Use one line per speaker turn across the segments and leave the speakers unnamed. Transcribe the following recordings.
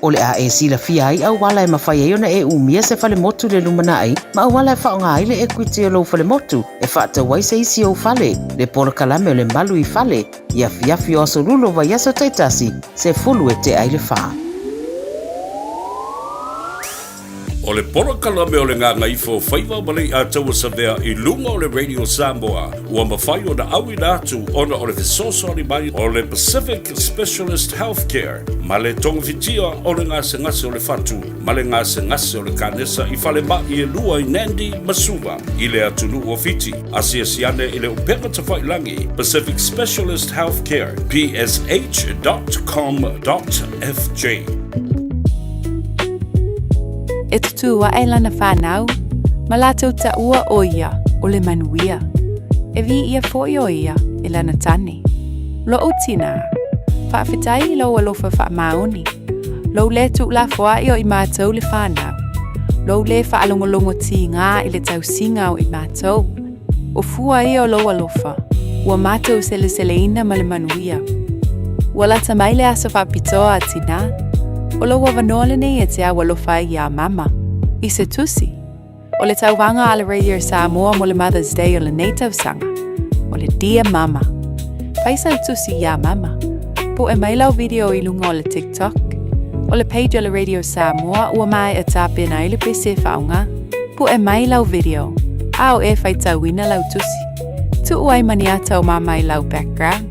O le a e silafia ai auala e mafai ai ona e umia se falemotu i le lumanai ma auala e faaaoga ai le equity o lou falemotu e faatau ai se isi ou fale, le polokalame o le Malu i Fale, i afiafi o Aso Lulu o vaiaso taitasi, 10 e tea ai le fa.
O le polokalame o le Gagaifo Faiva ma Leiataua Savea i luga o le Radio Samoa ua mafai ona auina atu ona o le fesoasoani mai o le Pacific Specialist Healthcare ma le togafitia o le gasegase o le fatu ma le gasegase o le kanesa i falemai e lua i Nandi ma Suva i le atunuu o Fiti. Asiasi ane i le upega tafailagi Pacific Specialist Healthcare, psh.com.fj.
E tutū aʻe lana whānau, ma lātou taua ʻo ia o le manuia. E wī ʻia foʻi ʻo ia e lana tane. Loʻu tinā, faafetai i lou alofa faamaoni. Lou lē tuulafoaʻi o i mātou le whānau. Lou lē whaalogologo tīgā i le tausiga o i mātou. O fua ia o lou alofa, ua mātou seleseleina ma le manuia. Ua lata mai le aso faapitoa a tinā, o lou avanoa lenei e te au alofa ai iā Mama, i se tusi. O le tauvaga a le Radio Samoa mo le Mother's Day o lenei tausaga, o le Dear Mama. Fai sau tusi iā Mama. Puʻe mai lau video i luga o le TikTok. O le page o le Radio Samoa ua maea tapena ai le pese e faaaoga. Puʻe mai lau video, a o e faitauina lau tusi. Tuu ai ma ni ata o Mama i lau background.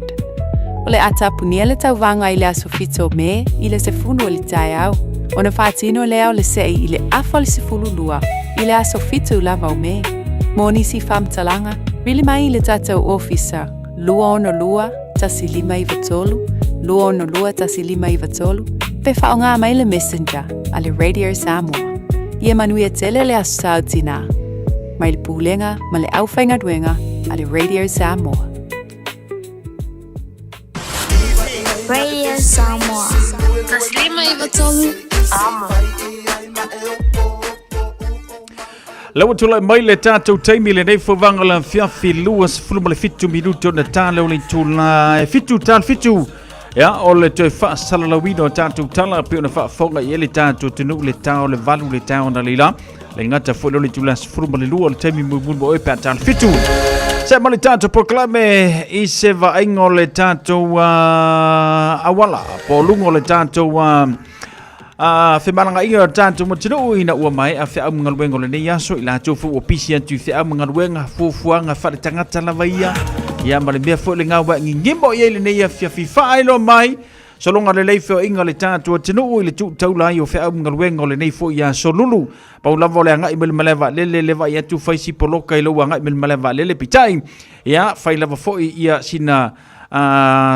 O le a tapunia le tauvaga i le aso 7 o Me i le 10 o le taeao, ona faatino lea o le seʻi i le afa o le 12 i le aso 7 lava o Me. Mo nisi faamatalaga, vili mai i le tatou ofisa 262 1593, 262 1593, pe faaaoga mai le Messenger a le Radio Samoa. Ia manuia tele le Aso Sa o Tinā, mai le Pulega ma le Aufaigaluega a le Radio Samoa.
Radio Samoa. 153 Amo.
La ua tulai mai le tatou taimi lenei fovaga la fiafi 27 minuto ona tala o le itula e fitu tala fitu. Ia, o le toe faasalalauina o tatou tala pei ona faafofoga i ai le tatou atunuu le tao le valu le tao na leila. Le gata foi leo le itula 12 o le taimi mulimuli mo oe pe a tala fitu. Se ma le tatou polokalame i se vaaiga o le tatou auala po o luga o le tatou femalagaaiga o le tatou atunuu ina ua maea feau ma galuega o lenei aso i latou foi ua pisi atu i feau ma galuega fuafuaga faaletagata lava ia ia ma le mea foi lena ua gigimo i ai lenei afiafi faailoa mai sologa lelei feoaiga o le tatou atunuu i le tuu taula ai o feau ma galuega o lenei foi aso lulu pau lava o le agai mai le malae vaalele le vaai atu fai si poloka i lou agai mai le malae vaalele peitai ia fai lava foi ia sina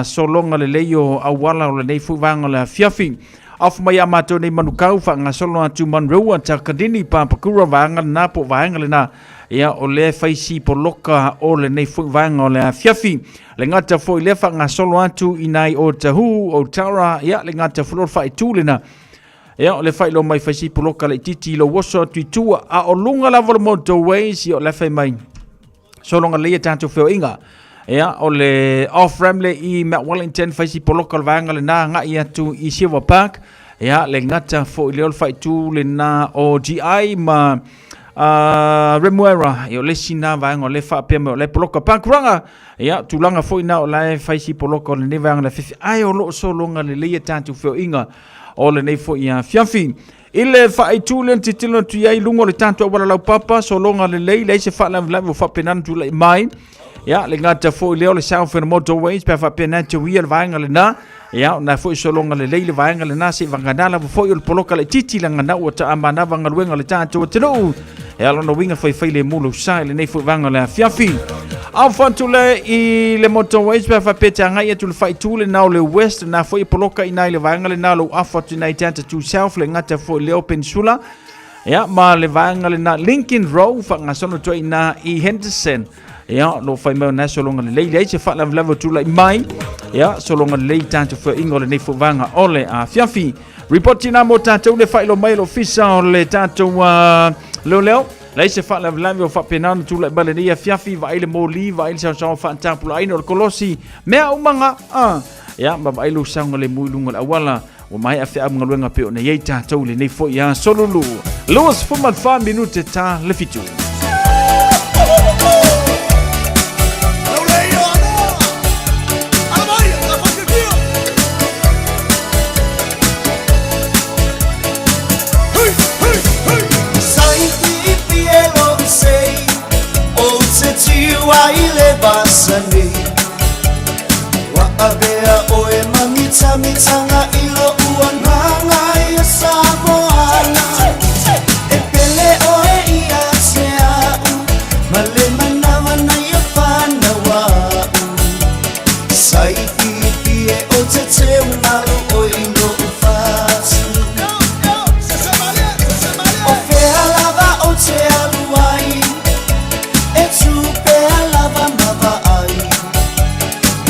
sologa lelei o auala o lenei foi vaega o le afiafi. Off mai a mātou nei manukau, whaangasolo atu Monroe, Takanini, Papakura, vaega lena po vaega lena. Ia, o lea fai si poloka o lenei foi vaega o le afiafi. Le gata foi lea whaangasolo atu i nai o Tahu, o Tara, ia, le gata foi lea o le faaitu lena. Ia, o le whailo mai fai si poloka le titi lo oso atu i tua, a o lunga lava o le motorways, ia o le fai mai. Sologa lelei a tatou feoaiga. Ia, o le off ramp le i Mount Wellington, fai si poloka o le vaega lena agai atu i Silver Park. Ia, le gata foi lea o le faaitu lena o GI ma Remuera. Ia, o le isi na vaega o le faapea mai o le poloka Pakuranga. Ia, tulaga foi na o la e fai si poloka o lenei vaega o le afiafi. Ae o lo o sologa lelei a tatou feoaiga o lenei foi afiafi. I le faaitu lea na tilotilo atu i ai i luga o le tatou auala laupapa, sologa lelei, leai se faalavelave ua faapena ona tulai mai. Ia, le gata foi lea o le Southern Motorways, pe a faapena e tauia le vaega lena. Ia, o na foi sologa lelei le vaega lena, se i vagana lava foi o le poloka laitiiti laga ua taamanava galuega a le tatou atunuu. E ala ona uiga faifai le mu lou sa i lenei foi vaega o le afiafi. Aofa atu le i le motorways pe a faapea te agai atu le faaitu lena o le west, na foi e poloka i na i le vaega lena lou afa atu i na i te ata tu south le gata foi leo peninsula. Ia, ma le vaega lena Lincoln Road whangasono atu ai na i Henderson. Ia, lo fai mai o na solonga lelei leai se faalavelave o tulai mai. Ia, solonga lelei tatou feoaiga o lenei foi vaega o le afiafi. Ripoti na mo tatou le faailoa mai e le ofisa o le tatou leoleo. Leai se faalavelave o faapena ona tulai mai lenei afiafi, vaai le moli, vaai le saosaoa faatapulaaina o le kolosi, mea umaga, ia, ma vaai lou saogalemu i luga o le auala. Ua maea feau ma galuega pei ona i ai tatou i lenei foi aso lulu. 24 minute ta le fitu.
Ua avea oe ma mitamitanga i loʻu agaga ia Samoana. E pele oe ia te a'u ma le manawa na ia whanau a'u. Sa i pipi e o te teu malu oe i loʻu fatu. O fea lava o te alu ai, e tū pea lava ma vaai.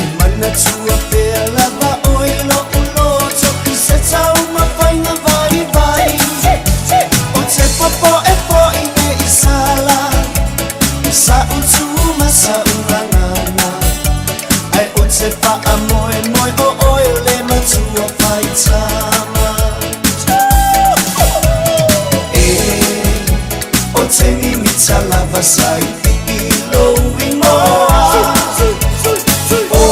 E manatua pea lava oe i loʻu loto i se taumafaiga vaivai. O te popoe foʻi ne i sala sa'u tū ma sa'u gagana, ae o te faamoemoe o oe o le matua faitama. E o te mimita lava sa i pipi lou igoa. O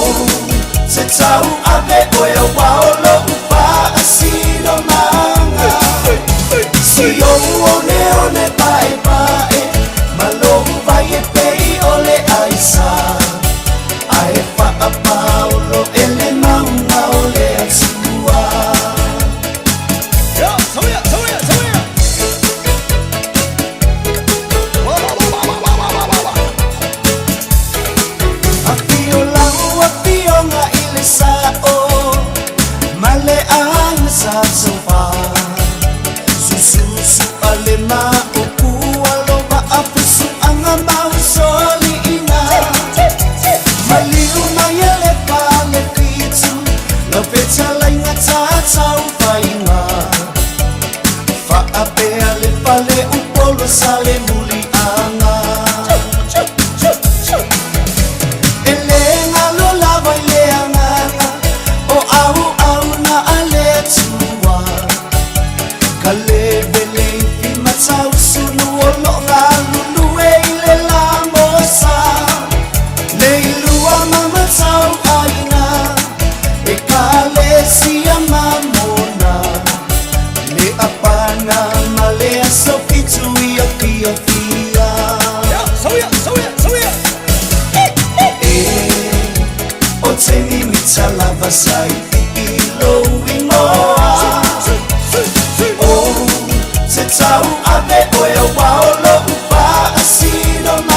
te tau ave oe auā o lou faasinomaga. Si ou oneone paepae ma lou vai e pei o le aisa. Ae faapaolo e le mauga o le Atua. Afio lau afioga i le Sa'o ma le aiga sa Taufa. Sususu a le maʻupu alo vaa fusuaga ma usoaliiga. Maliu mai e le fale fitu lau fetalaiga tatau faiga. Faapea le fale Upolu sa le muliaga. E le galo lava i le agaga o auauna a le Atua. Ka levele i fimatausu o loo galulue i le lamosa. Le ilua ma matau aiga e kalesia mamona. Le apana ma le aso fitu i afiafia. E o te mimita lava sa i pipi lou igoa. O te tau ave oe auā o lou faasinomaga.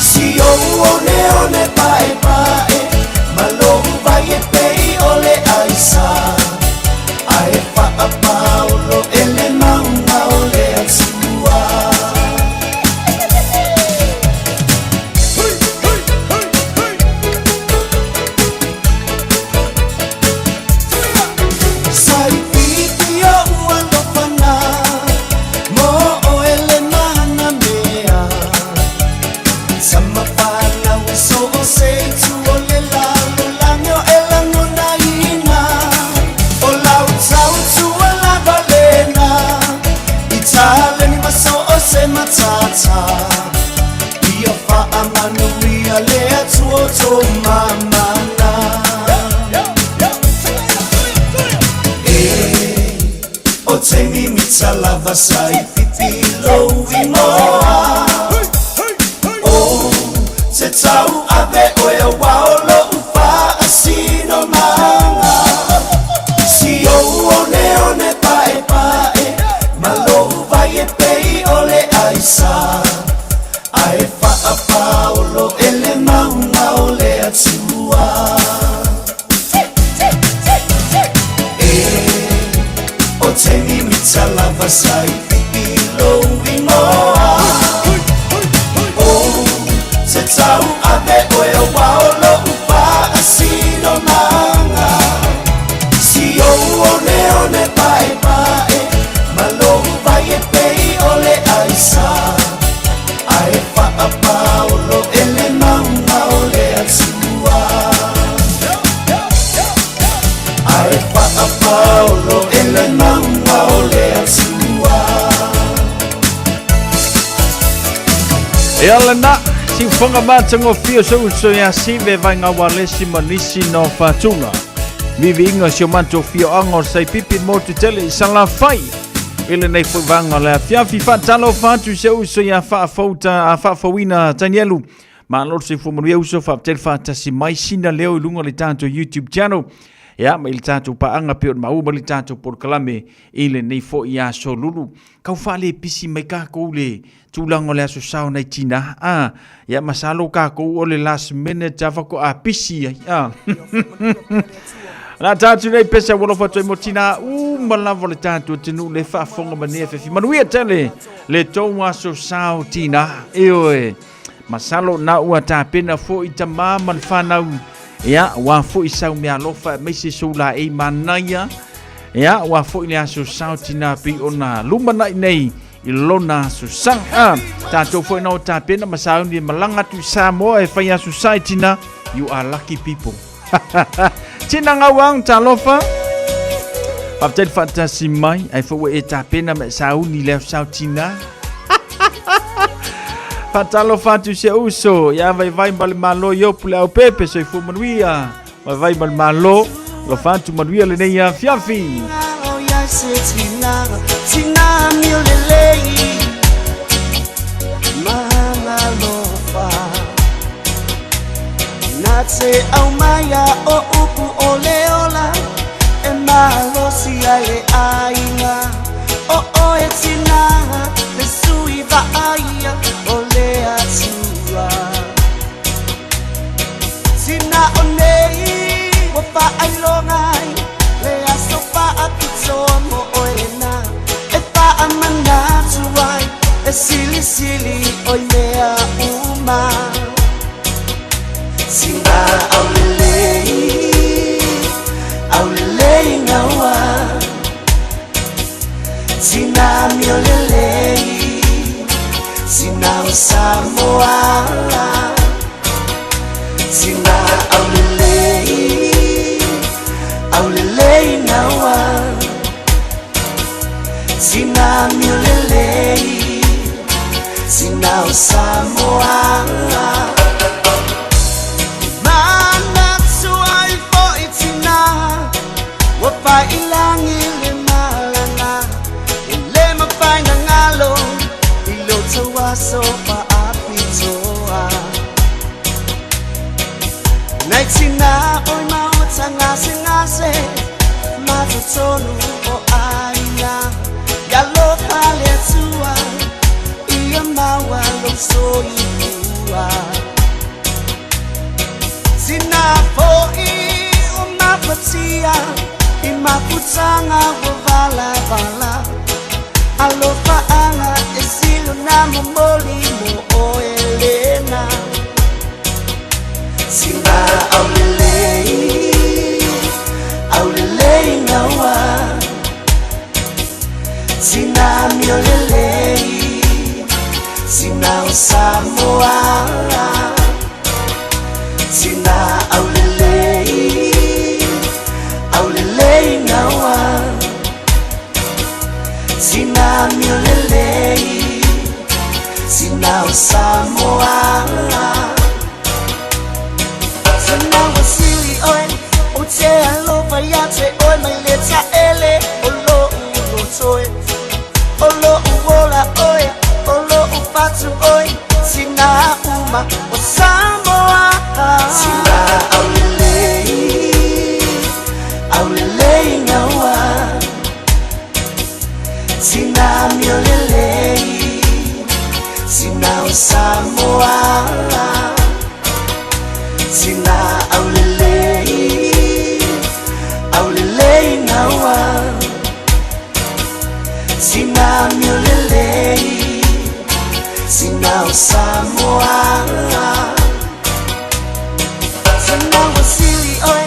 Si ou oneone paepae ma lou vai e pei o le aisa. Ae faapaolo e le mauga o le Atua. Sa i pipi oʻu alofana mo oe le mana mea. Sama whanau e so o se i tu o le lalolagi o e lagonaina. O lau tau tua lava lena i taleni ma so o se matata. Ia faamanuia le Atua o tō mamana. E o te mimita lava sa i pipi lou igoa. O te tau ave oe auā o lou faasinomaga. Si ou oneone paepae ma lou vai e pei o le aisa. Ae faapaolo e le mauga o le Atua. E o te mimita lava sa i pipi lou igoa. O te tau ave oe auā o lou faasinomaga. Si ou oneone paepae ma lou vai e pei o le aisa. Ae faapaolo e le mauga o le Atua. Ae Malo e le mauga o le Atua.
Ia lena, siufoga matagofie o sou uso ia Sive Vaigaualesi ma nisi na o Fatuga. Viviiga o si o matou afioaga o Saipipi Motu Tele i Salafai. I lenei foi vaega o le afiafi, faatalofa atu i si ou uso ia Faafouta, Faafouina Tanielu. Malo le soifua manuia uso, faafetai le faatasi mai sina leo i luga o le tatou YouTube channel. Ia, ma i le tatou paaga pei ona maua mai le tatou polokalame i lenei foi aso lulu. Kau faalepisi mai kākou le tulaga o le aso sao nai tina. Ah, ia masalo kākou o le last minute a faatoa pisi ai. Ah. La tātou nei pese ua alofa atu ai mo tina uma lava le tātou atunuu le faafofoga ma nei afiafi. Manuia tele le tou aso sao tina. Ioe. Masalo na ua tapena foi tamā ma le fanau. Ia, ua foi sau meaalofa aemaise sou laei manaia. Ia, ua foi le aso sao tina pei ona lumanai nei i lona aso sa. Ah, tātou foi na o tapena ma sauni e malaga atu i Samoa e fai aso sa i tina. You are lucky people. Tina ngauang, talofa. Faafetai le faatasi mai, ai foi ua e tapena ma e sauni le aso sao tina. Faatalofa atu se uso ia Vaivai ma le Malo i Opu le Aupepe, soifua manuia. Vaivai ma le Malo, alofa atu manuia lenei afiafi.
Na te aumaia o upu o le ola e malosi ai le aiga o oe tina le sui vaaia o le Atua. Tina o nei ua faailoga ai le aso faapitoa mo oe lena e faamanatu ai e silisili o i mea uma. Sina aulelei, aulelei gaua. Sina miolelei, sina o Samoa. Sina aulelei, aulelei gaua. Sina miolelei, sina o Samoa. Manatu ai foi tina, ua faiilagi le malana, e le mafai na galo i lo tou aso faapitoa. Nai tina oi maota gasegase, ma totonu o aiga, ia alofa le Atua ia maua lou soifua. Tina foi o mafatia i mafutaga ua valavala, alofaaga e sili ona momoli mo oe lena. Sina aulelei, aulelei gaua. Sina miolelei, sina o Samoa. Sina aulelei, aulelei gaua. Sina miolelei, sina o Samoa. Sina ua sili oe, ou te alofa ia te oe mai le taele o lo'u loto e. O lo'u ola oe, o lo'u fatu oe, tina uma o Samoa. Sina aulelei, aulelei gaua. Sina miolelei, sina o Samoa. Sina aulelei, aulelei gaua. Sina miolelei, sina o Samoa. Sina ua sili oe,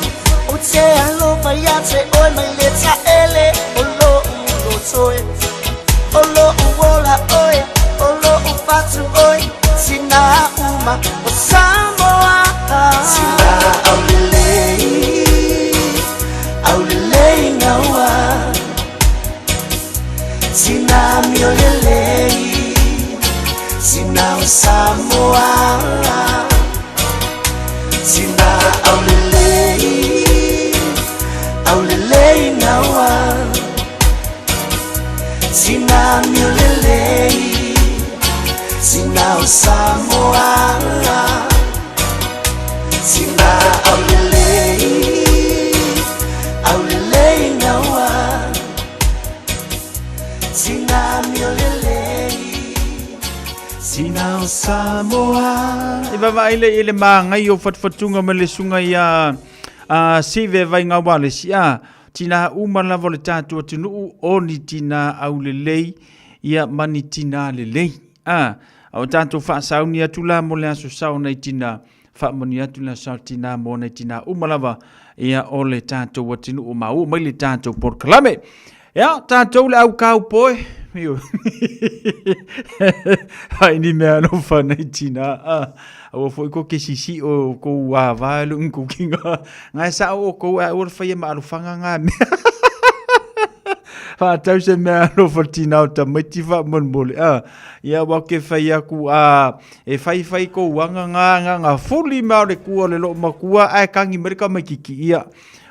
ou te alofa ia te oe mai le taele o lo'u loto e. O lo'u ola oe, o lo'u fatu oe, tina uma o Samoa. Sina aulelei, aulelei gaua. o Samoa Sina aulelei Aulelei naua Sina miulelei Sina o Samoa Sina aulelei Aulelei naua Sina miulelei Sina o Samoa
E vaavaai lea i le magai o fatufatuga ma le susuga ia Sive Vaigaualesi a tinā uma lava o le tatou atunuu o ni tinā aulelei ia ma ni tinā lelei. A, a o tatou faasauni atu la mo le aso sao nai tinā, faamanuia atu le aso sao tinā mo nai tinā uma lava ia o le tatou atunuu ma ua mai le tatou polokalame. Ia, tatou le au kaupoe. Io. Ai ni mea alofa nei tina. Ah, aua foi ko ke sisi o ko ava lu ngu kinga. Ngai sa o ko a ua whaia ma alofanga ngā mea. Whaatau se mea alofa tina o tamaiti wha mole. Ah, ia wa ke whai aku a e whai whai ko wanga ngā ngā ngā fuli ma o le kua le lo makua ai kangi mereka mai kiki ia.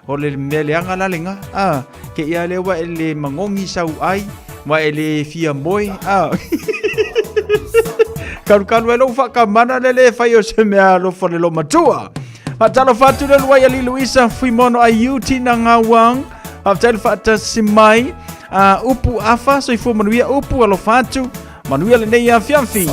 O le mea leaga la lega, a, ke ia lea ua e le magogi sau ai, ua e le fia moe, a. Kalukalu ai lou faakamana le le fai o se mea alofa le lomatua. Faatalofa atu le luai ali Luisa Fuimono ai Tina Ngawang. Faafetai le faatasi mai. Upu afa soifua manuia upu alofa atu. Manuia lenei afiafi.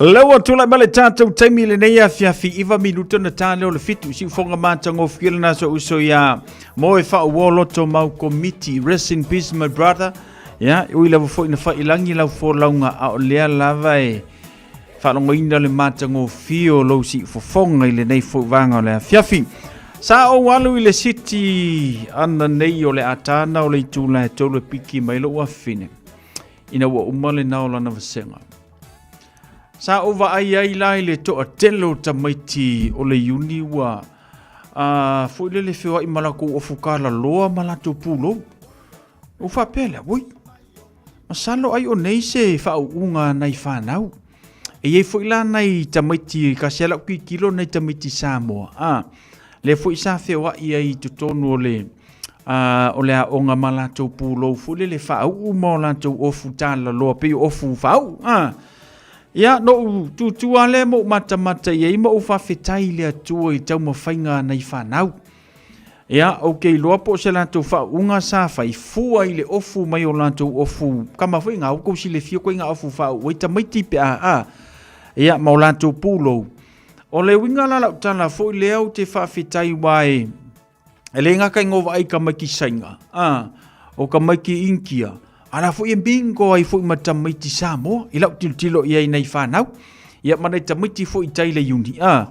Lea ua tulai mai le tatou taimi i lenei afiafi 9 minuta na ta lea o le fitu siufoga matagofie lena so uso ia mo e faauo loto mau komiti. Rest in peace my brother. Ya, ui lava foi na failangi lau folauga a o lea lava e faalogoina le matagofie o lou siufofoga i lenei foi vaega o le afiafi. Sa ou alu i le siti ana nei o le atana o le itula e tolu e piki mai lou afine ina ua uma lena o lana vasega. Sa ou vaai ai la i le toatele o tamaiti o le Iuni ua a foi lele feoai ma latou ofu kalaloa ma latou pulou. Ou faapea lea, oi, masalo ai o nei se faauuga a nai fanau. E i ai foi la nai tamaiti, kasi lava lau tilotilo nai tamaiti Samoa, a, lea foi sa feoai ai i totonu o le, a, o le aoga ma latou pulou foi lele faauu ma o latou ofu talaloa pei o ofu faauu, a. Ia, na ou tutu lava lea ma ou matamata i ai ma ou faafetai i le Atua i taumafaiga a nai fanau. Ia, ou te iloa po o se latou faauuga sa fai fua i le ofu mai o latou ofu kama foi ngā outou silafia koe ngā ofu faauu ai tamaiti pe a a. Ia, ma o latou pulou. O le uiga la lau tala foi lea ou te faafetai aua e e le gata i ngō vaai tamaiti Saina, a, o tamaiti Initia, A la foi e bingo ai foi ma tamaiti Samoa i lau tilotilo i ai nei fanau. Ia ma nei tamaiti foi i tai le uni. A,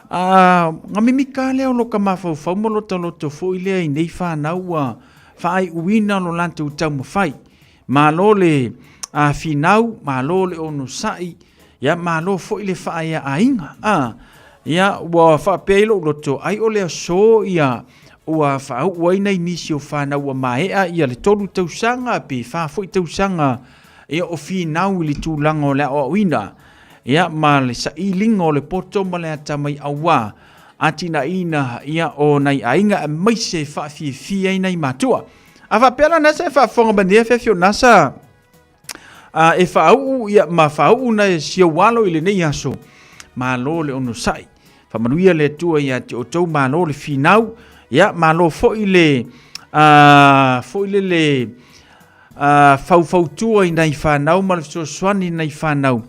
a nga mimika lea o lo ka mafaufau ma lo taloto foi lea i nei fanau ua faaiuina lo latou taumafai. Malo le a finau, malo le onosai, Ia, malo foi le faaeaaiga. A, ia, ua faapea ai lou loto, ai o le aso ia ua faauu ai nai nisi o fanau ua maea ia le tolu tausaga pe fa foi tausaga ia o finau i le tulaga o le aoaoina ia ma le sailiga o le poto ma le atamai auā atinaeina ia o nai aiga aemaise faafiafia ai nai matua. A faapea la nasa e faafofoga mai nei afiafi o nasa A e faauu ia ma faauu nai si ou alo i lenei aso. Malo le onosai. Faamanuia le Atua ia te outou, malo le finau. Ia, malo foi le, a, foi le, le a, faufautua i nai fanau ma le fesoasoani i nai fanau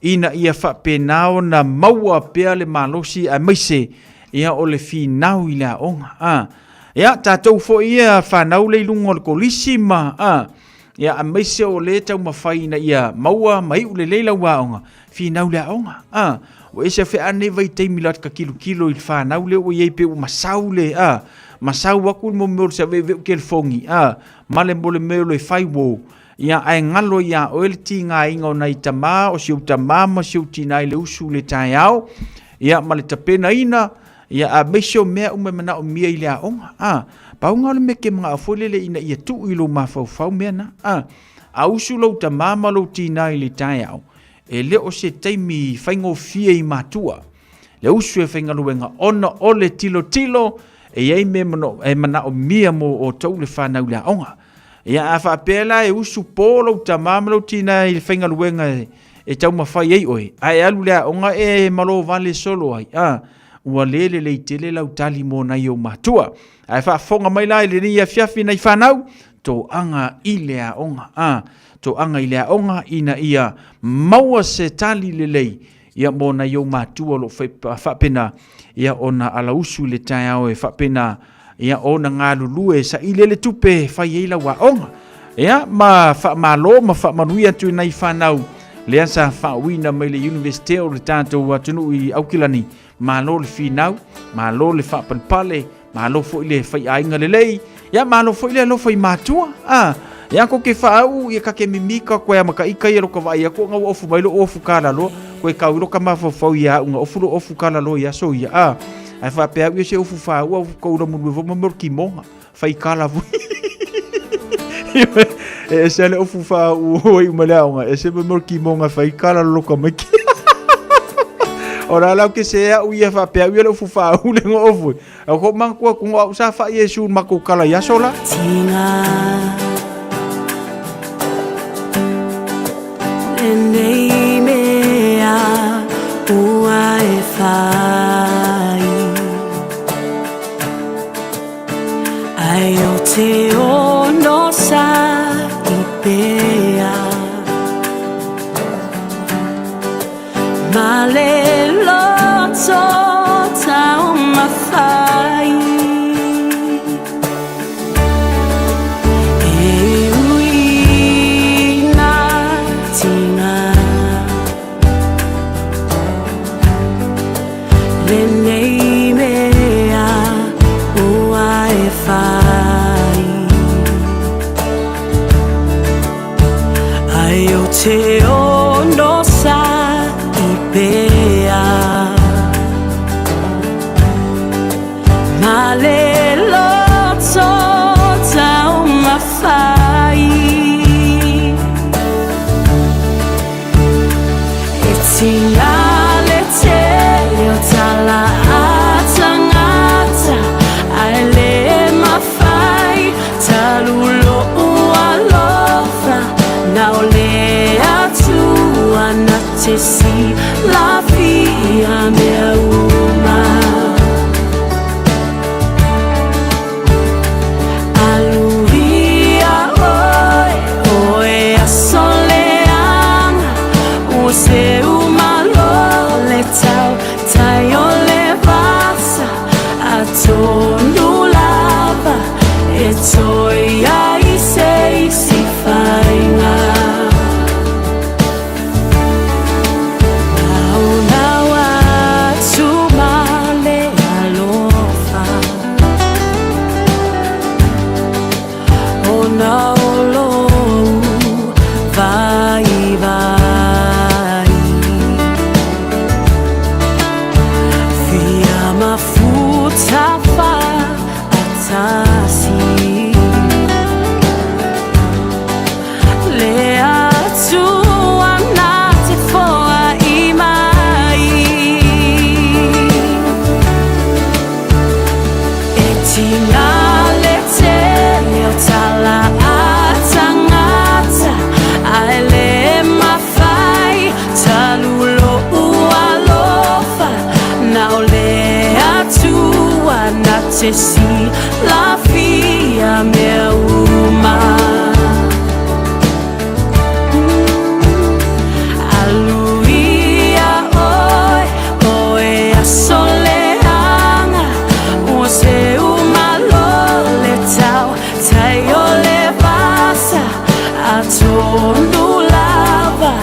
ina ia faapena ona maua pea le malosi aemaise ia o le finau i le aoga. A, ia, tatou foi ia fanau le i luga o le kolisi ma, a, Ia, aemaise o lea e taumafai ina ia maua ma iu lelei lau aoga, finau le aoga. A, ua ese fe'a nei vaitaimi la ka kilokilo i le fanau lea ua i ai pe ua masau le, a, masau aku le mo mea o le save'eve'u kelefogi, a, ma le mo le mea o le fai uo. Ia, ae galo iā oe le tigaina o nai tamā, o si ou tamā ma si ou tinā i le usu i le taeao, ia, ma le tapenaina, Ia, aemaise o mea uma e manaomia i le aoga. A, pau lena o le mea e te manao foi lele ina ia tuu i lou mafaufau mea na. A, a usu lou tamā ma lou tinā i le taeao, e le o se taimi faigofie i matua le usu e faigaluega ona o le tilotilo e i ai mea e manaomia mo outou le fanau i le aoga. Ia, a faapea la e usu po lou tamā ma lou tinā i le faigaluega e, e taumafai ai oe, a e alu i le aoga e malo vale solo ai, a, ua le lelei tele lau tali mo nai ou matua. Ae faafofoga mai la i lenei afiafi nai fanau, toaga i le aoga, a, toaga i le aoga ina ia maua se tali lelei ia mo nai ou matua o lo o faapena ia ona alausu i le taeao e faapena ia ona galulue e saili ai le tupe e fai ai lau aoga. Ia ma faamalo ma faamanuia atu i nai fanau lea sa faauuina mai le Universite o le tatou atunuu i Aukilani. Malo le finau, malo le faapalepale, malo foi le faiaiga lelei, ia malo foi le alofa i matua. Ah, ia ko ke whaau, ia ka ke mimika koe a maka ika ia lo ka vai aku nga ofu mai lo ofu kala lo, koe kau lo ka mafau ia unga ofu lo ofu kala lo ia so ia. Ah, Ae faapea au ia se ufu whāua ufu koura munu e voma mor ki monga. Whai kala vui. E ese ale ufu whāua i umale aonga. E se mor ki monga whai kala loka mai ki. Ora lau ke se au ia faapea au ia le ufu whāu le ngo ofu. Au ko mangkua ku ngo au sa wha Yesu mako kala ia sola.
Tinga Lenei mea ua e whai Ai o te ono sa i pea
Ma le loto taumafai E ui nā tina Lenei mea ua e whai Ai o te ono sa i pea Ma le loto taumafai E tina le tele o tala a tangata Ae le mafai talu lo'u alofa Na o le Atua na te silafia mea uma. Aluia oe, oe aso leaga, ua seu malo le tau tai o le vasa, atonu lava e toe ai se isi faiga. Naonao atu ma le alofa, Ona o lou vaivai. Fia mafuta faatasi. Le Atua na te foai mai. E tina le tele o tala a tangata, Ae le mafai talu lo'u alofa, Na o le Atua na te silafia mea uma. Aluia oe, oe aso leaga, Ua seu malo le tau tai o le vasa, Atonu lava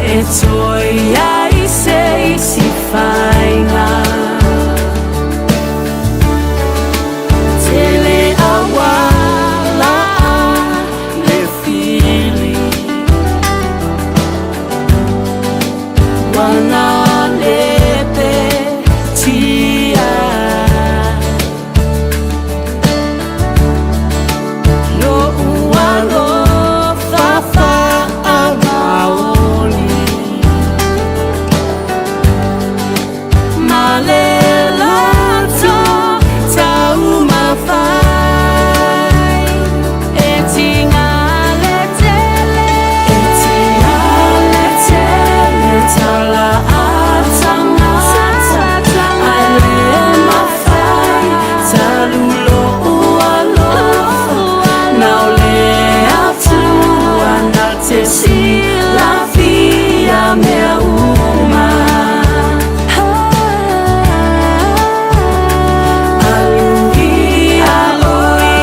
e toe ai se isi faiga. Tele auala a le fili, Ua le petia. Lo'u alofa faamaoni Ma le loto taumafai E tiga le tele E tiga le tele tala a tagata Ae le mafai talu lo'u alofa Na o le Atua na te silafia mea uma. Aluia oe,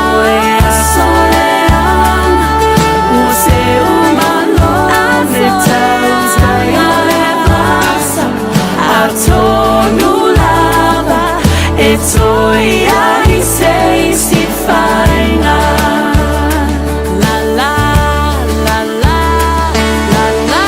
oe aso leaga, Ua seu malo le tau tai o le vasa, Atonu lava e toe ai se isi faiga. La la la la la la.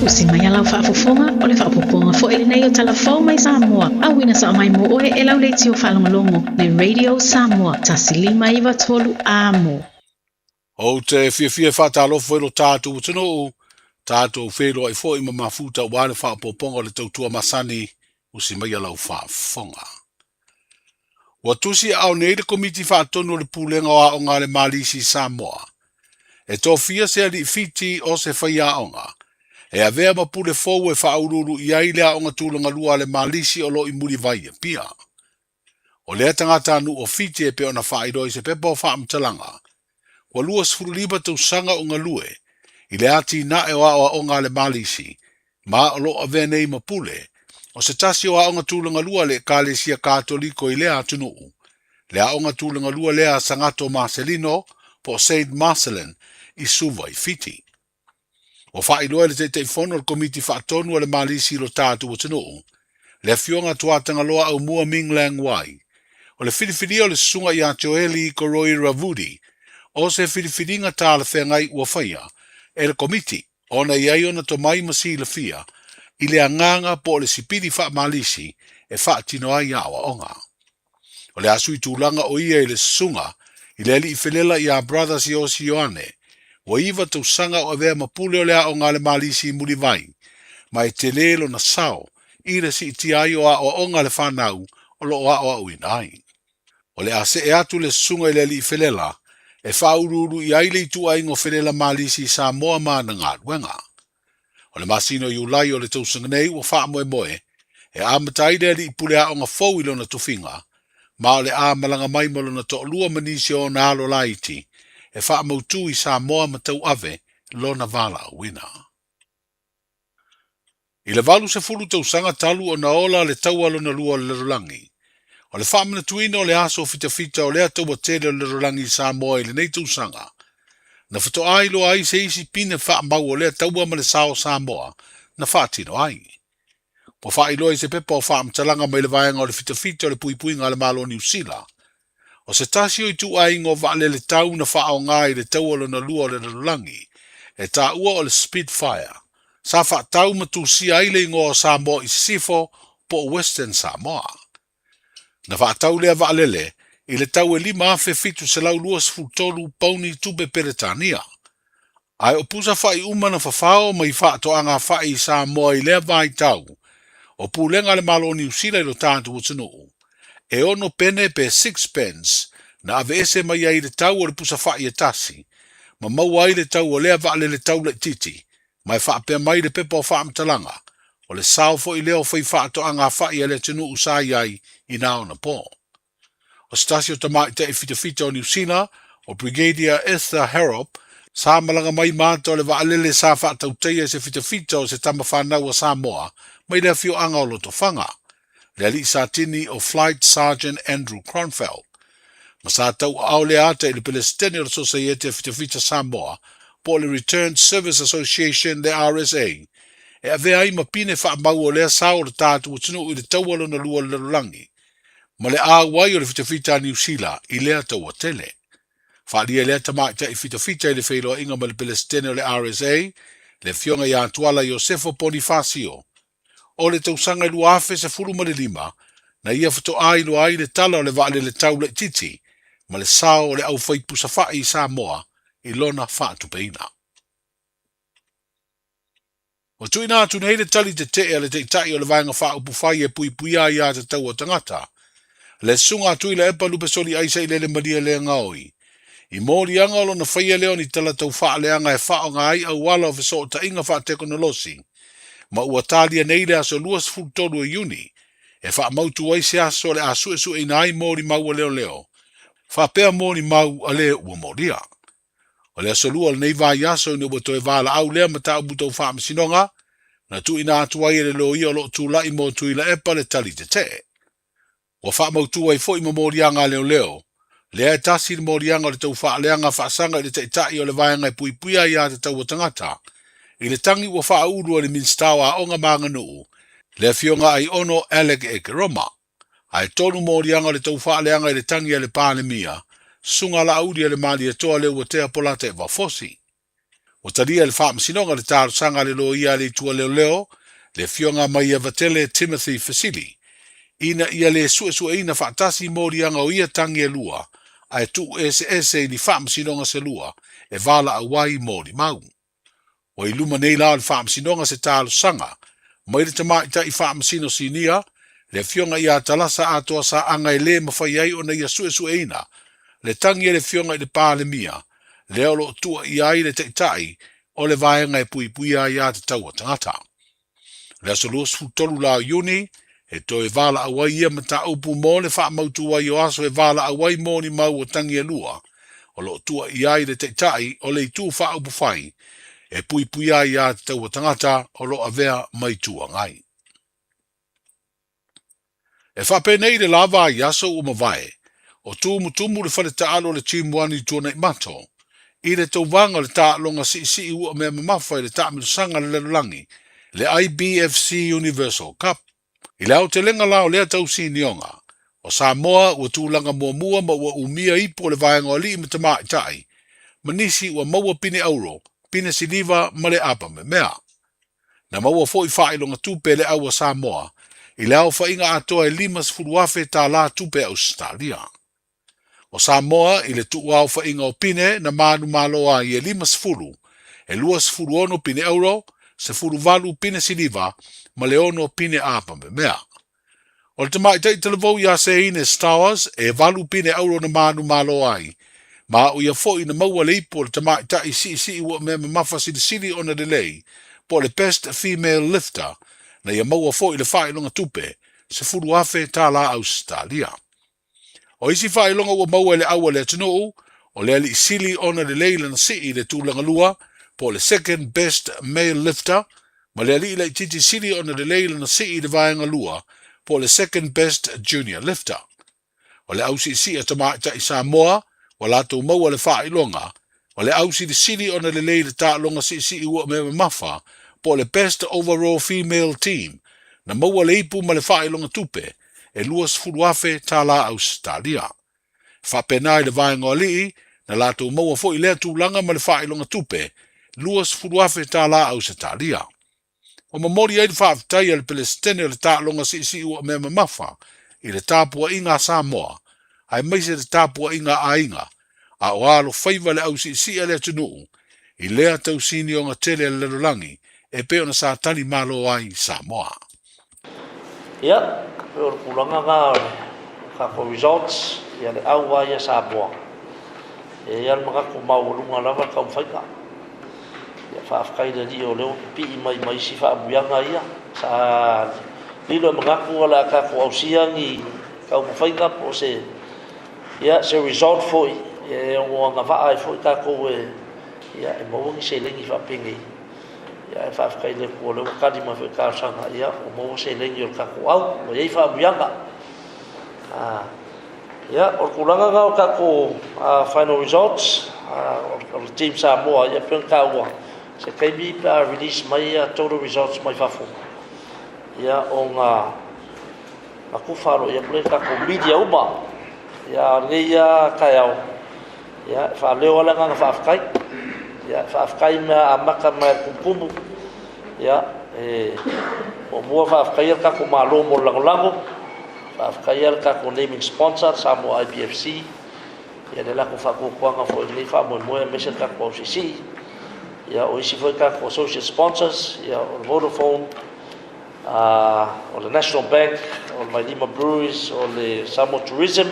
Usi mai a lau faafofoga, o le faaopoopoga foi lenei o Tala Fou mai Samoa, auina sao mai mo oe e lau leitio faalogologo, le Radio Samoa, 1 5 9 3 Amo.
Ou te fiafia e faatalofa foi i lo tatou atunuu, tatou feiloai foi ma mafuta aua le faaopoopoga o le tautua masani, usi maia lau faafofoga. Ua tusi aao nei le Komiti Faatonu o le Pulega o Aoga a le Malisi i Samoa e tofia se alii Fiti o se faiaoga e avea ma pule fou e faauluulu i ai le aoga tulagalua a le Malisi o lo o i Mulivai i Apia. O lea tagatanuu o Fiti e pei ona faailoa i se pepa o faamatalaga, ua 25 tausaga o galue i le atinae o aoaoga a le Malisi ma o lo o avea nei ma pule o se tasi o aoga tulagalua a le Ekalesia Katoliko i lea atunuu, le aoga tulagalua lea a Sagato Maselino po o Saint Marcellin i Suva i Fiti. Ua faailoa e le Taitaifono o le Komiti Faatonu a le Malisi i lo tatou atunuu, le Afioga a Tuatagaloa Aumua Ming Lang Wai, o le filifilia o le Susuga ia Joeli Koroi Ravudi o se filifiliga talafeagai ua faia e le Komiti ona i ai ona tomai ma silafia i le agaga po o le sipili faamalisi e faatino ai aoaoga. O le a sui tulaga o ia i le susuga i le alii felela ia Brother Siaosi Ioane, ua iva tausaga o avea ma pule o le aoga a le Malisi i Mulivai, ma e tele lona sao i le siitia ai o aoaoga a le fanau o lo o aoaoina ai. O le a see atu le susuga i le alii felela e faauluulu i ai le ituaiga o felela Malisi i Samoa ma ana galuega. O le masina o Iulai o le tausaga nei ua faamoemoe e amata ai le alii pule aoga fou i lona tofiga, ma o le a malaga mai ma lona toalua ma nisi o ona alo laiti e faamautū i Samoa ma tauave lona valaauina. I le 80 tausaga talu ona ola le taua lona lua o le lalolagi, o le faamanatuina o le aso fitafita o lea taua tele o le lalolagi i Samoa i lenei tausaga, na faatoa iloa ai se isi pine faamau o lea taua ma le sao o Samoa na faatino ai. Ua faailoa i se pepa o faamatalaga mai le vaega o le fitafita o le puipuiga a le Malo o Niu Sila, o se tasi o ituaiga o vaalele tau na faaaoga i le taua lona lua o le lalolagi, e taua o le Spitfire, sa faatau ma tusia ai le igoa o Samoa i Sisifo po o Western Samoa. Na faatau lea vaalele i le tau e 5,723 pauni tupe Peretania. Ae o pusa fa'i uma na fafao mai faatoaga fa'i i Samoa i lea vaitau, o pulega a le Malo o Niu Sila i lo tatou atunuu, e ono pene pe sixpence na aveese mai ai i le tau o le pusa fa'i e tasi, ma maua ai le tau o lea vaalele tau laitiiti, ma e faapea mai le pepa o faamatalaga, o le sao foi lea o faifaatoaga fa'i a le atunuu sa i ai i na ona po. O se tasi o tamaitai fitafita o Niu Sila, o Brigadier Esther Harrop, sa malaga mai ma ata o le vaalele sa faatautaia i se fitafita o se tama fanau a Samoa mai le afioaga o Lotofaga, le alii satini o Flight Sergeant Andrew Kronfeld. Ma sa tauaao lea ata i le Pelesitene o le Sosaiete a Fitafita Samoa po o le Returned Service Association le RSA, e avea ai ma pine faamau o lea sao o le tatou atunuu i le taua lona lua o le lalolagi, ma le auai o le fitafita a Niu Sila i lea taua tele. Faaalia lea tamaitai fitafita i le feiloaiga ma le Pelesitene o le RSA, le Afioga ia Tuala Iosefo Ponifasio. O le tausaga e 2015, na ia faatoa iloa ai le tala o le vaalele tau laitiiti ma le sao o le aufaipusa fa'i i Samoa i lona faatupeina. Ua tuuina atu nei le tali tetee a le Taitai o le Vaega Faaupufai e puipuia ai aiatatau a tagata, le Susuga a Tuilaepa Lupesoli Aisa i Lele Malie Legaoi, i moliaga o lona faia lea o ni tala tau faaleaga e faaaoga ai auala o fesootaiga faatekonolosi, ma ua talia nei le aso 23 o Iuni e faamautu ai se aso o le a suesueina ai molimau a leoleo faapea molimau a le ua molia. O le aso lua o lenei vaiaso ina ua toe valaau lea mataupu tau faamasinoga, na tuuina atu ai e le loia o lo o tulai mo Tuilaepa le tali tetee. Ua faamautu ai foi ma moliaga a leoleo, lea e tasi le moliaga o le tau faaleaga faasaga i le taitai o le vaega e puipuia aiatatau a tagata, i le tagi ua faaulu e le Minisita o Aoga ma Aganuu, le Afioga Aiono Alec Ekeroma. Ae tolu moliaga o le tau faaleaga i le tagi a le Palemia, Susuga Laauli a le Malietoa Leuatea Polataivao Fosi. Ua talia e le Faamasinoga le talosaga a le Loia a le Itu a Leoleo, le Afioga Maiavatele Timothy Fesili, ina ia le suesueina faatasi moliaga o ia tagi e lua, ae tuu eseese i ni faamasinoga se lua e valaau ai molimau. Ua i luma nei la o le Faamasinoga se talosaga mai le tamaitai Faamasino Sinia, le Afioga ia Talasa Atoa Saaga e lē mafai ai ona ia suesueina le tagi a le Afioga i le Palemia, lea o lo o tua i ai le Taitai o le Vaega e Puipuia Aiā Tatau a Tagata. O le aso 23 la o Iuni, e toe valaau ai ia mataupu mo le faamautu ai o aso e valaau ai mo ni mau o Tagielua, o lo o tua i ai le Taitai o le Itu Faaupufai e puipuia aiā tatau a tagata o lo o avea ma Itu Agai. E faapenei le lava i aso ua mavae, o tumutumu le fale taalo o le Team One i Tuanaimato, i le tauvaga o le taaloga siisii ua mea mamafa i le taamilosaga a le lalolagi, le IBFC Universal Cup. I le aotelega la o lea tausinioga, o Samoa ua tulaga muamua ma ua umia ipu o le vaega o alii ma tamaitai, ma nisi ua maua pine auro, pine siliva ma le apa memea. Na maua foi faailoga tupe e le au a Samoa i le aofaiga atoa e 50,000 tālā tupe Ausetalia. O Samoa i le tuuaofaiga o pine na manumalo ai e 50, e 26 pine auro, 18 pine siliva ma le 6 pine apamemea. O le tamaitai talavou iā Seine Stowers e 8 pine auro na manumalo ai, ma o ia foi na maua le ipu o le tamaitai siisii ua mea mamafa silisili ona lelei, po o le Best Female Lifter, na ia maua foi le faailoga tupe, 10,000 tālā Ausetalia. O isi faailoga ua maua e le au a le atunuu, o le alii sili ona lelei lana sii i le tulaga lua, po o le Second Best Male Lifter, ma le alii laitiiti sili ona lelei lana sii i le vaega lua, po o le Second Best Junior Lifter. O le au siisii a tamaitai Samoa, ua latou maua le faailoga, o le au silisili ona lelei i le taaloga siisii ua mea mamafa, po o le Best Overall Female Team, na maua le ipu ma le faailoga tupe e 20,000 tālā Ausetalia. E faapena i le vaega o alii, na latou maua foi lea tulaga ma le faailoga tupe 20,000 tālā Ausetalia. Ua momoli ai le faafetai a le Pelesitene o le Taaloga Siisii Ua Mea Mamafa i le tapuaiga a Samoa, aemaise le tapuaiga a aiga, a o alofaiva le ausiisii a le atunuu i lea tausinioga tele a le lalolagi e pei ona sa tali malo ai Samoa.
Ia, pei o le tulaga na o le tatou results, ia le au lava ia Samoa, e i ai lava le manatu maualuga lava le taumafaiga. Ia faafetai i le Alii o lea ua pipii mai ma isi faaamuiaga ia. Sa lilo e manatu o le a tatou ausia ni taumafaiga po o se, ia, se result foi e ono agavaa ai foi tatou e, ia, e maua ni seleni faapenei. Ia, ae faafetai i le Atua o lea ua tali mai foi i talosaga, ia, ua maua seleni o le tatou au, ua i ai faaamuiaga. Ah. Ia, o le tulaga lena o tatou final results o le Team Samoa, ia pei ona taua, se taimi pe a release mai ia total results mai fafo, ia ona na tufa aloaia atu lea i tatou media uma. Ia, a o lenei lava taeao, ia, e faaleo lava le agaga faafetai. Ia, e faafetai mea amata mai i le tumutumu. Ia, e muamua faafetaia le tatou Malo mo le lagolago. Faafetaia le tatou naming sponsor, Samoa IBFC, ia le latou faatuatuaga foi i lenei faamoemoe aemaise le tatou ausiisii. Ia, o isi foi tatou associate sponsors, ia, o le Vodafone, o le National Bank, o le Vailima Breweries, o le Samoa Tourism,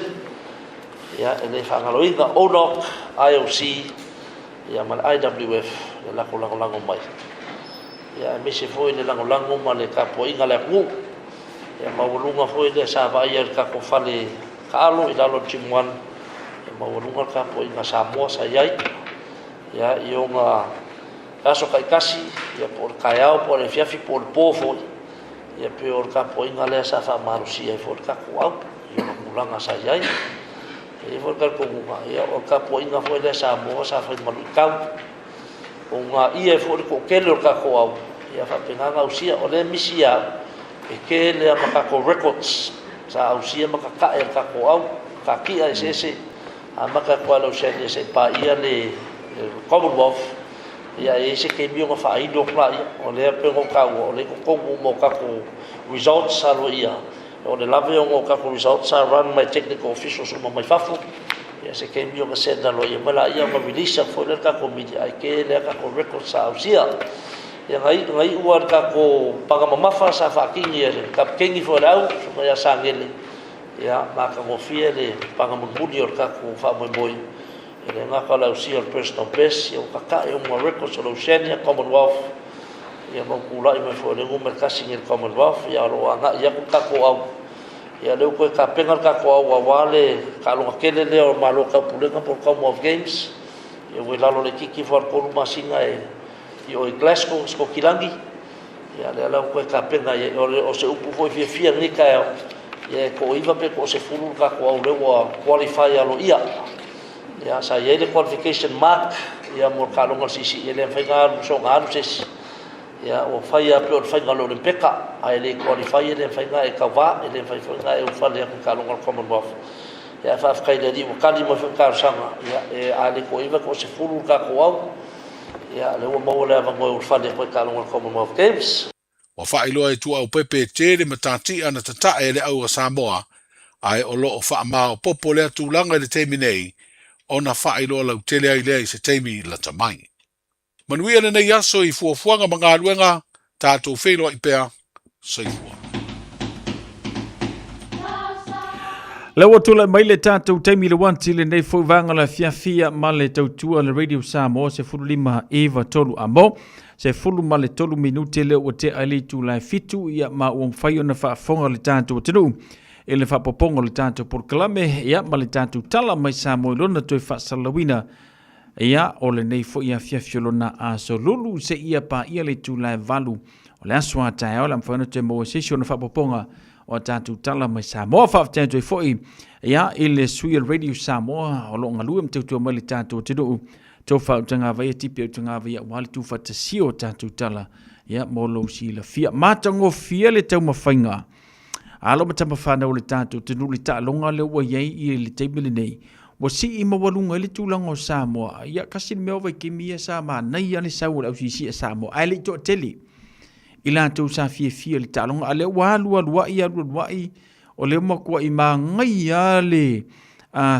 ia, e le faagaloina ONOC, IOC, ia, ma le IWF, le latou lagolago mai. Ia, aemaise foi le lagolago ma le tapuaiga a le atunuu. Ia maualuga foi lea sa vaaia i le tatou fale taalo i lalo o le Gym One, ia maualuga le tapuaiga a Samoa sa i ai, ia, i ona aso taitasi, ia po o le taeao po o le afiafi po o le po foi, ia pei o le tapuaiga lea sa faamalosia ai foi le tatou au i ona tulaga sa i ai. E i ai foi le talitonuga, ia o le tapuaiga foi lea a Samoa sa fai ma luitau, Uunaia ai foi le toatele o le tatou au, ia faapena ona ausia. O lea misi ia au, e tele lava ma tatou records sa ausia ma tatae e le tatou au, kakia eseese, amata atu lava i le Oceania seia paia le Commonwealth, ia e i ai se taimi ona faailo atu laia. O lea pei ona ou taua, o lea e i totonu uma o tatou results aloaia, O le lave ona o tatou results sa run mai technical officials uma mai fafo, ia se taimi ona send aloaia mai laia ona release atu foi lea i le tatou media, ae tele lava tatou records sa ausia. Ia, na iu, na iu lava i le tatou paga mamafa sa faatini e le Kapikeni foi o le au, Susuga ia Sagele, ia, matagofie le paga mulimuli o le tatou faamoemoe. E le gata o le ausia o le personal best, ia ua tatae uma records o le Oceania, Commonwealth, ia ma ua tulai mai foi o le numera tasi nei i le Commonwealth, ia o lo o agai atu le tatou au. Ia o lea ua toe tapena le tatou au aua le taaloga tele lea o Malo o Taupulega po o le Commonwealth Games, ia ua i lalo laitiiti ifo lava o le 3 masina e i o i Glasgow, Sikotilagi, ia lea la ua toe tapena i ai. O, le, o se upu foi fiafia i lenei taeao, ia e toaiva pe toasefulu le tatou au lea ua qualify aloaia. Ia, sa i ai le qualification mark ia mo le taaloga o le siisii, e le mafai ona alu soona alu se isi. Ia, ua fai lava pei o le faiga o le Olympeka, a e le qualify e le mafai ona e tauvā, e le mafai foi ona e ulufale atu i le taaloga o le Commonwealth. Ia, ae faafetai i le Alii ua tali mai foi le talosaga, ia, e, a le toaiva, toasefulu le tatou au. Ia, lea ua maua le avanoa e ulufale atu ai i taaloga o le Commonwealth Games.
Ua faailoa e Tuaaupepe tele matatia na tatae e le au a Samoa, ae o lo o faamaopoopo lea tulaga i le taimi nei ona faailoa lautele ai lea i se taimi lata mai. Manuia lenei aso i fuafuaga ma galuega, tatou feiloai pea. Soifua.
Lea ua tulai mai le tatou taimi le wanti lenei foi vaega la fiafia ma le tautua le Radio Samoa 15 iva tolu amo se fulu ma le tolu minute lea ua tea i le itula e fitu ia ma ua mafai ona faafofoga le tatou atunuu i le faapopoga o le tatou polokalame ia ma le tatou tala mai Samoa i lona toe faasalalauina Ia, o lenei foi afiafi o lona aso lulu seia paia le itula e valu o le aso a taeao le a mafai ona toe maua se isi ona faapopoga o a tatou tala mai Samoa. Faafetai atu ai foi ia, i le sui o le Radio Samoa o lo o galue ma tautua mai le tatou atunuu tofa utagavaia tipi utagavaia aua le tuufaatasia o tatou tala ia, mo lou silafia. Matagofie le taumafaiga Alo ma tama fanau o le tatou atunuu i le taaloga lea ua i ai i le taimi lenei, ua sii maualuga ai le tulaga o Samoa. Ia, kasi le mea o vaitaimi ia sa manaia le sau o le ausiisii a Samoa, ae le i toatele i latou sa fiafia i le taaloga. A lea ua alualuai, alualuai, o lea ua matuai manaia le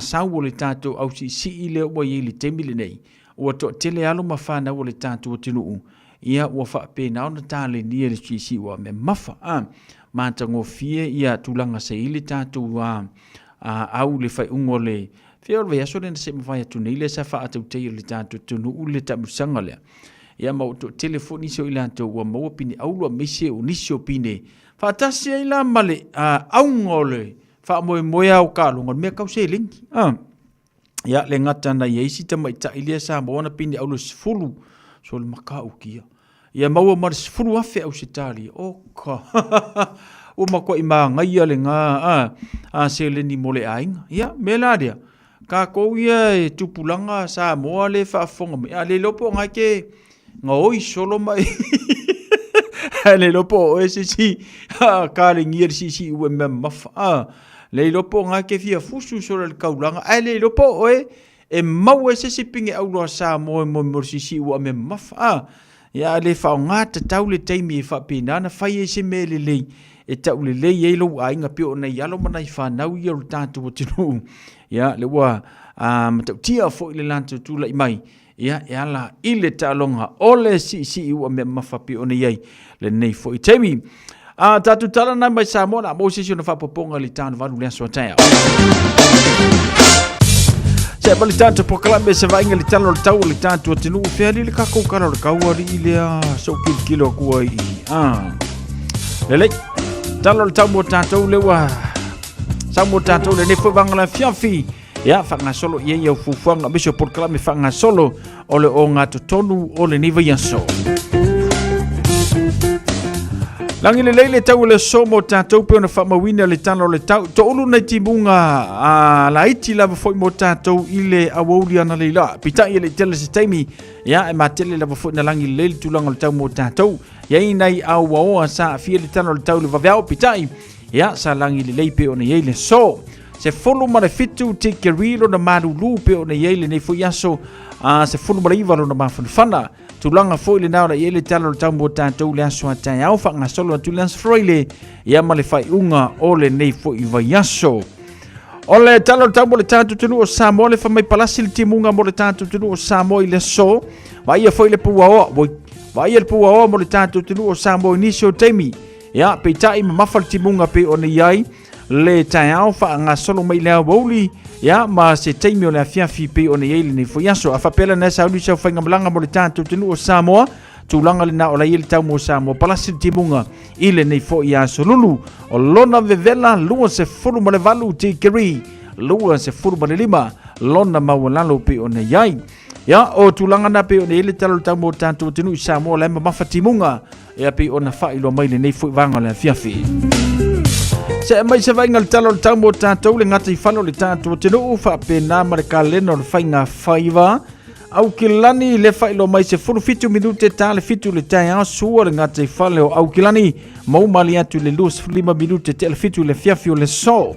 sau o le tatou ausiisii lea ua i ai i le taimi lenei. Ua toatele alo ma fanau o le tatou atunuu, ia ua faapena ona talenia le siisii ua memafa a matagofie ia tulaga sa i le tatou a, a au le faaiuga o le fia o le vaiaso lea na se i mavae atu nei lea sa faatautaia le tatou atunuu le taamilosaga lea. Ia ma ua toatele foi nisi o i latou ua maua pine auro aemaise o nisi o pine faatasi ai la ma le auga o le faamoemoe o taaloga o le mea tau seleni. A. Ia, le gata na i ai isi tamaitai lea sa maua na pine auro e 10, so le matautia. Ia maua ma le 10,000 Ausetalia. Oka! Ua matuai manaia lena a, a seleni mo le aiga. Ia, mea la lea, tatou ia e tupulaga Samoa lea e faafofoga mai, a le iloa po o na e te gaoi solo mai. Ae le iloa po o oe se isi kalegia le siisii ua mea mamafa. A, le iloa po o na e te fia fusu solo i le taulaga, ae le iloa po o oe e maua ai se isi pine auloa Samoa e moe mo le siisii ua mea mamafa. A, ia le faaaoga tatau le taimi e faapena ona fai ai se mea lelei e tau lelei ai lou aiga pei o nai alo ma nai fanau ia o le tatou atunuu. Ia, lea ua matautia foi le latou tulai mai ia e ala i le taaloga o le siisii ua mea mamafa pei ona i ai lenei foi taimi. A tatou tala na mai Samoa la mo se isi ona faapopoga i le tano valu le aso a taeao. Se pa le tatou polokalame se vaaiga i le tala o le tau o le tatou atunuu fea li le kakou kala o le kau alii lea so kilokilo atu ai i a. Lelei, tala o le tau mo tatou le ua sau mo tatou lenei foi vaega o le afiafi. Ia, faagasolo i ai au fuafuaga aemaise o polokalame faagasolo o le ogatotonu o lenei vaiaso. Lagi lelei le tau o le aso mo tatou pe ona faamauina le tala o le tau. Toulu nai timuga a laiti lava foi mo tatou i le aoauli analeila. Peitai e le i tele se taimi, ia e matele lava foi na lagi lelei le tulaga o le tau mo tatou. I ai nai auaoa sa aafia le tala o le tau i le vaveao, peitai, ia sa lagi lelei pe ona i ai le aso. 17 tikeri lona malulu pe ona i ai lenei foi aso, a 19 lona mafanafana. Tulaga foi lena ona i ai le tala o le tau mo tatou le aso a taeao faagasolo atu le aso Friday ia ma le faaiuga o lenei foi vaiaso. O le tala o le tau mo le tatou atunuu o Samoa le fai mai palasi le timuga mo le tatou atunuu o Samoa i le aso. Vaaia foi le puaoa. Ua Vaaia le puaoa mo le tatou atunuu o Samoa i nisi o taimi. Ia, peitai mamafa le timuga pei ona i ai le taeao faagasolo mai le aoauli, ia, ma se taimi o le afiafi pei ona i ai lenei foi aso. A faapea la na sauni sau faigamalaga mo le tatou atunuu o Samoa, tulaga lena o la i ai le tau mo Samoa, palasi le timuga i lenei foi aso lulu. O lona vevela 28 tikeri, 25 lona maualalo pei ona i ai. Ia, o tulaga na pei ona i ai le tala o le tau mo le tatou atunuu i Samoa, la e mamafa timuga, ia pei ona faailoa mai lenei foi vaega o le afiafi. Se mai se vaaiga le tala o le tau mo tatou le gataifale o le tatou atunuu faapena ma le kalena o le faiga faiva. Aukilani le faailoa mai 17 minute ta le 7 le taeao sua le gataifale o Aukilani maumali atu le 25 minute te le 7 le afiafi o le so.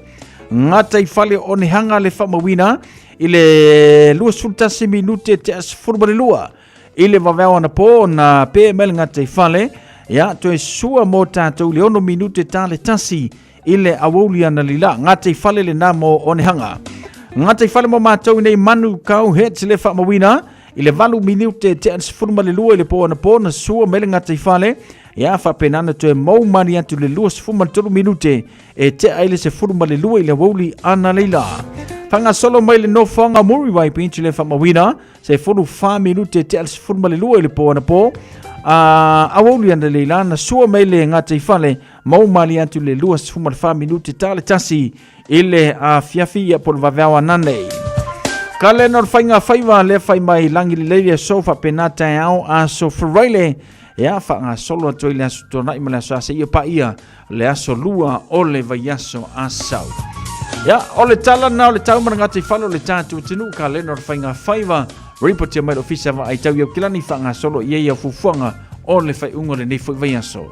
Gataifale o Onehanga le faamauina i le 21 minute te 12 i le vaveao anapo na pe mai le gataifale ia toe sua mo tatou le 6 minute ta le tasi i le aoauli analeila. Gataifale lena mo Onehanga. Gataifale mo matou nei manu kau hets le faamauina i le 8 minute te 12 i le po anapo na sua mai le gataifale ia faapena na toe maumali atu le 23 minute e tea ai le 12 i le aoauli analeila. Faagasolo mai le nofoaga Muriwai Beach le faamauina 14 minute tea le 12 i le po anapo. A aoauli analeila na sua mai le gataifale maumali atu le 24 minute ta le tasi i le afiafi ia po le vaveao ananei. Kalena o le faiga faiva le fai mai lagi lelei le aso faapena taeao aso Faraile ia faagasolo atu ai le aso Tuanai ma le aso Asa ia paia le aso lua o le vaiaso Asau. Ia, o le tala na o le tau mana ngata i falo le tātou atunuu ka lena o le faiga faiva ripotia mai le ofisa vaai tau i Aukilani faagasolo i ai au fuafuaga o le faaiuga o lenei foi vaiaso.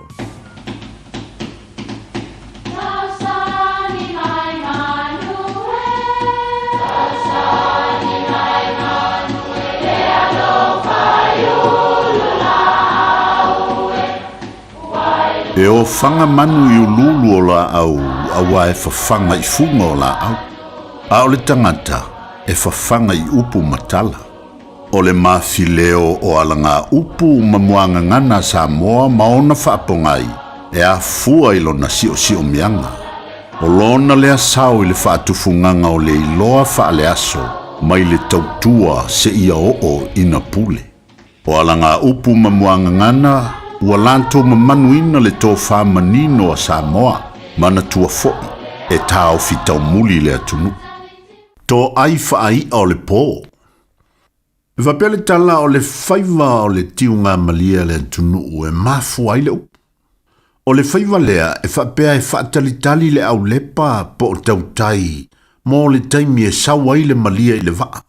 E ofaga manu i uluulu o laau auā e fafaga i fuga o laau, a o le tagata e fafaga i upu ma tala. O le mafileo o alagaupu ma muagagana a Samoa ma ona faapogai e afua i lona siosiomiaga. O lona lea sao i le faatufugaga o le iloa faaleaso mai le tautua seia oo ina pule. O alagaupu ma muagagana ua latou mamanuina le tofa manino a Samoa, manatua foi e taofi taumuli le atunuu. Toai faai'a o le po. E faapea le tala o le faiva o le tiugamalie a le atunuu e mafua ai le upu. O le faiva lea e faapea e faatalitali le aulepa po o tautai mo le taimi e sau ai le malie i le vaa.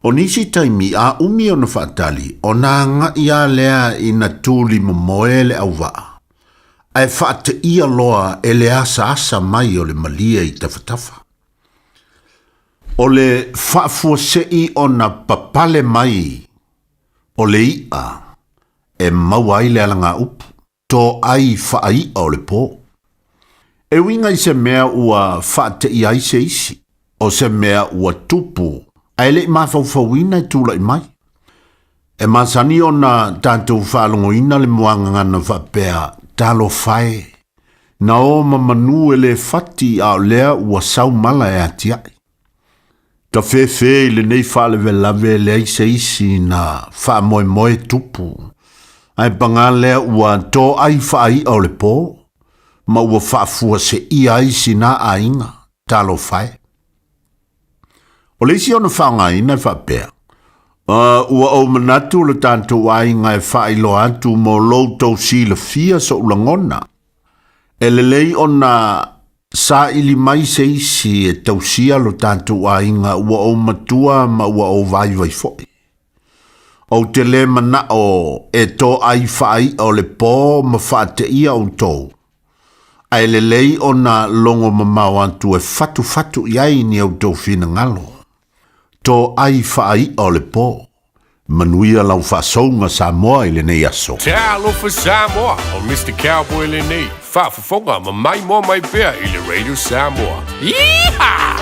O nisi taimi a umi ona faatali, ona agai lava lea ina tuli momoe le auvaa, ae faateia loa e le asaasa mai o le malie i tafatafa. O le faafuasei ona papale mai o le i'a e maua ai le alagaupu, toai faai'a o le po. E uiga i se mea ua faateia ai se isi, o se mea ua tupu ae le i mafaufauina e tulai mai. E masani ona tatou faalogoina le muagagana faapea, Talofa e, na o ma manu e le fati a o lea ua sau mala e atiae. Tafefe i lenei faalavelave e leai se isi na faamoemoe tupu, ae paga lea ua toai faai'a o le po, ma ua faafuaseia ai sina aiga, talofa e. O le isi ona faaaogaina e faapea, Ua ou manatu lo tatou aiga e faailoa atu mo lo outou silafia so'u lagona. E lelei ona saili mai se isi e tausia lo tatou aiga ua ou matua ma ua ou vaivai foi. Ou te lē mana'o e toai faai'a o le pō ma faateia outou, ae lelei ona logo mamao atu e fatufatu i ai ni outou finagalo. Toai faai'a o le pō. Manuia lau faasouga Samoa i lenei aso.
Talofa Samoa, o Mister Cowboy lenei, faafofoga ma maimoa mai pea i le Radio Samoa. Yeehaw!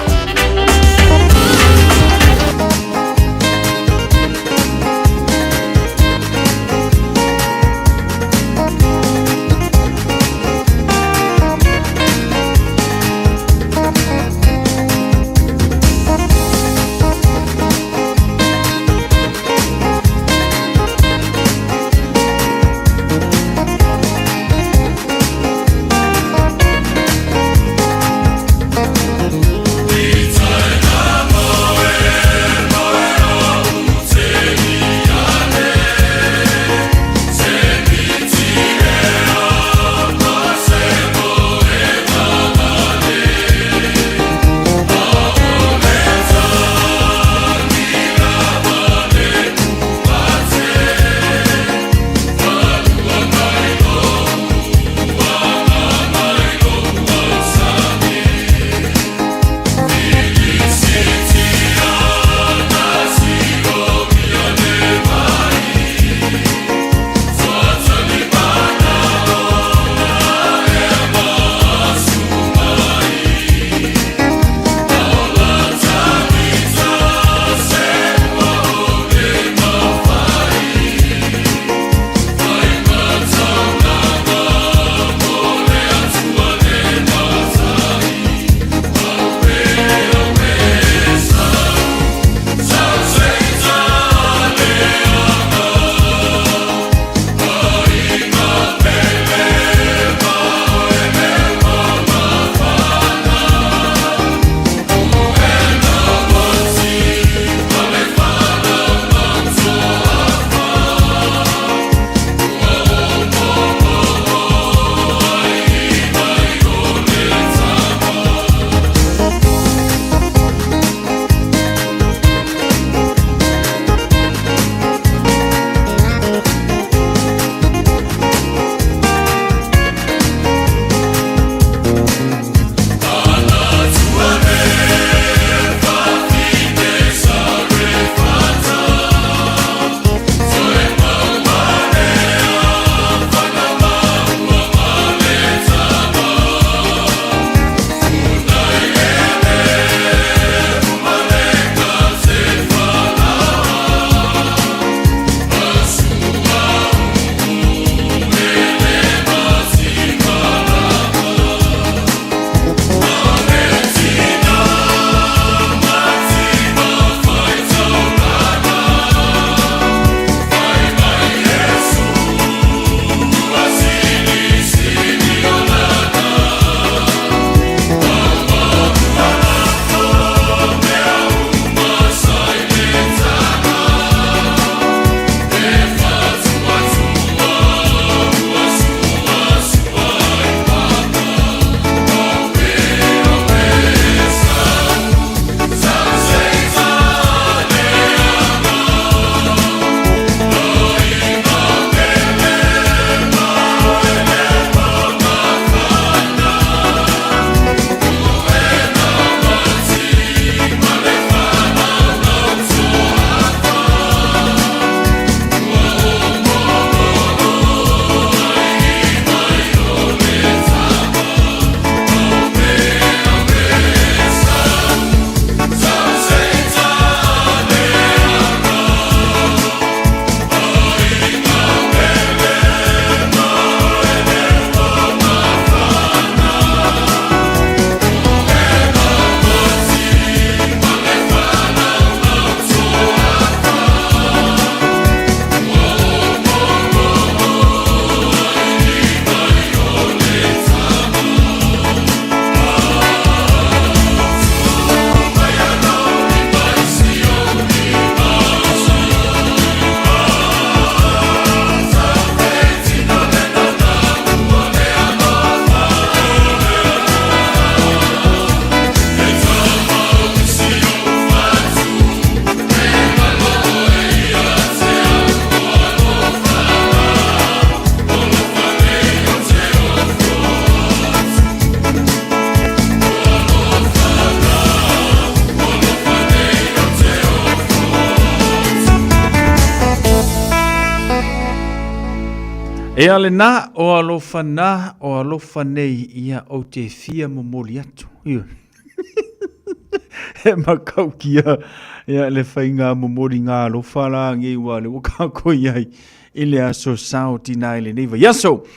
Ea lena, o alofa na, o alofa nei, ia ou te fia momoli atu. Ioe. He makaukia ia le faiga momoli ngā alofa la ngei ua le ua kākou i ai i le aso sao tina i lenei vaiaso.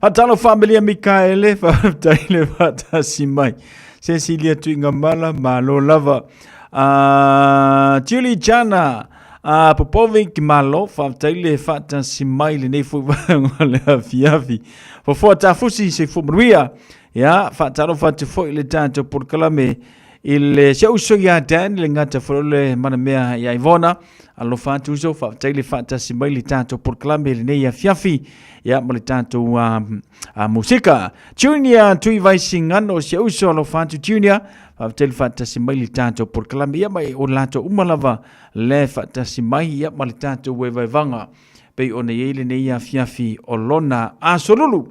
Faatalofa Amelia Mikaele, faafetai le faatasi mai. Cecilia Tuigamala, malo lava. Julie Jana, Popovic, malo, faafetai le faatasi mai lenei foi vaega o le afiafi. Fofoa Tafusi, soifua manuia. Ia, faatalofa atu foi le tatou polokalame i le si ou uso ia Dan, le gata foi o le manamea ia Ivona. Alofa atu uso, faafetai le faatasi mai le tatou polokalame i lenei afiafi, ia, ma le tatou musika. Junior Tuivaisigano, si ou uso, alofa atu Junior, faafetai le faatasi mai le tatou polokalame, ia, ma o latou uma lava le faatasi mai, ia, ma le tatou vaevaevaga. pei ona i ai lenei afiafi o lona asolulu.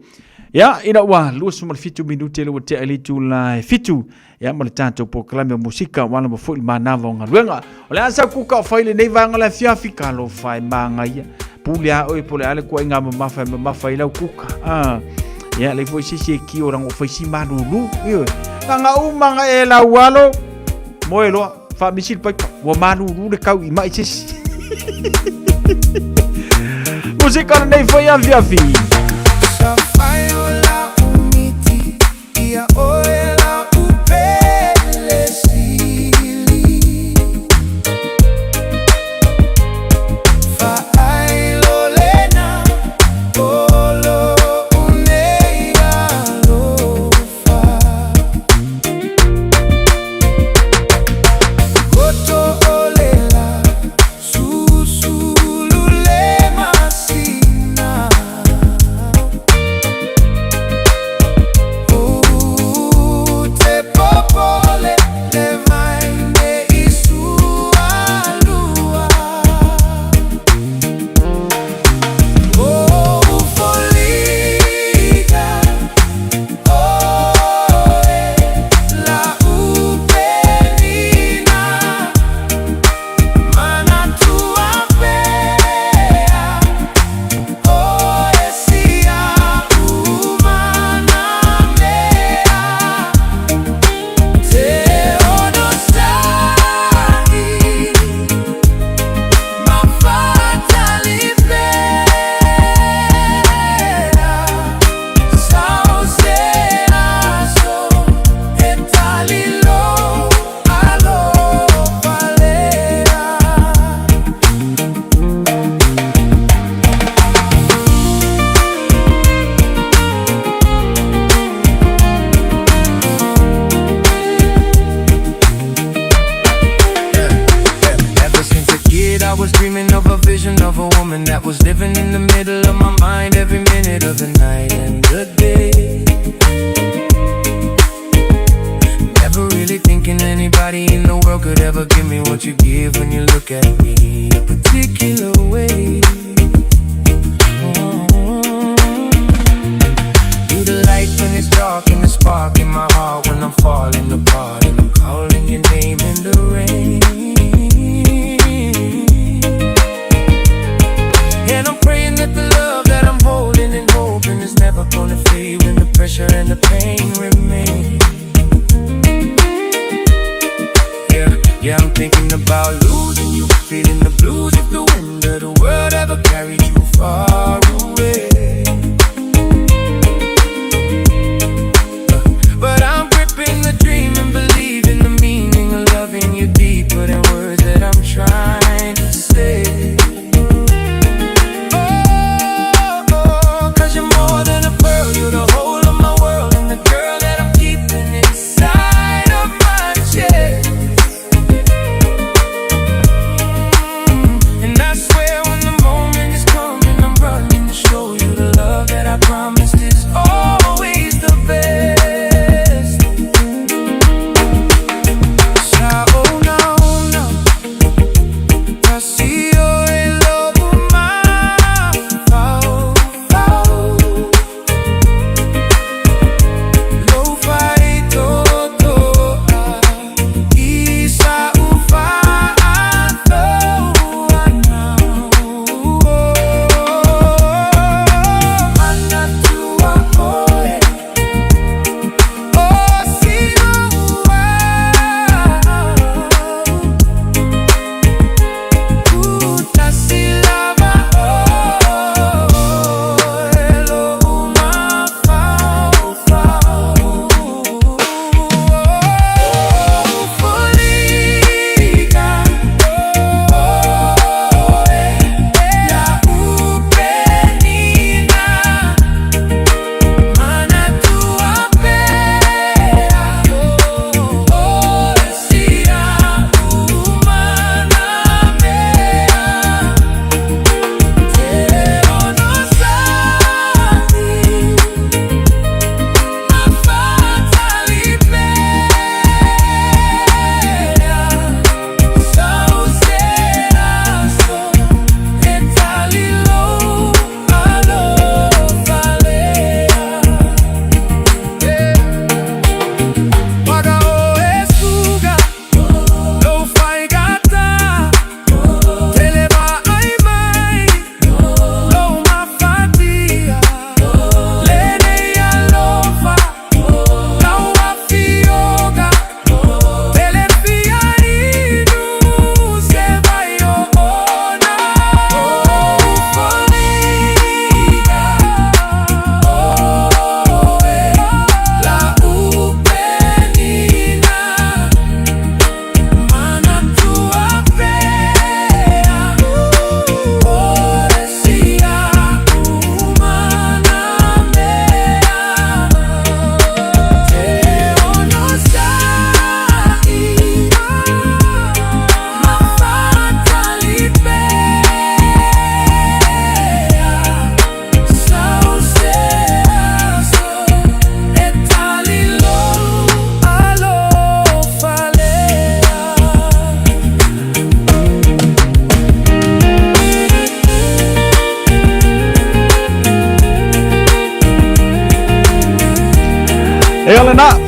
Ia, ina ua 27 minute le ua tea i le itula e 7, ia ma le tatou polokalame o musika ua lava foi le manava o galuega. O le a sau kuka o fai lenei vaega o le afiafi, talofa e magaia. Pule a oe po o le a le kuaiga mamafa e mamafa ai lau kuka. Ah. Ia, lei foi se isi e kio leaga o fai si malulu. Ioe. Langa uma nga e lau alo, moe loa. Faamisi le paipa, ua malulu le kau i mai se isi. Musika lenei foi afiafi.
Ever since a kid, I was dreaming of a vision of a woman that was living in the middle of my mind every minute of the night and the day. Never really thinking anybody in the world could ever give me what you give when you look at me a particular way. You the light when it's dark and the spark in my heart when I'm falling apart and I'm calling your name in the rain. And I'm praying that the love that I'm holding and hoping is never gonna fade when the pressure and the pain remain. Yeah, yeah, I'm thinking about losing you, feeling the blues if the wind of the world ever carried you far away. But I'm gripping the dream and believing the meaning of loving you deeper than words that I'm trying to say. Oh, oh, 'cause you're more than a pearl, you're the whole of my world, and the girl that I'm keeping inside of my chest. And I swear when the moment is coming, I'm running to show you.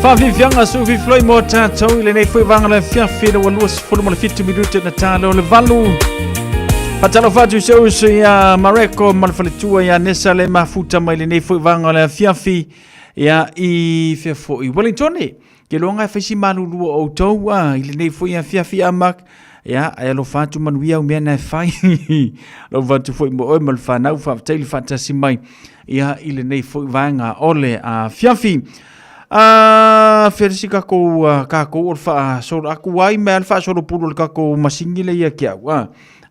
Faafiafiaga suufiufiloi mo tatou i lenei foi vaega le afiafi ina ua 27 minute na tala o le valu. Faatalofa atu i se uso ia Mareko ma le faletua ia Nesa le mafuta mai lenei foi vaega le afiafi ia i fea foi Wellington. Ke loa ngai faisi malulu o outou a i lenei foi afiafi a Mark. Ia, e alofa atu manuia au mea na e fai. Alofa atu foi mo oe ma le whanau, faafetai le faatasi mai ia i lenei foi vaega o le afiafi. A felisi kakou kakou o le faasolo aku ai mea le faasolo pulu o le kakou masini le ia ki au. A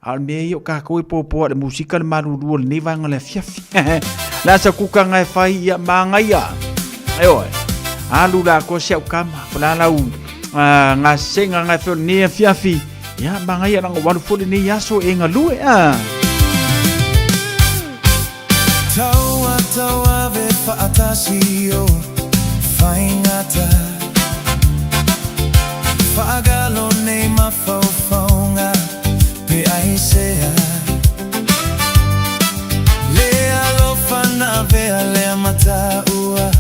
o le mea ia o kakou e popo a le musika le malulu o lenei vaega o le afiafi. Le asa kuka ngai fai ia mangaia. E oe. Alu la ko se au kama. Po la lau gasega ngai fai o lenei afiafi. Ia mangaia langa walu fo lenei aso e galue. A.
Taua tauave whaatasi o whaingata Whaagalo nei mawhauwhaunga pe aisea Le alofa na vea lea mataua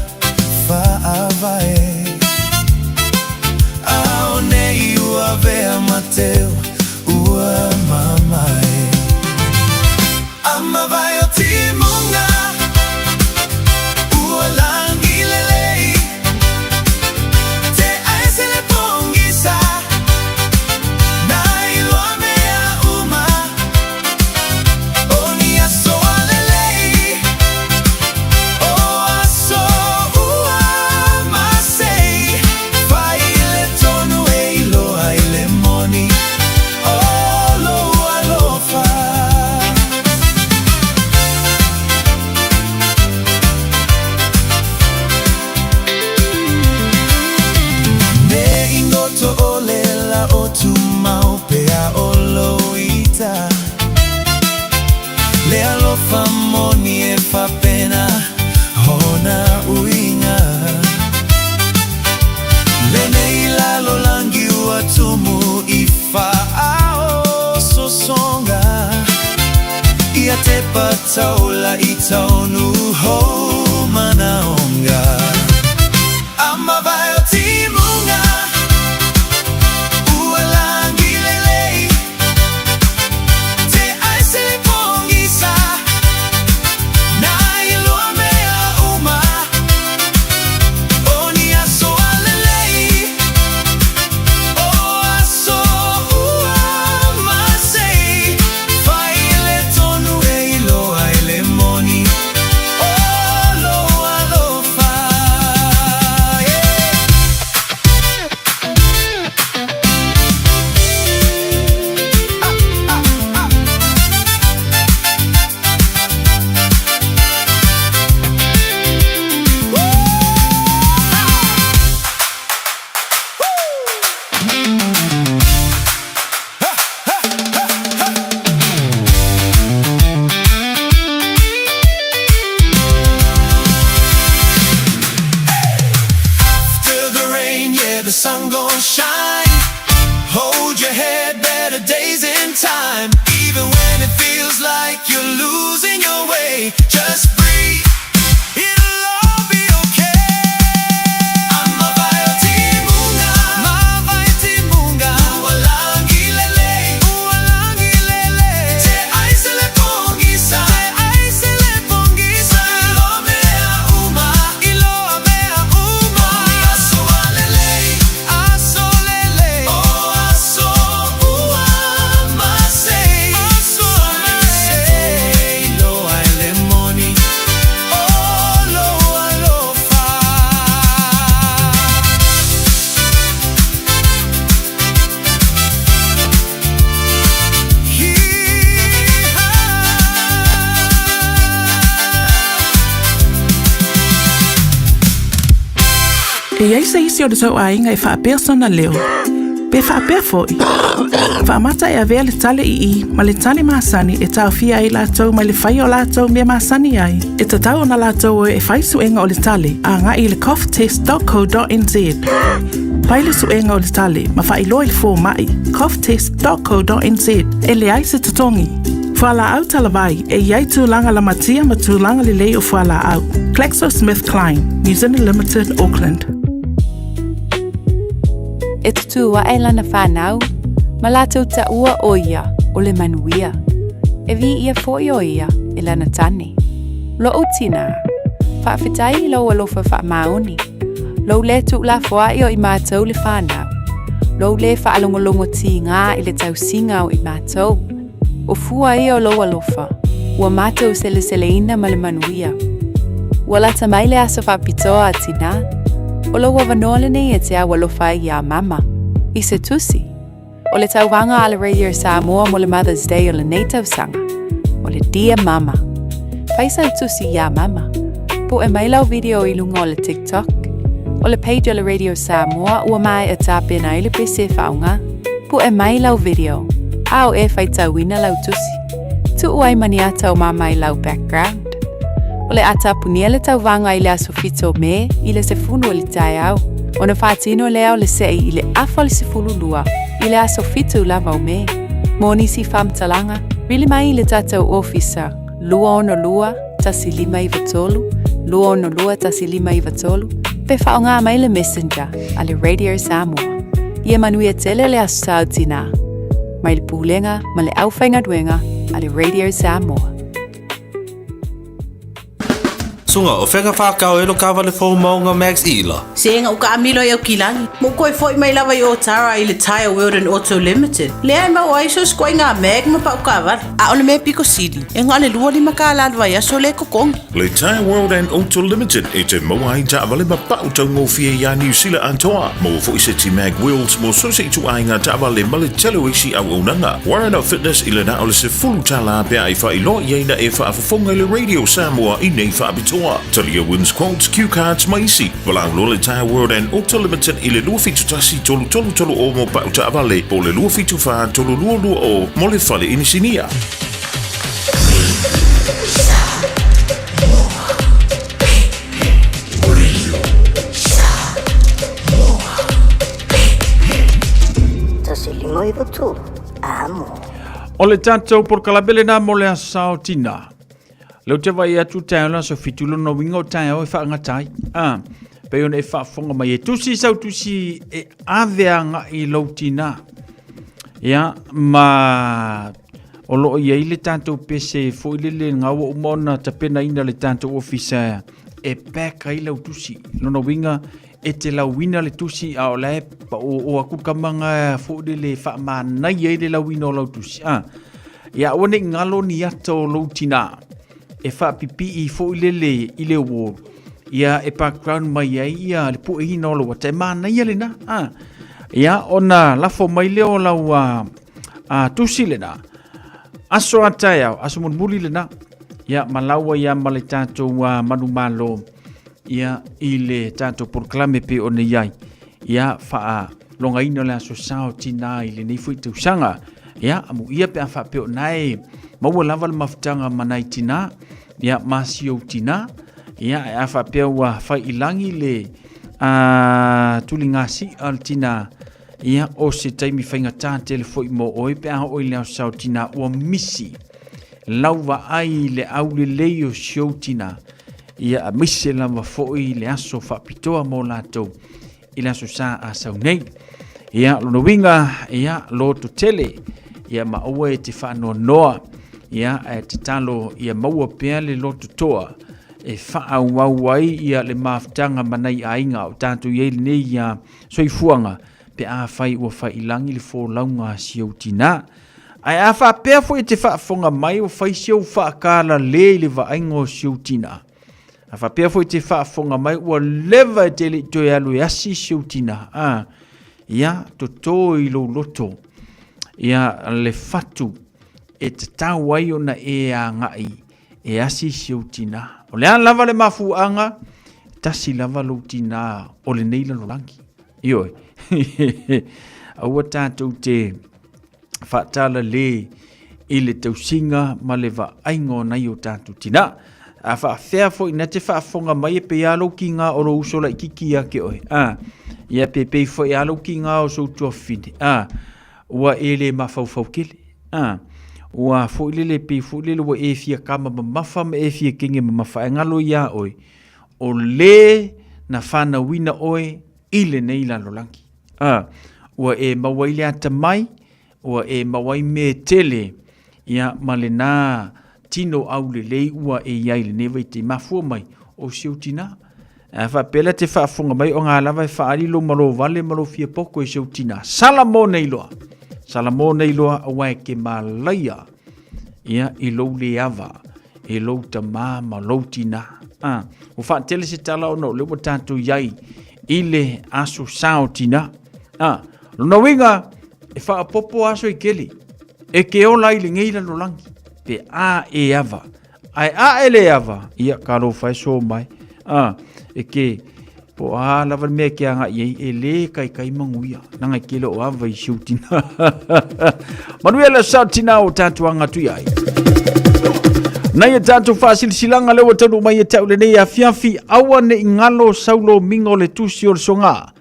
whaavae Ao nei ua vea mateo ua mamae A mavae o timunga ua langi lelei Te aese le pongisa Na iloa mea uma O ni aso a lelei O aso ua masei Fai le tonu e iloa i le moni O lou alofa. Me ingoto o le la o tumau pea o loita Le alofa moni e fapena hona uiga Lenei lalolangi ua tumu i faaososonga Ia te pataula i taunu hou manaonga A mavae o timunga Ua langi lelei Te aese le pongisa Na iloa mea uma O ni aso a lelei O aso ua masei Fai le tonu e iloa i le moni O lou alofa yeah. After the rain, yeah, the sun gon' shine. Hold your head, better days in time. Even when it feels like you're losing your way, just breathe. It'll all be okay. Amavae o timunga, mavae timunga. Ua langi lelei, ua langi lelei. Te aise le pongisa, te aise le pongisa. Iloa mea uma, iloa mea uma. O ni aso a lelei, aso lelei. O aso ua masei, aso masei. Iloa e le moni, o lou alofa.
E i ai se isi o le tou aiga e faapea sona leo, pe faapea foi, faamata e avea le tale i i ma le tale masani e taofia ai latou mai le faia o latou mea masani ai. E tatau ona latou o e fai suega o le tale agai i le coughtest.co.nz. Fai le suega o le tale ma faailoa i le fomai coughtest.co.nz e leai se totogi. Fualaau talavai e i ai tulaga lamatia ma tulaga lelei o fualaau. GlaxoSmithKline, New Zealand Limited, Auckland.
E tutū aʻe lana whānau, ma lātou taua ʻo ia ʻo le manuia. E viia foʻi ʻo ia e lana tane. Loʻu tinā, faafetai i lou alofa faamaoni. Lou lē tuulafoaʻi o i mātou le whānau. Lou lē faalogologo tīgā i le tausiga o i mātou. O fua ia o lou alofa, ua mātou seleseleina ma le manuia. Ua lata mai le aso faapitoa a Tinā, o lou avanoa lenei e te au alofa ai iā Mama, i se tusi. O le tauvaga a le Radio Samoa mo le Mother's Day o lenei tausaga, o le Dear Mama. Fai sau tusi iā Mama. Puʻe mai lau video i luga o le TikTok. O le page o le Radio Samoa ua maea tapena ai le pese e faaaoga. Puʻe mai lau video, a o e faitauina lau tusi. Tuu ai ma ni ata o mama i lau background. O le a tapunia le tauvaga i le aso 7 o Me i le 10 o le taeao, ona faatino lea o le seʻi i le afa o le 12 i le aso 7 lava o Me. Mo nisi faamatalaga, vili mai i le tatou ofisa 262 1593 262 1593 pe faaaoga mai le Messenger a le Radio Samoa. Ia manuia tele le Aso Sa o Tinā, mai le Pulega ma le Aufaigaluega a le Radio Samoa.
Sunga, o fea ka whākau e lo kāwale fou maunga Max Ila?
Se nga uka amilo i au kilagi. Mo koe foi mai lava i Otara i le Tyre World and Auto Limited. Lea e mau ai so skoe ngā mag ma pau kāwale. A o le mea piko sili, e ngā le 25 kāla le vaiaso le kokongi.
Le Tyre World and Auto Limited e te maua ai taavale ma pa'u taugofie iā Niu Sila atoa. Maua fo'i se ti mag wheels mo so se ituaiga taavale ma le tele o isi auaunaga. Warren of Fitness i le na o le $10 pe a e faailoa i ai na e faafofoga i le Radio Samoa i nei faapitoa. Talia Wins Quotes, Cue Cards ma isi. Valaau loa le Tyre World and Auto Limited i le 271 3330 mo pa'u taavale po o le 274 3220 mo le fale inisinia.
O le tatou polokalame lena mo le aso sao tina. Leu te vai atu taeao le aso fitu lona uiga o taeao e faagata ai. Ah, pei ona e faafofoga mai e tusi sau tusi e ave agai i lou tina. Ia, ma o lo o i ai le tatou pese foi lele nga ua uma ona tapenaina le tatou ofisa e pack ai lau tusi. Lona uiga e te lauina le tusi a o la e o aku kama foi lele faamanaia ai le lauina o lau tusi. Ah, ia aua ne i galo ni ata o lou tinā e faapipii foi lele i le wall ia e background mai ai ia le pueina o lou ata e manaia lena. Ah, ia ona lafo mai lea o lau a tusi lena. Aso a taeao, aso mulimuli lena. Ia ma laua ia ma le tatou manumalo ia i le tatou polokalame pe ona i ai. Ia faalogaina le aso sao tinā i lenei foi tausaga. Ia amuia pe a faapea o nae maua lava le mafutaga ma nai tinā. Ia ma si ou tinā. Ia e a faapea ua fai i lagi le a tuligasi'a o le tinā. Ia, o se taimi faigata tele foi mo oe pe a oo i le aso sao tinā ua misi lau vaai i le aulelei o si ou tinā. Ia, aemaise lava foi le aso faapitoa mo latou i le aso sa a sau nei. Ia, lona uiga, ia, loto tele, ia ma aua e te faanoanoa, ia, ae tatalo ia maua pea le loto toa e faaauau ai ia le mafutaga ma nai aiga o tatou i ai lenei ia soifuaga pe afai ua faiilagi le folauga a si ou tinā. Ae a faapea foi e te faafofoga mai ua fai si ou faakalalē i le vaaiga o si ou tinā, a faapea foi e te faafofoga mai ua leva e te le i toe alu e asi si ou tinā, a, ia, totō i lou loto, ia, le fatu e tatau ai ona e agai e asi si ou tinā. O le a lava le mafuaaga, tasi lava lou tinā o lenei lalolagi. Ioe. Aua tatou te faatalalē i le tausiga ma le vaaiga o nai o tatou tinā. A faafea foi na te faafofoga mai e pei lava lou kiga o lou uso laitiiti ia te oe. A, ia pe pei foi lava lou kiga o sou tuafafine. A, ua e le mafaufau tele. A, ua foi lele pei foi lele ua e fia kama mamafa ma e fia kenge mamafa ae galo iā oe, o le na fanauina oe i lenei lalolagi. A, Ua e maua ai le atamai, ua e maua ai mea e tele, ia, ma lena tino aulelei ua e i ai i lenei vaitaimi. Mafua mai, o si ou tinā. A faapea la te faafofoga mai o ngā lava e faaali lou malo vale ma lou fia poko i si ou tinā. Sala mo nei loa. Sala mo nei loa aua e ke malaia ia, i lou le ava e lou tamā ma lou tinā. Ah, ua faatele se tala ona o lea ua tatou i ai i le aso sa o tinā. Ah, lona uiga, e faapopo aso i kele, e ke ola ai lenei lalolagi, pe a e ava. Ae a e le ava, ia ka alofa e so mai. A, e ke, po a lava le mea ke anga i ai, e le kai kai manguia. Nanga i ke lo ava i siu tina. Manuia le sa tina o tātou anga tui ai. Nei e tātou whaasilisilanga le ua taunu mai e tau lenei afiafi, aua ne i ngalo saulo mingo le tusi o le songa.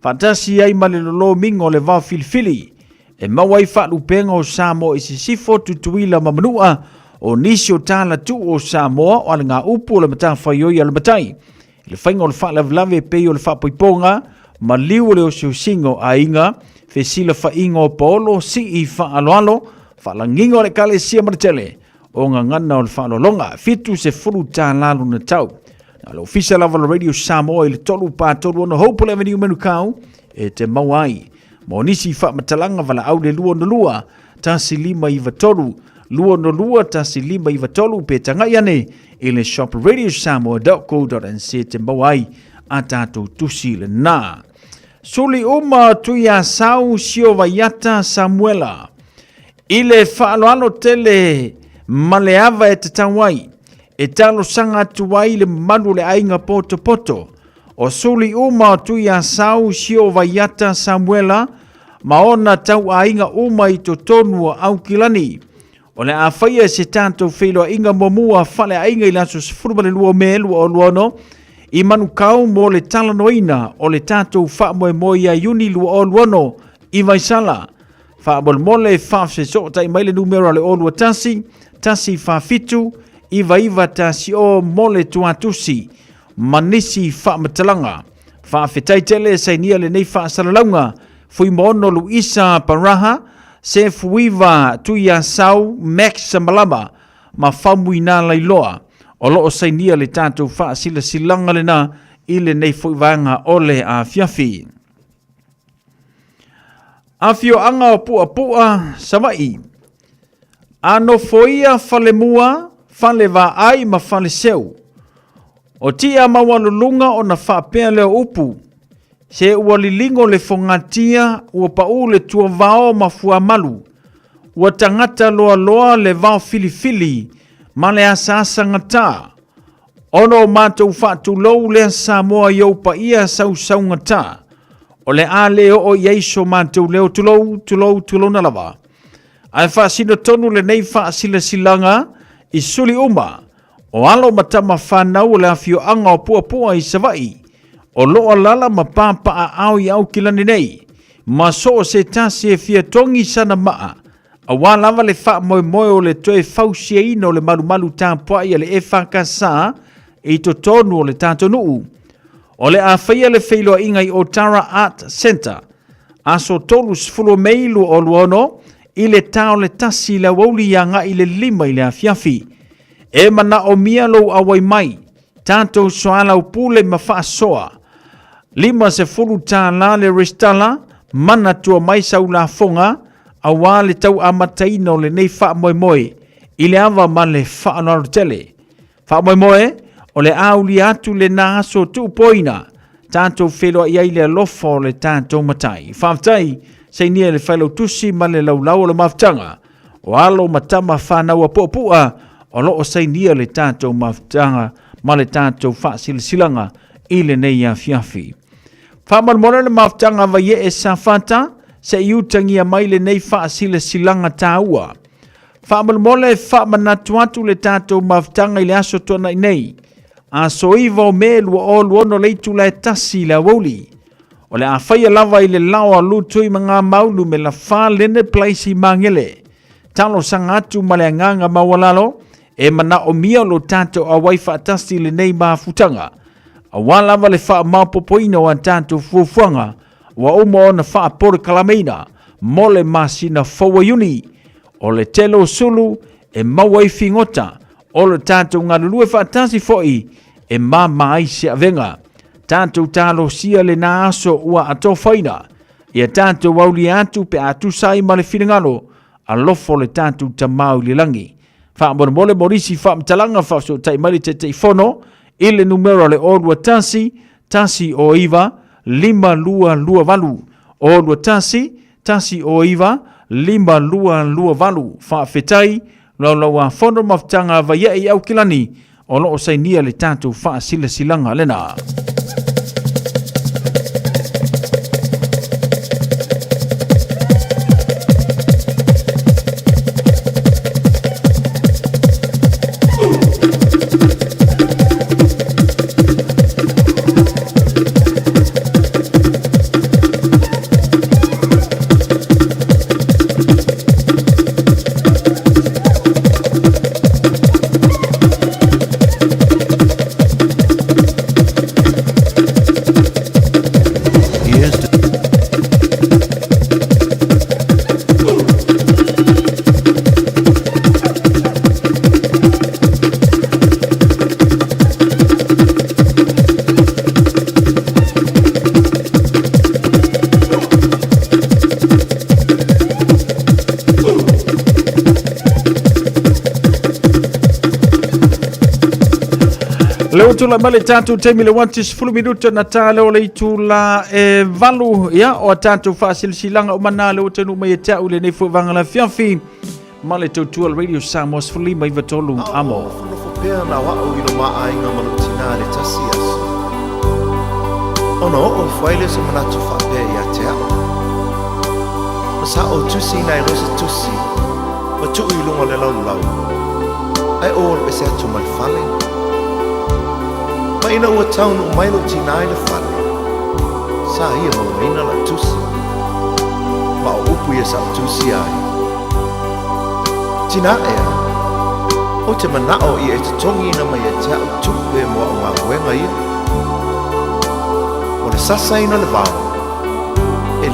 Faatasi ai ma le lolo mingo le vao filifili. E maua ai faalupega o Samoa i Sisifo, Tutuila ma Manua, o nisi o tala tuu o Samoa o alagaupu o le matafaioi a le matai. I le faiga o le faalavelave e pei o le faapoipoga, maliu o le osiosiga o aiga, fesilafaiga o paolo, sii faaaloalo, faalagiga o le Ekalesia ma le tele o gagana o le faaaloaloga. $70 lona tau. Na le ofisa lava o le Radio Samoa i le 3 4 3 6 Hopewell Avenue, Manukau, e te maua ai. Mo nisi faamatalaga valaau le 262 1593 262 1593 pe tagai ane i le shop radiosamoa.co.nz te maua ai a tātou tusi lena. Suli uma Tuiasau Siovaiata Samuela. I le faaaloalo tele ma le ava e tatau ai, e talosaga atu ai le mamalu o le aiga potopoto, O suli uma o Tuiasau, Siovaiata, Samuela ma ona tauaiga uma i totonu o Aukilani. O le a faia se tatou feiloaiga muamua faaleaiga i le aso 12 o Me 2026 i Manukau mo le talanoaina o le tatou faamoemoe ia Iuni 2026 i Vaisala. Faamolemole faafesootai mai le numera o le 021 147 9910 mo le tuatusi ma nisi faamatalaga. Faafetai tele e sainia lenei faasalalauga, Fuimaono Luisa Paraha, Sefuiva Tuiasau Max Malama ma Faumuina Lailoa o lo o sainia le tatou faasilasilaga lena i lenei foi vaega o le afiafi. Afioaga o Puapua, Savaii. A nofoia Falemua, Falevaai ma Faleseu. O tia maualuluga ona faapea lea o upu, Se ua liligo le fogatia, ua pau le tuavao ma fuamalu, ua tagata loaloa le vao filifili ma le asaasa gata, ona o matou faatulou lea Samoa i ou paia sausaugata, o le a le oo i ai so matou leo tulou, tulou, tulouna lava. Ae faasino tonu lenei faasilasilaga i suli uma o alo ma tama fanau o le afioaga o Puapua i Savaii, o lo o alala ma papaaao i Aukilani nei, ma so o se tasi e fia togi sana maa, aua lava le faamoemoe o le toe fausiaina o le malumalu tapuai a le EFKS i totonu o le tatou nuu. O le a faia le feiloaiga i Otara Art Centre, aso 30 o Mei 2026, i le ta o le 1 i le aoauli agai i le 5 i le afiafi. E manaomia lou auai mai, tatou soalaupule ma faasoa. $50 le resitala, manatua mai sau lafoga aua le tau amataina o lenei faamoemoe i le ava ma le faaaloalo tele. Faamoemoe, o le a aulia atu lena aso tuupoina, tatou feiloai ai le alofa o le tatou Matai. Faafetai, sainia le Failautusi ma le Laulau o le Mafutaga, o alo ma tama fanau a Puapua o lo o sainia le tatou mafutaga ma le tatou faasilasilaga i lenei afiafi. Faamolemole le mafutaga a Vaiee Safata se i utagia mai lenei faasilasilaga taua. Faamolemole faamanatu atu le tatou mafutaga i le aso tuanai nei, aso 9 o Me 2026 le itula e 1 i le aoauli. O le a faia lava i le lao a Lutui ma ngā maulu me la wha lene place i Mangele. Talosaga atu ma le agaga maualalo e manaomia lo tatou auai faatasi i lenei mafutaga. Aua lava le faamaopoopoina o a tatou fuafuaga Ua uma ona faapolokalameina mo le masina fou o Iuni. O le tele o sulu e maua ai figota o le tatou galulue faatasi foi e māmā ai se avega. Tatou talosia lena aso ua atofaina. Ia tatou aulia atu pe a tusa ai ma le finagalo alofa o le tatou Tama i le lagi. Faamolemole mo nisi faamatalaga faafesootai mai le Taitaifono i le numera o le 021 109 5228 021 109 5228. Faafetai Laulauafono Mafutaga Vaiae i Aukilani o lo o sainia le tatou faasilasilaga lena. Le ua tulai mai le tatou taimi le 1:10 minuta na tā leo le itula e valu ia o a tatou faasilasilaga uma na le ua taunuu mai e te au i lenei foi vaega la fiafi ma le tautua le Radio Samoa 1593 amo.
Nofonofo pea na o a'u i lo ma aiga ma lou tinā i le tasi aso. Ona oo ifo ai lea o se manatu faapea ia te a'u. Ma sa ou tusiina ai loa se tusi ma tuu i luga o le laulau, ae ou alu ese atu ma le fale. Ma ina ua taunuu mai lou tinā i le fale, sa ia mauaina la'u tusi. Ma o upu ia sa ou tusia ai. Tinā ea, ou te mana'o ia e totogiina mai ia te a'u tupe mo a'u galuega ia. O le sasaina o le vao, e $5.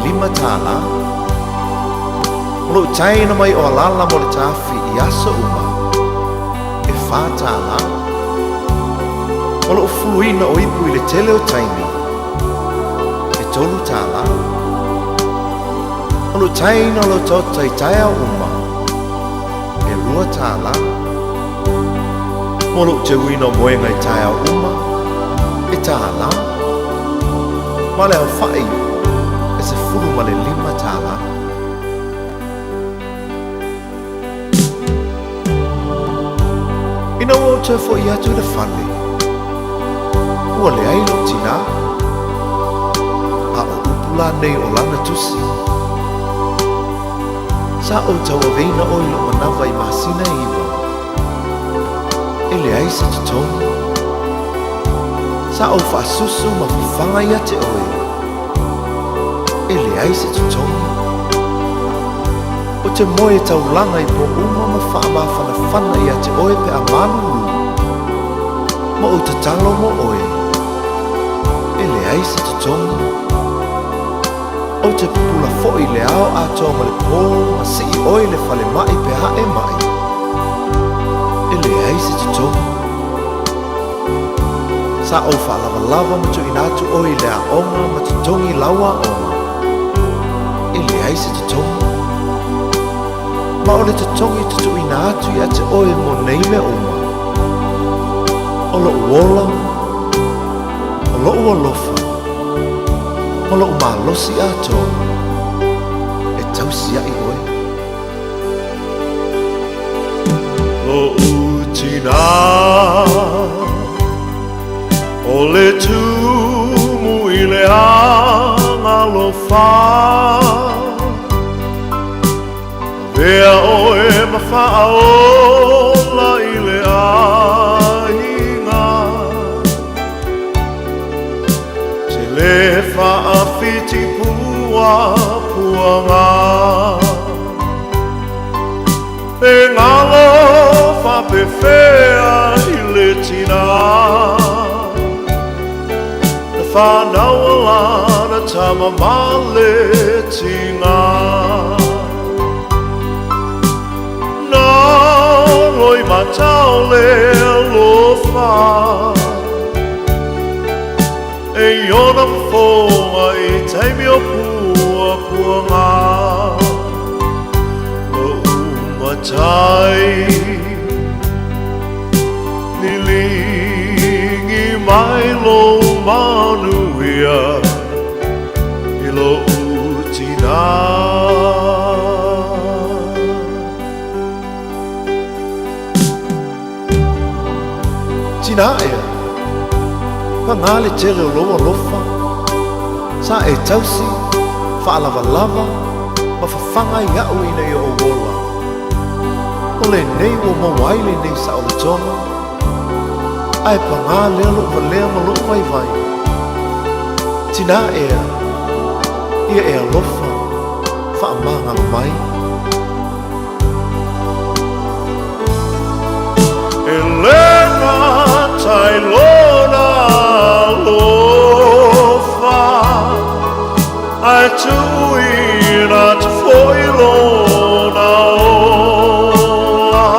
O lo'u taina mai o alala mo le tafi i aso uma, e $4. O lo'u fuluina o ipu i le tele o taimi, e $3. O lou taina o lau taota i taeao uma, e $2. Mo lou teuina o moega i taeao uma, e $1. Ma le aofaʻi, e $15. Ina ua ou toe foʻi atu i le fale, ua leai lou tinā. A o upu la nei o lana tusi, Sa ou tauaveina oe i lou manawa i masina e iwa, e leai se totogi. Sa ou faasusu ma fafaga ia te oe, e leai se totogi. Ou te moe taulaga i pō uma ma faamafanafana ia te oe pe a malulu, ma ou tatalo mo oe, e leai se totogi. Ou te pupula foi i le ao atoa ma le pō ma sii oe i le falemai pe a e maʻi, e leai se totogi. Sa ou faalavalava ma tuuina atu oe i le aoga ma totogi lau aoga, e leai se totogi. Ma o le totogi tutuuina atu ia te oe mo nei mea uma, o loʻu ola, o loʻu alofa, ma loʻu malosi atoa, e tausiaʻi oe.
Loʻu tinā, o le tumu i le agalofa. Avea ʻoe ma faaola i le aiga. Te le faafiti pua puanga. E ngalo faapefea i le tinā. Na whanau a lana tama ma le tiga. Na loi matao le alofa e i ona fofoga i taimi o puapuaga. Lo'u matai liligi mai lou manuia i lo'u tinā. Tinā ea, pagā le tele o lou alofa, sa e tausi, faalavalava, ma fafaga ai a'u ina ia ou ola. O lenei ua maua ai lenei saolotoga, ae pagā lea lo'u valea ma lo'u vaivai. Tinā ea, ia e alofa, faamagalo mai. E le gata i lona alofa, ae tuuina atu foi lona ola.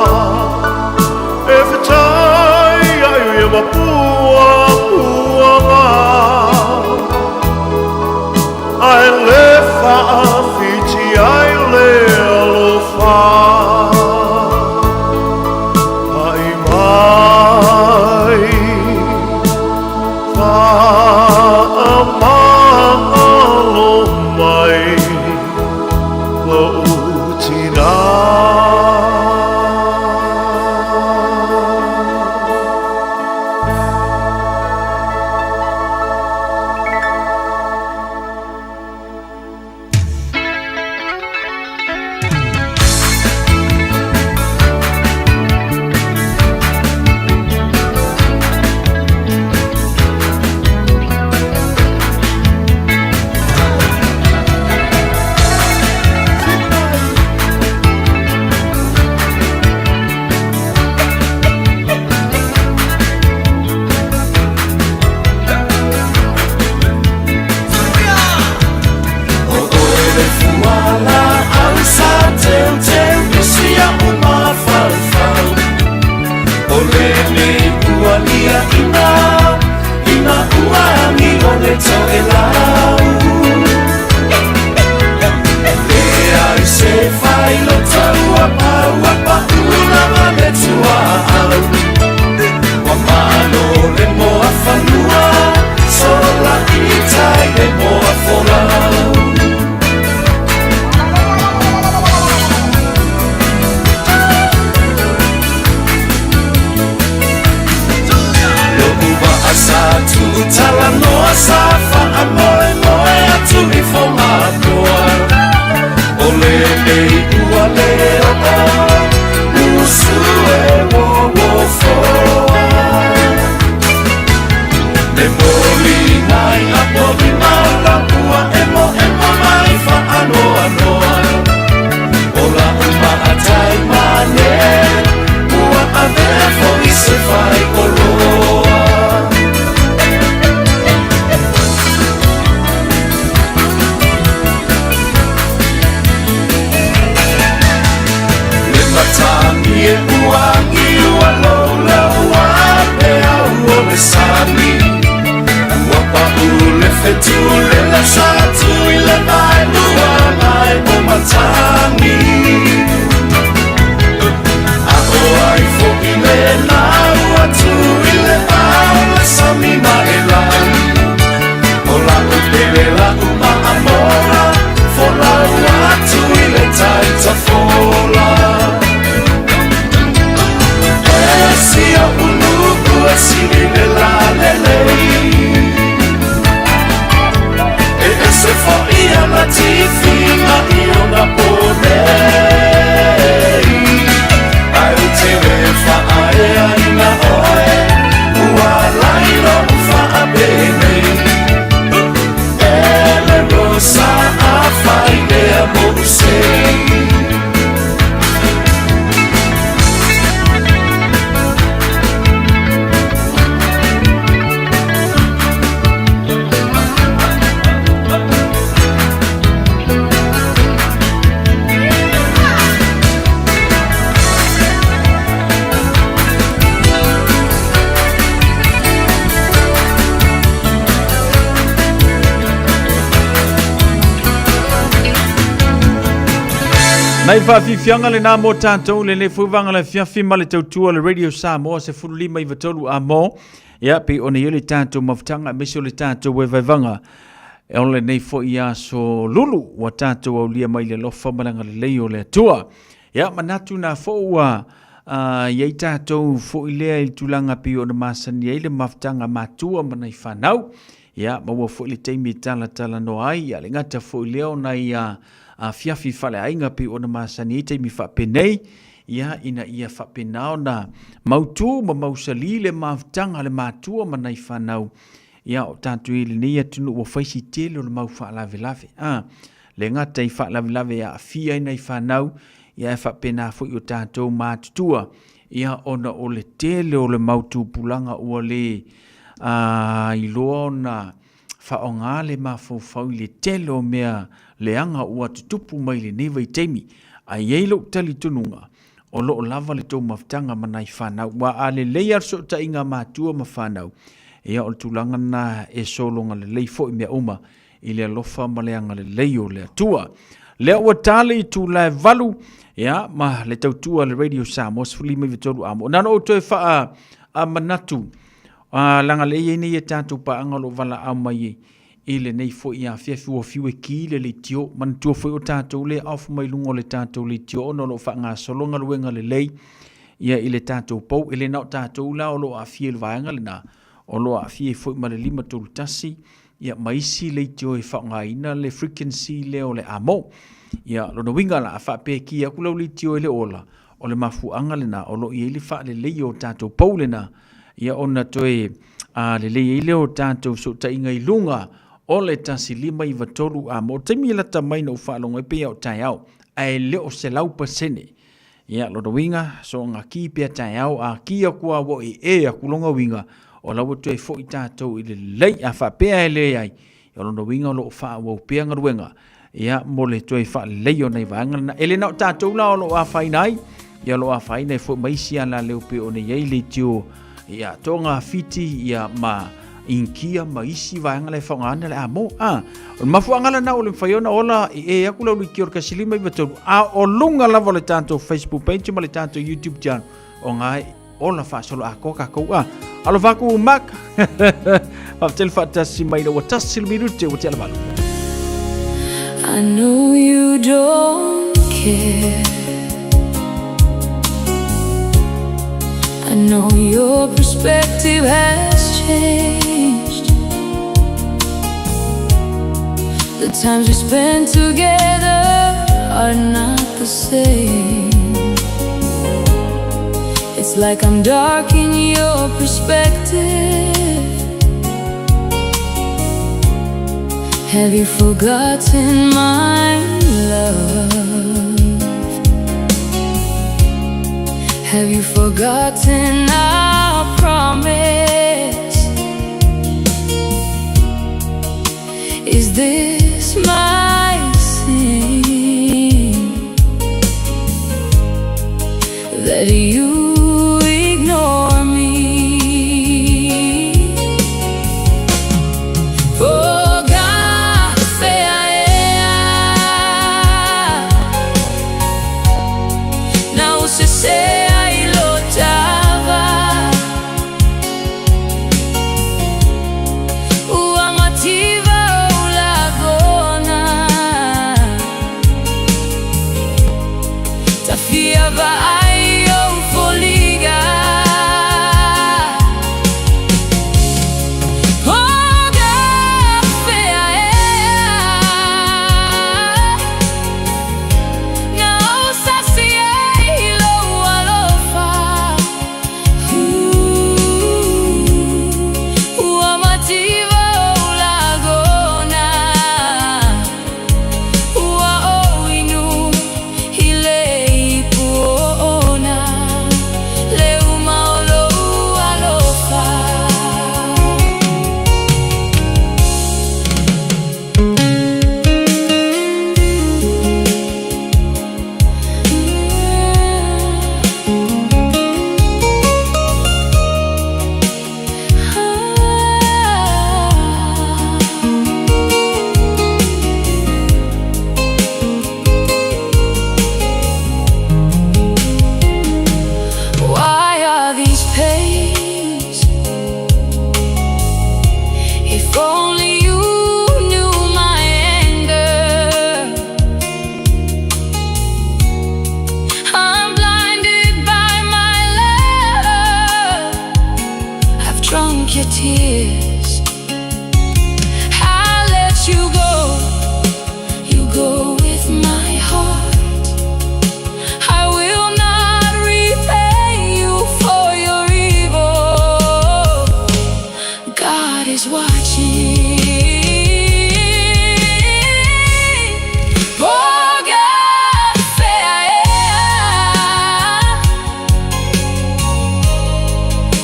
E fetai ai ia ma puapuaga, ae le faafiti ai le alofa. Pai mai, faamagalo mai, lo'u tinā.
O oe le fuala au sa teuteu i si a'u mafaufau. O lenei ua liaʻina ina ua agi o le toʻelau. Leai se failoto ua pau ua paʻu lava le tuaau. Ua malo le moa fanua sola i tai le moa folau. Lo'u va'a sa tu'utalanoa sa fa'amoemoe atu i Fogatoa. O lenei ua le o'o usu e uofoa. Le moliga i apolima o lapua emoemo mai fa'anoanoa. O la'u ma'atai mane ua avea fo'i se fai'oloa. Le matagi e ua agi ua loulau peau o le sami. Ua pa'u le fetu le lasa atu i le vaelua mai o matagi. A o ai fo'i lena ua tu i le ao le sami ma e lagi. O la'u pele la'u ma'amoa folau atu i le taitafola. E si o'u nu'u e sili le lalelei. E ese fo'i ana tifiga i ona ponei. Ae ou te le fa'aeaina oe ua lai lo'u fa'apenei. E le rosa a fai lea mo'u sei.
Nai faafiafiaga lenā mo tatou lenei foi vaega le afiafi ma le tautua le Radio Samoa 15 93 a mo. Ia, pei ona i ai le tatou mafutaga aemaise o le tatou vaevaevaga o lenei foi aso lulu ua tatou aulia mai le alofa ma le agalelei o le Atua. Ia, manatu na foi ua i ai tatou foi lea i le tulaga pei ona masani ai le mafutaga matua ma nai fanau. Ia, maua foi le taimi e talatalanoa ai, ia le gata foi lea o nai afiafi faaleaiga pei ona masani ai taimi faapenei, ia, ina ia faapena ona mautu ma mausali le mafutaga a le matua ma nai fanau. Ia, o tatou i lenei atunuu ua fai si tele o le mau faalavelave. A, le gata i faalavelave e aafia ai nai fanau, ia ae faapena foi o tatou matutua, ia ona o le tele o le mau tupulaga ua le iloa ona faaaoga le mafaufau i le tele o mea leaga ua tutupu mai i lenei vaitaimi. Ae i ai lou talitonuga, o lo o lava le tou mafutaga ma nai fanau. Aua a lelei lava le fesootaiga a matua ma fanau, ia o le tulaga lena e sologa lelei foi mea uma i le alofa ma le agalelei o le Atua. Lea ua ta le itula e 8, ia, ma le tautua a le Radio Samoa 15 93 amo. Na ona ou toe faa a manatu, a, leaga lea e i ai nei a tatou paaga o lo o valaau mai i lenei foi afiafi ua fiu e ki le leitio. Manatua foi o tatou lea off mai luga o le tatou leitio ona o lo o faagasolo galuega lelei ia i le tatou pou. E le na o tatou la o lo o aafia i le vaega lena, o lo o aafia ai foi ma le 531 ia ma isi leitio e faaaogaina le frequency lea o le amo. Ia, lona uiga la, a faapea e ki atu lau leitio e le ola, o le mafuaaga lena o lo o i ai le faaleleia o tatou pou lena, ia ona toe lelei ai lea o tatou fesootaiga i luga o le 1593 amo. O le taimi e lata mai na ou faalogo ai pei lava o taeao, ae le o 100%. Ia, lona uiga, soona ki pea taeao, a ki atu lava ua ee atu lona uiga, o la ua toe foi tatou i le lelei. A faapea e leai, o lona uiga o lo o faaauau pea galuega, ia, mo le toe faaleleia o nai vaega lena. E le na o tatou la o lo o afaina ai, ia, o lo o afaina ai foi ma isi alaleo pei ona i ai leitio, ia, Toga, Fiti, ia, ma Inikia ma isi vaega la e faaaogaina le amo. A, o le mafuaaga lena ua le mafai ona ola e ee atu lau leitio i le 1593, a o luga lava o le tatou Facebook page ma le tatou YouTube channel, o ngā ola faasolo atoa tatou. A, alofa atu Mark. Faafetai le faatasi mai ina ua tasi le minute ua tea le valu.
I know you don't care. I know your perspective has changed. The times we spent together are not the same. It's like I'm dark in your perspective. Have you forgotten my love? Have you forgotten our promise? Is this my sin that you ignore me? Oh God, say I am. Now say I lotava. Ua mativa o lagona. Tafia vaai o foliga. Oh God, say I am. Now sasi ai lo alofa. Ua mativa o lagona. Ua o inu i le ipu o. Tears. I let you go, you go with my heart. I will not repay you for your evil. God is watching. Oh, God, fair.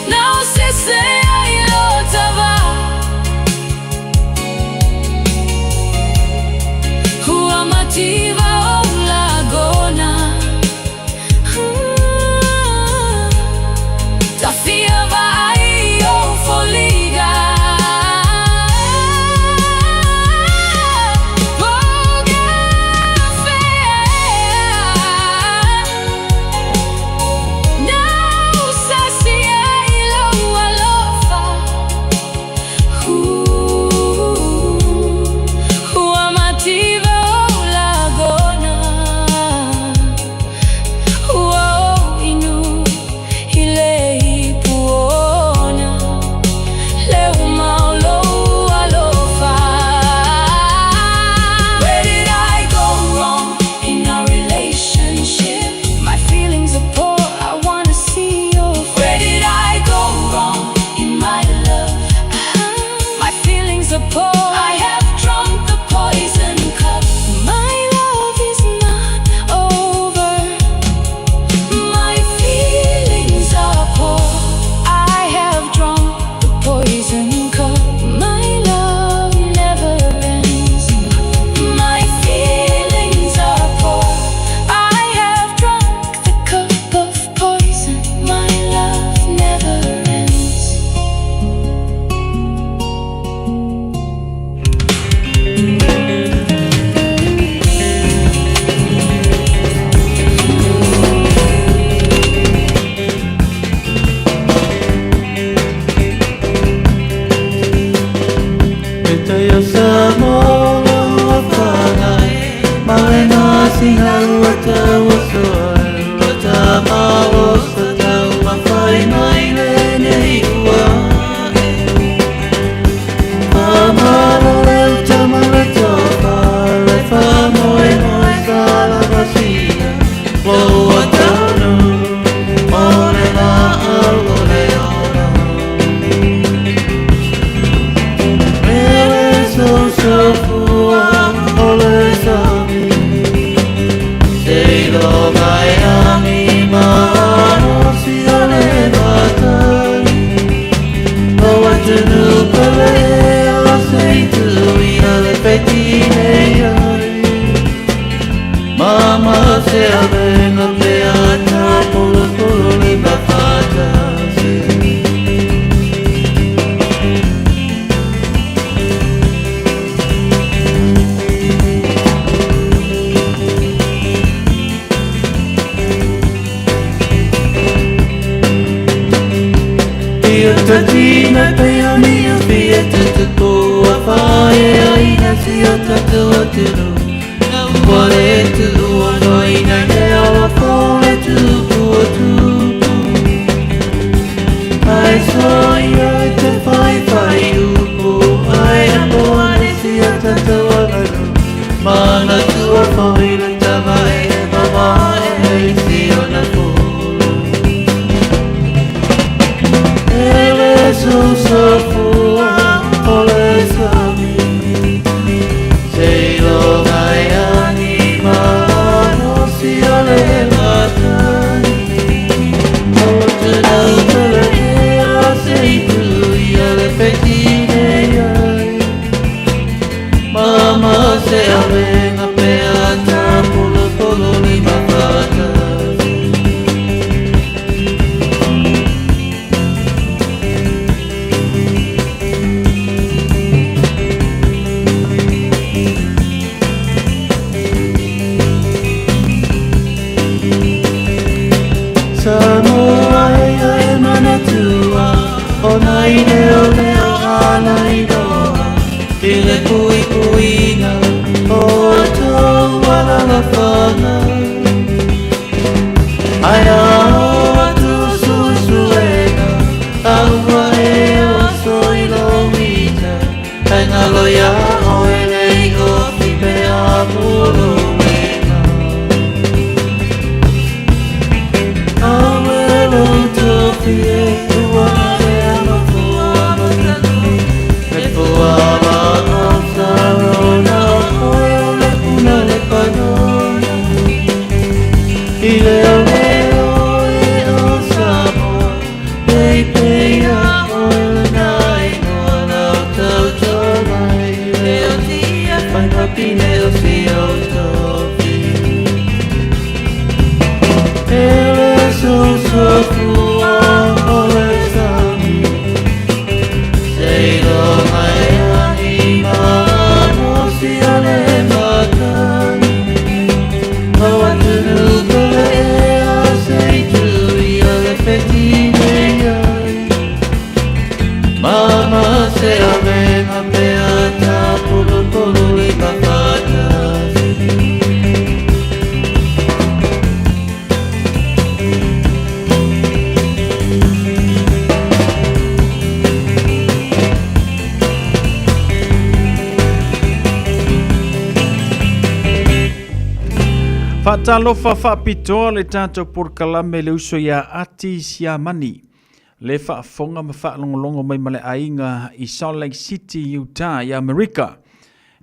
Now say I Huamativa olagona Tafia vai o foliga Boga Now saciei lo alofa Huamativa olagona Ua o inu ile ipuona Le umaolo alofa. Where did I go wrong in our relationship? My feelings are poor, I wanna see your face. Where did I go wrong in my love? My feelings are poor. I have drunk the poison cup. My love is not over. My feelings are poor. I have drunk the poison cup. My love never ends. My feelings are poor. I have drunk the cup of poison. My love never ends.
Mama se avenga pe ata polo polo le mafata se. Ia tatina pe ani o fia te te toa whae aina si o tatua te ru. Ware tu ua noina le ala fole tupu o tupu. Ai so ia te whai whai upu ai apo ane si o tatua garu. Mana tua whai le tava e mama e si o na folo. Ele so so fua ole sami. Se lo vai anima no si ole matani. O te nau pele e a se i tu i ale fetine ai. Mama se avenga pe ata polo polo lima fata. Samoa e e manatua O nai leo leo a nai roa I le kui kuinga O tou alalafaga Ai a o atu suesuega A ua e o so
Faatalofa faapitoa le tatou polokalame le uso ia Ati Siamani, le faafofoga ma faalogologo mai ma le aiga i Salt Lake City, Utah i Amerika.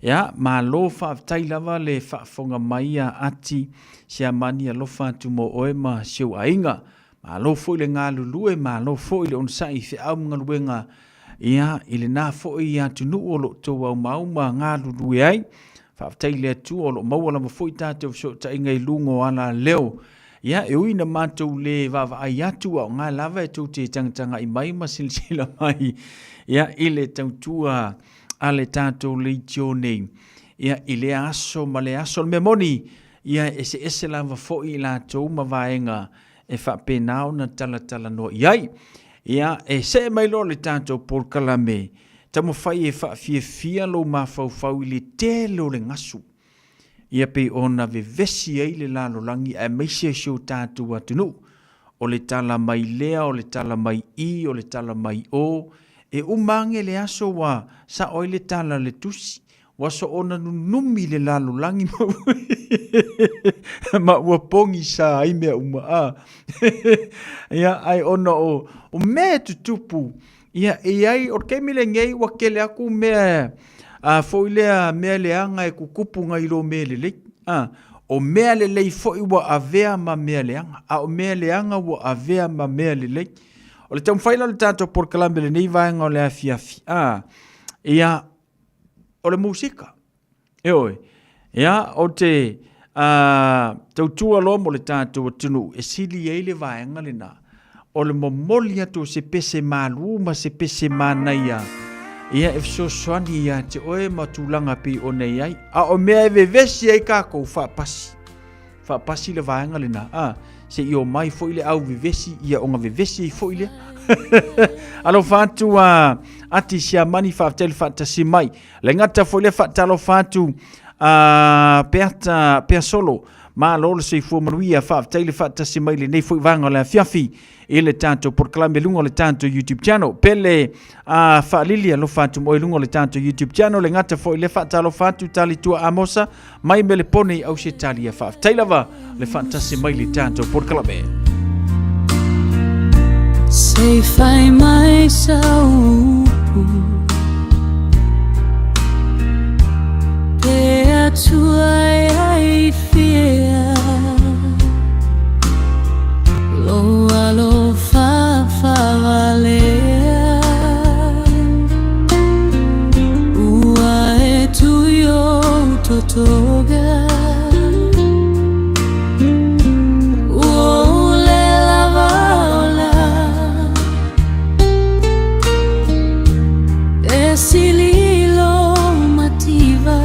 Ia, malo faafetai lava le faafofoga mai ia Ati Siamani, alofa atu mo oe ma si ou aiga. Malo foi le galulue, malo foi le onosai i feau ma galuega ia i lena foi atunuu o lo o outou aumau ma galulue ai. Faafetai i le Atua o lo o maua lava foi tatou fesootaiga i luga o alaleo. Ia, e ui ina matou le vaavaai atu, a o ga lava e tou te tagatagai mai ma silasila mai ia i le tautua a le tatou leitio nei. Ia, i lea aso ma lea aso. O le mea moni, ia e eseese lava foi i latou ma vaega e faapena ona talatalanoa i ai. Ia, e see mai loa le tatou polokalame, taumafai e faafiafia lou mafaufau i le tele o le gasu. Ia pei ona vevesi ai le lalolagi aemaise si o tatou atunuu. O le tala mai lea, o le tala mai i, o le tala mai o. E uma age le aso ua sao ai le tala a le tusi, Ua soona nunumi le lalolagi ma ma ua pogisa ai mea uma a. Ia, ai ona o, o mea e tutupu, ia, e i ai, o le taimi lenei ua tele atu mea, a foi lea mea leaga e tutupu nai lo mea lelei. A, o mea lelei foi ua avea ma mea leaga, a o mea leaga ua avea ma mea lelei. O le taumafai la o le tatou polokalame i lenei vaega o le afiafi, a, ia, o le musika. Ioe. Ia, ou te tautua loa mo le tatou atunuu e sili ai le vaega lena o le momoli atu o se pese malu ma se pese manaia ia e fesoasoani ia te oe ma tulaga pei ona i ai. A o mea e vevesi ai kākou, faapasi. Faapasi le vaega lena, a, se i omai foi le au vevesi, ia ona vevesi ai foi lea. Alofa atu a Ati Siamani, faafetai le faatasi mai. Le gata foi lea faatalofa atu a Peata Peasolo, malo le soifua manuia, faafetai le faatasi mai lenei foi vaega o le afiafi i le tatou polokalame luga o le tatou YouTube channel. Pele a Faalili, alofa atu mo i luga o le tatou YouTube channel. Le gata foi le faatalofa atu Talitua Amosa mai Melepone i Ausetalia. Faafetai lava le faatasi mai le tatou polokalame.
Se i fai mai sau upu Pe atua e ai fia Lou alofa faavalea Ua e tui ou totoga Ua ou le lava ola E sili lou mativa.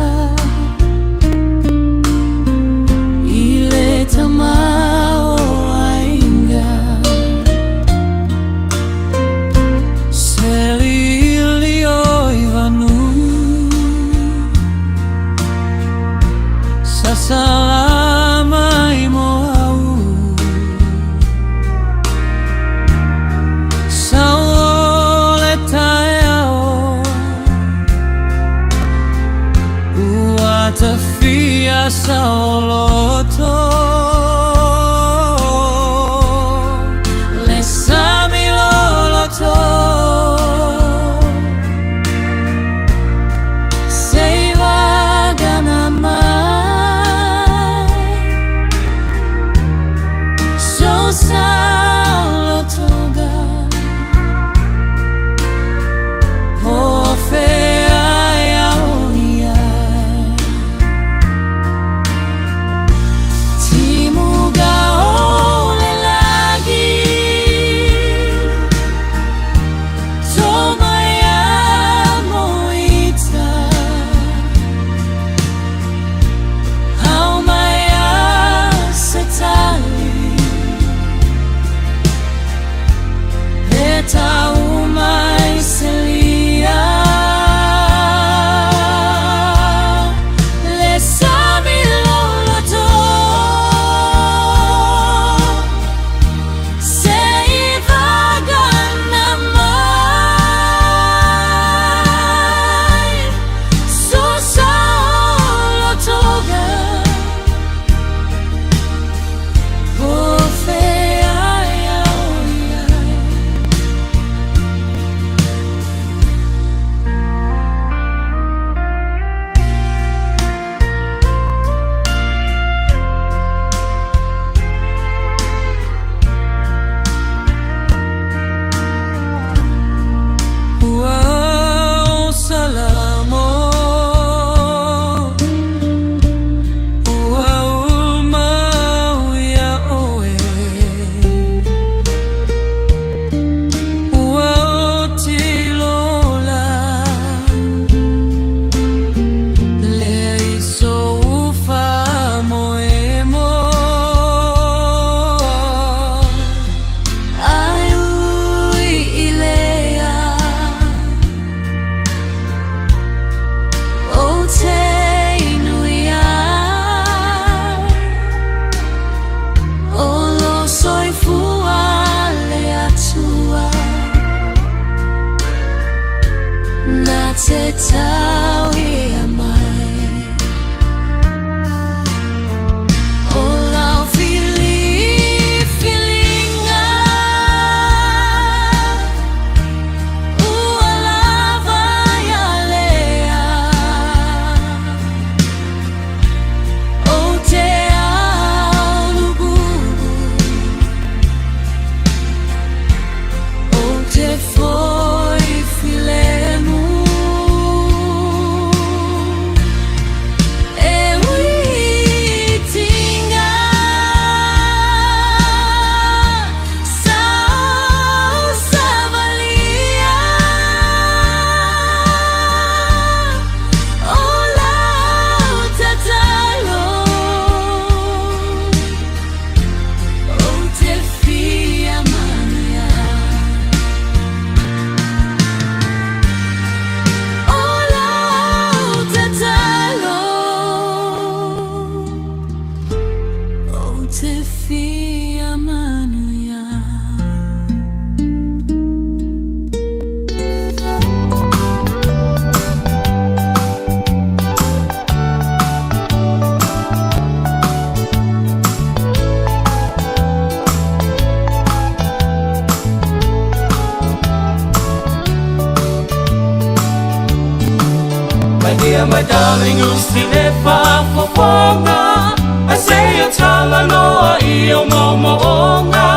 Ou te fia manuia.
My dear, my darling, usi le faafofoga Ai se o talanoa i o moomooga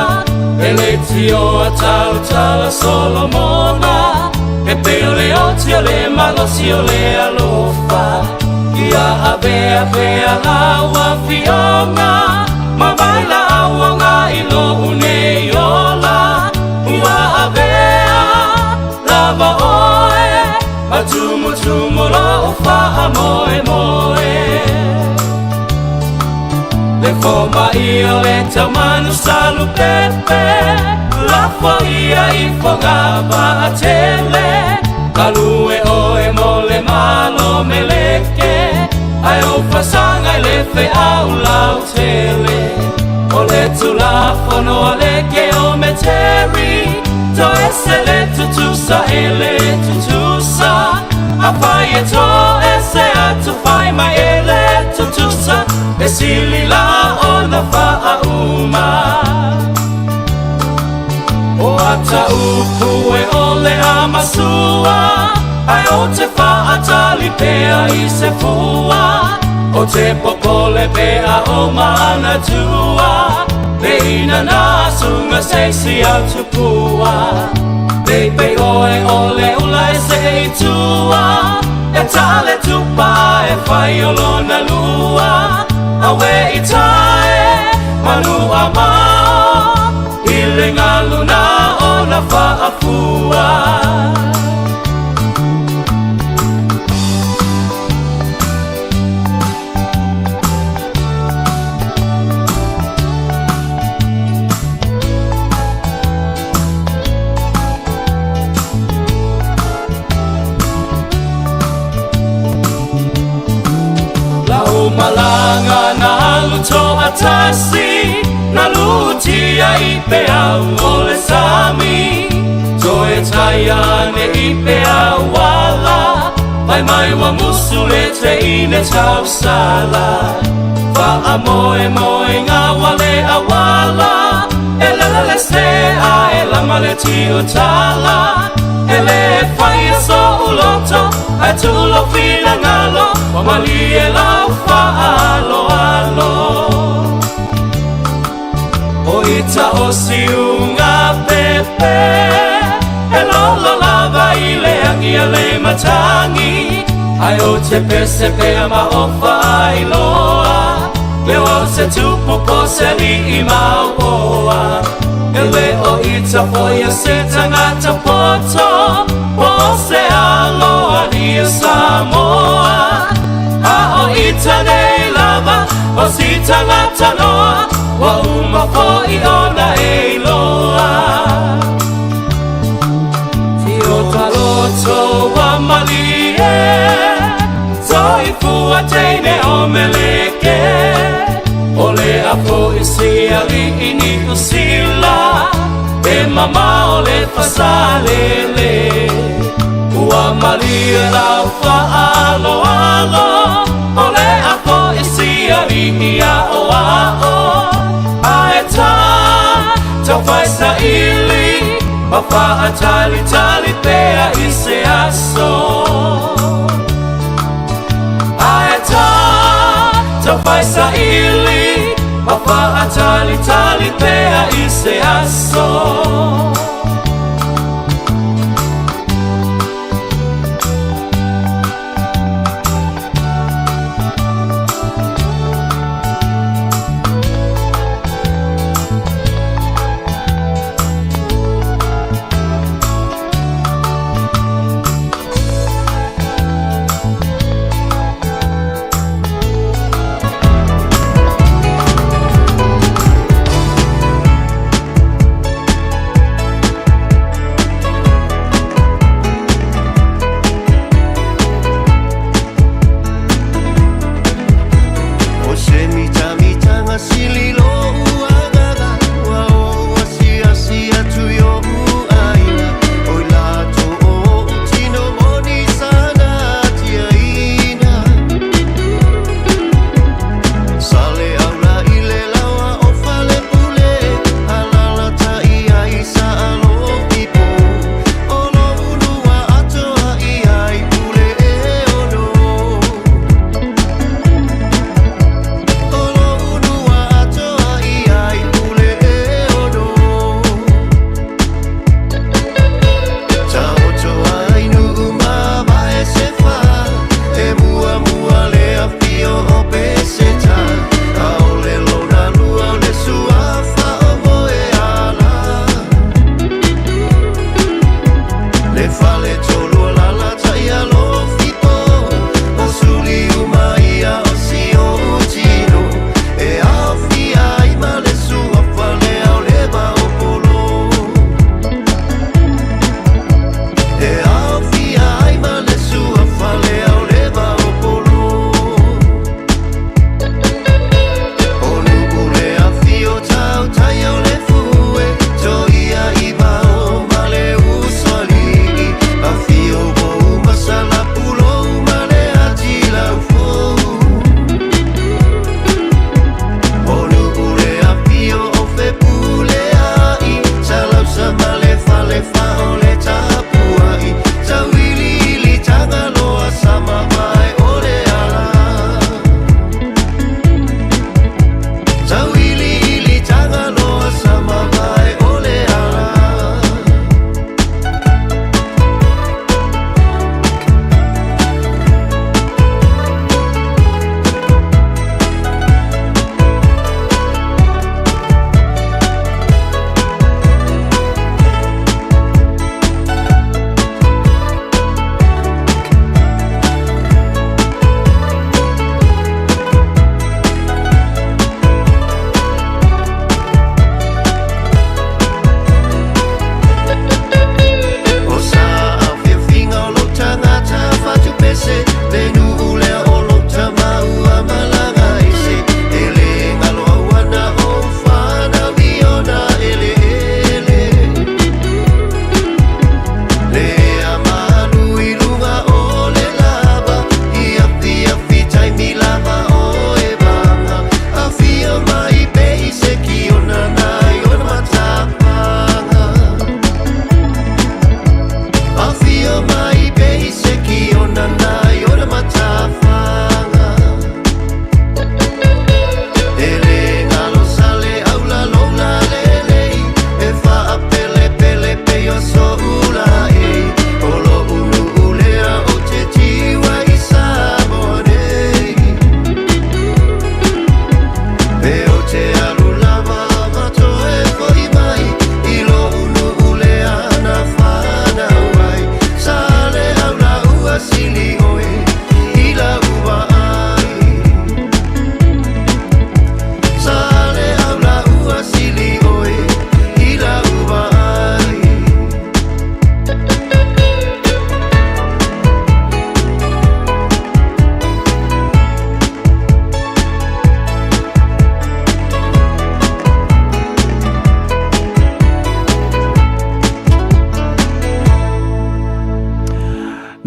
E le tioa tautala Solomona E pei o le oti o le malosi o le alofa Ia avea pea lau afioga Ma vailaauoga i lou nei ola Ua avea lava oe Ma tumutumu lou faamoemoe Le fomai o le taumanu salupepe Lafo ia i Fogavaatele Galue oe mo le Malo Meleke Ae ou fasaga i le feau lautele O le Tulafono a le Keometeri Toese le tutusa e le tutusa Afai e toese atu fai mai e le tutusa E sili la ona faauma O ata upu e ole a masua Ae ou te faatali pea i se fua Ou te popole pea o manatua Le inana asuga se isi au tupua Peipei oe o le ula e see i tua E ta le tupa e fai o lona lua Awe i tae manu a mao I le galu na ona faafua. Lau malaga na alu toatasi Na lutia i peau o le sami Toe tai ane i peau ala Fai mai ua musu le teine tausala Faamoemoega ua le auala E lele le sea e lama le tiutala E lē faia so'u loto Ae tuu lou finagalo Ua malie lau faaaloalo O ita o siuga pepe E lolo lava i le agi a le matagi Ae ou te pese pea ma o faailoa Le o se tupu po o se alii mauoa E le o ita foi o se tagata poto Po o se aloalia Samoa A o ita nei lava o si tagata noa Ua uma foi ona e iloa Tio taloto ua malie Soifua teine o Meleke O le a foi si alii Niu Sila E mamao le Fasalele Ua malie lau faaaloalo O le a foi si alii aoao Ae tā taufai saili Ma faatalitali pea i se aso Ae tā taufai saili Ma faatalitali pea i se aso.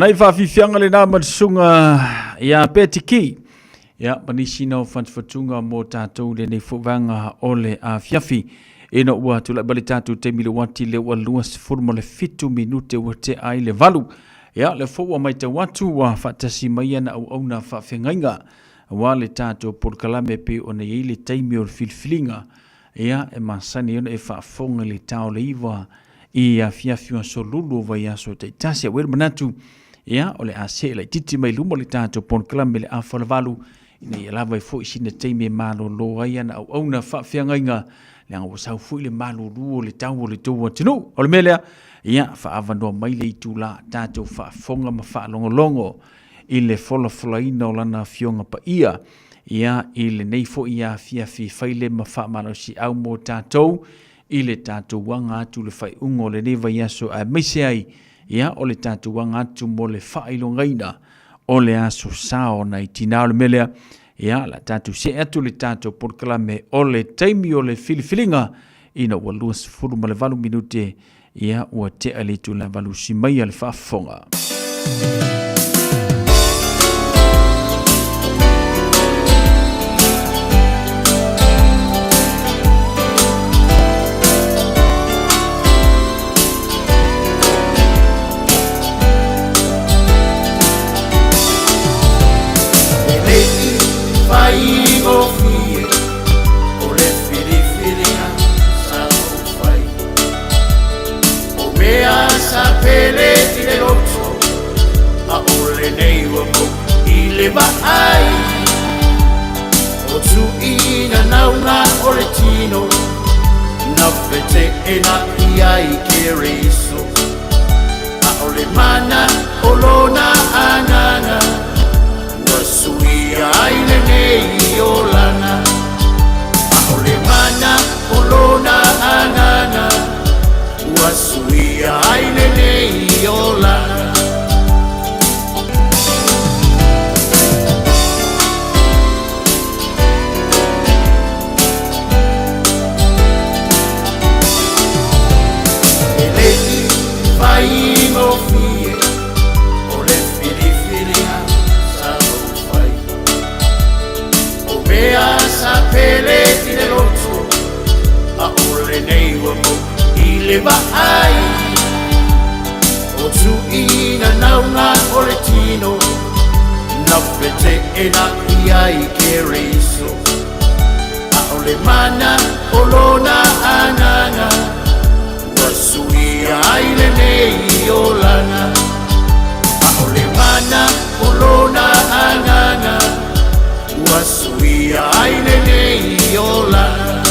Nai faafiafiaga lenā ma le susuga ia Petiki. Ia, ma nisi na o fatufatuga mo tatou lenei foi vaega o le afiafi. Ina ua tulai mai le tatou taimi le uati le ua 27 minute ua tea ai le 8. Ia, le foi ua matau atu ua faatasi mai ana auauna faafeagaiga aua le tatou polokalame pei ona i ai le taimi o le filifiliga. Ia, e masani ai ona e faafofoga i le tao le 9 i afiafi o aso lulu o vaiaso taitasi. Aua le manatu, ia, o le a see laitiiti mai luma o le tatou polokalame le afa o le 8, ina ia lava ai foi sina taimi e malolo ai ana auauna faafeagaiga, leaga ua sau foi le malulu o le tau o le tou atunuu. O le mea lea, ia, faaavanoa mai le itula tatou faafofoga ma faalogologo i le folafolaina o Lana Afioga Paia, ia, i lenei foi afiafi fai le ma faamalosiau mo tatou i le tatou aga atu i le faaiuga o lenei vaiaso aemaise ai, ia, o le tatou aga atu mo le faailogaina o le Aso Sa o nai tinā. O le mea lea, ia, o le a tatou see atu i le tatou polokalame o le taimi o le filifiliga ina ua 28 minute, ia, ua tea le itula valusi mai a le faafofoga.
E le i faigofie o le filifiliga sa ou fai. O mea sa pele i le loto, a o lenei ua mou i le vaai. O tuuina nauna o le tino, na feteena i ai Keriso. A o le mana o lona agaga, ua suia ai lenei olaga. A o le mana o lona agaga, ua suia ai lenei olaga. E le i faigofie o le filifiliga sa ou fai. O mea sa pele i le loto, a o lenei ua mou i le vaai. O tuuina nauna o le tino, na feteena i ai Keriso. A o le mana o lona agaga, ua suia ai lenei olaga. A o le mana o lona agaga, ua suia ai lenei olaga.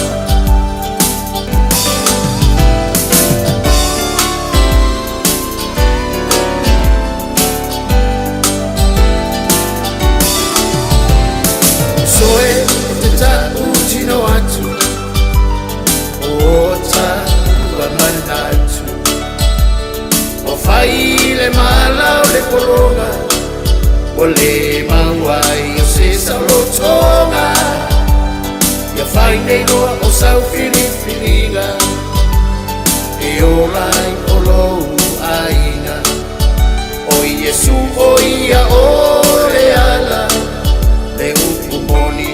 Soe te taʻu tino atu o taʻu manatu Ua fai le mala o le pologa Ua le maua ai o se saolotoga Ia fai nei loa o sau filifiliga E ola ai o lou aiga O Iesu o ia o le ala Le upu moni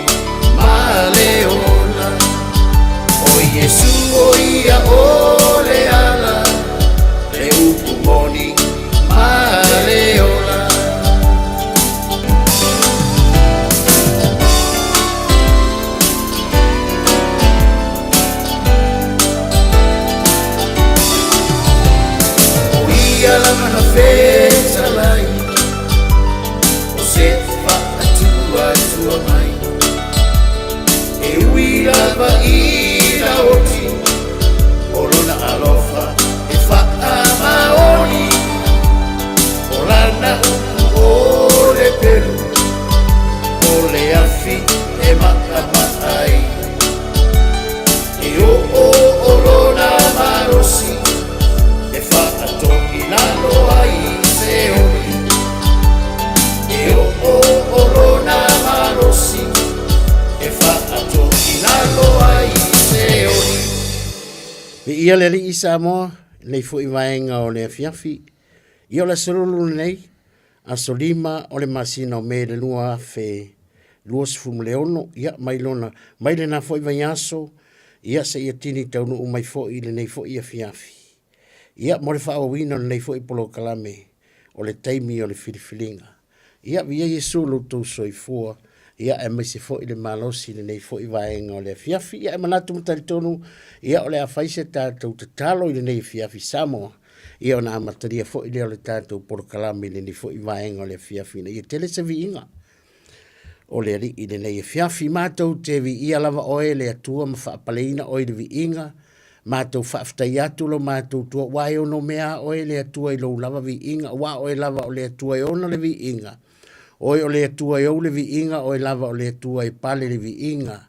ma le ola O Iesu o ia o le ala Le upu moni ma le ola. O ia lava na fetalai O se faatuatua mai E ui lava i na oti O lona alofa e faamaoni O lana upu o le pelu O le afi e maʻamaʻa ai E oo o lona malosi e faatoʻi lalo ai se oli. E oo o lona malosi e faatoʻi lalo ai se oli.
Viia le Alii Samoa, lenei foi vaega o le afiafi. Ia o le aso lulu lenei, Aso 5 o le masina o Me le 2026, ia, mai lona, mai lena foi vaiaso, ia, seia tini taunuu mai foi i lenei foi afiafi. Ia, mo le faaauauina o lenei foi polokalame o le taimi o le filifiliga. Ia, viia Iesu lo outou soifua, ia, aemaise foi le malosi i lenei foi vaega o le afiafi. Ia, e manatu ma talitonu, ia, o le a fai se tatou tatalo i lenei afiafi Samoa, ia ona amatalia foi lea o le tatou polokalame i lenei foi vaega o le afiafi ina ia tele se viiga o le Alii i lenei afiafi. Matou te viia lava oe le Atua ma faapaleina oe i le viiga, matou faafetai atu lo matou Atua, ua e ono mea oe le Atua i lou lava viiga, ua oe lava o le Atua e ona le viiga. Oe o le Atua e ou le viiga, oe lava o le Atua e pale le viiga.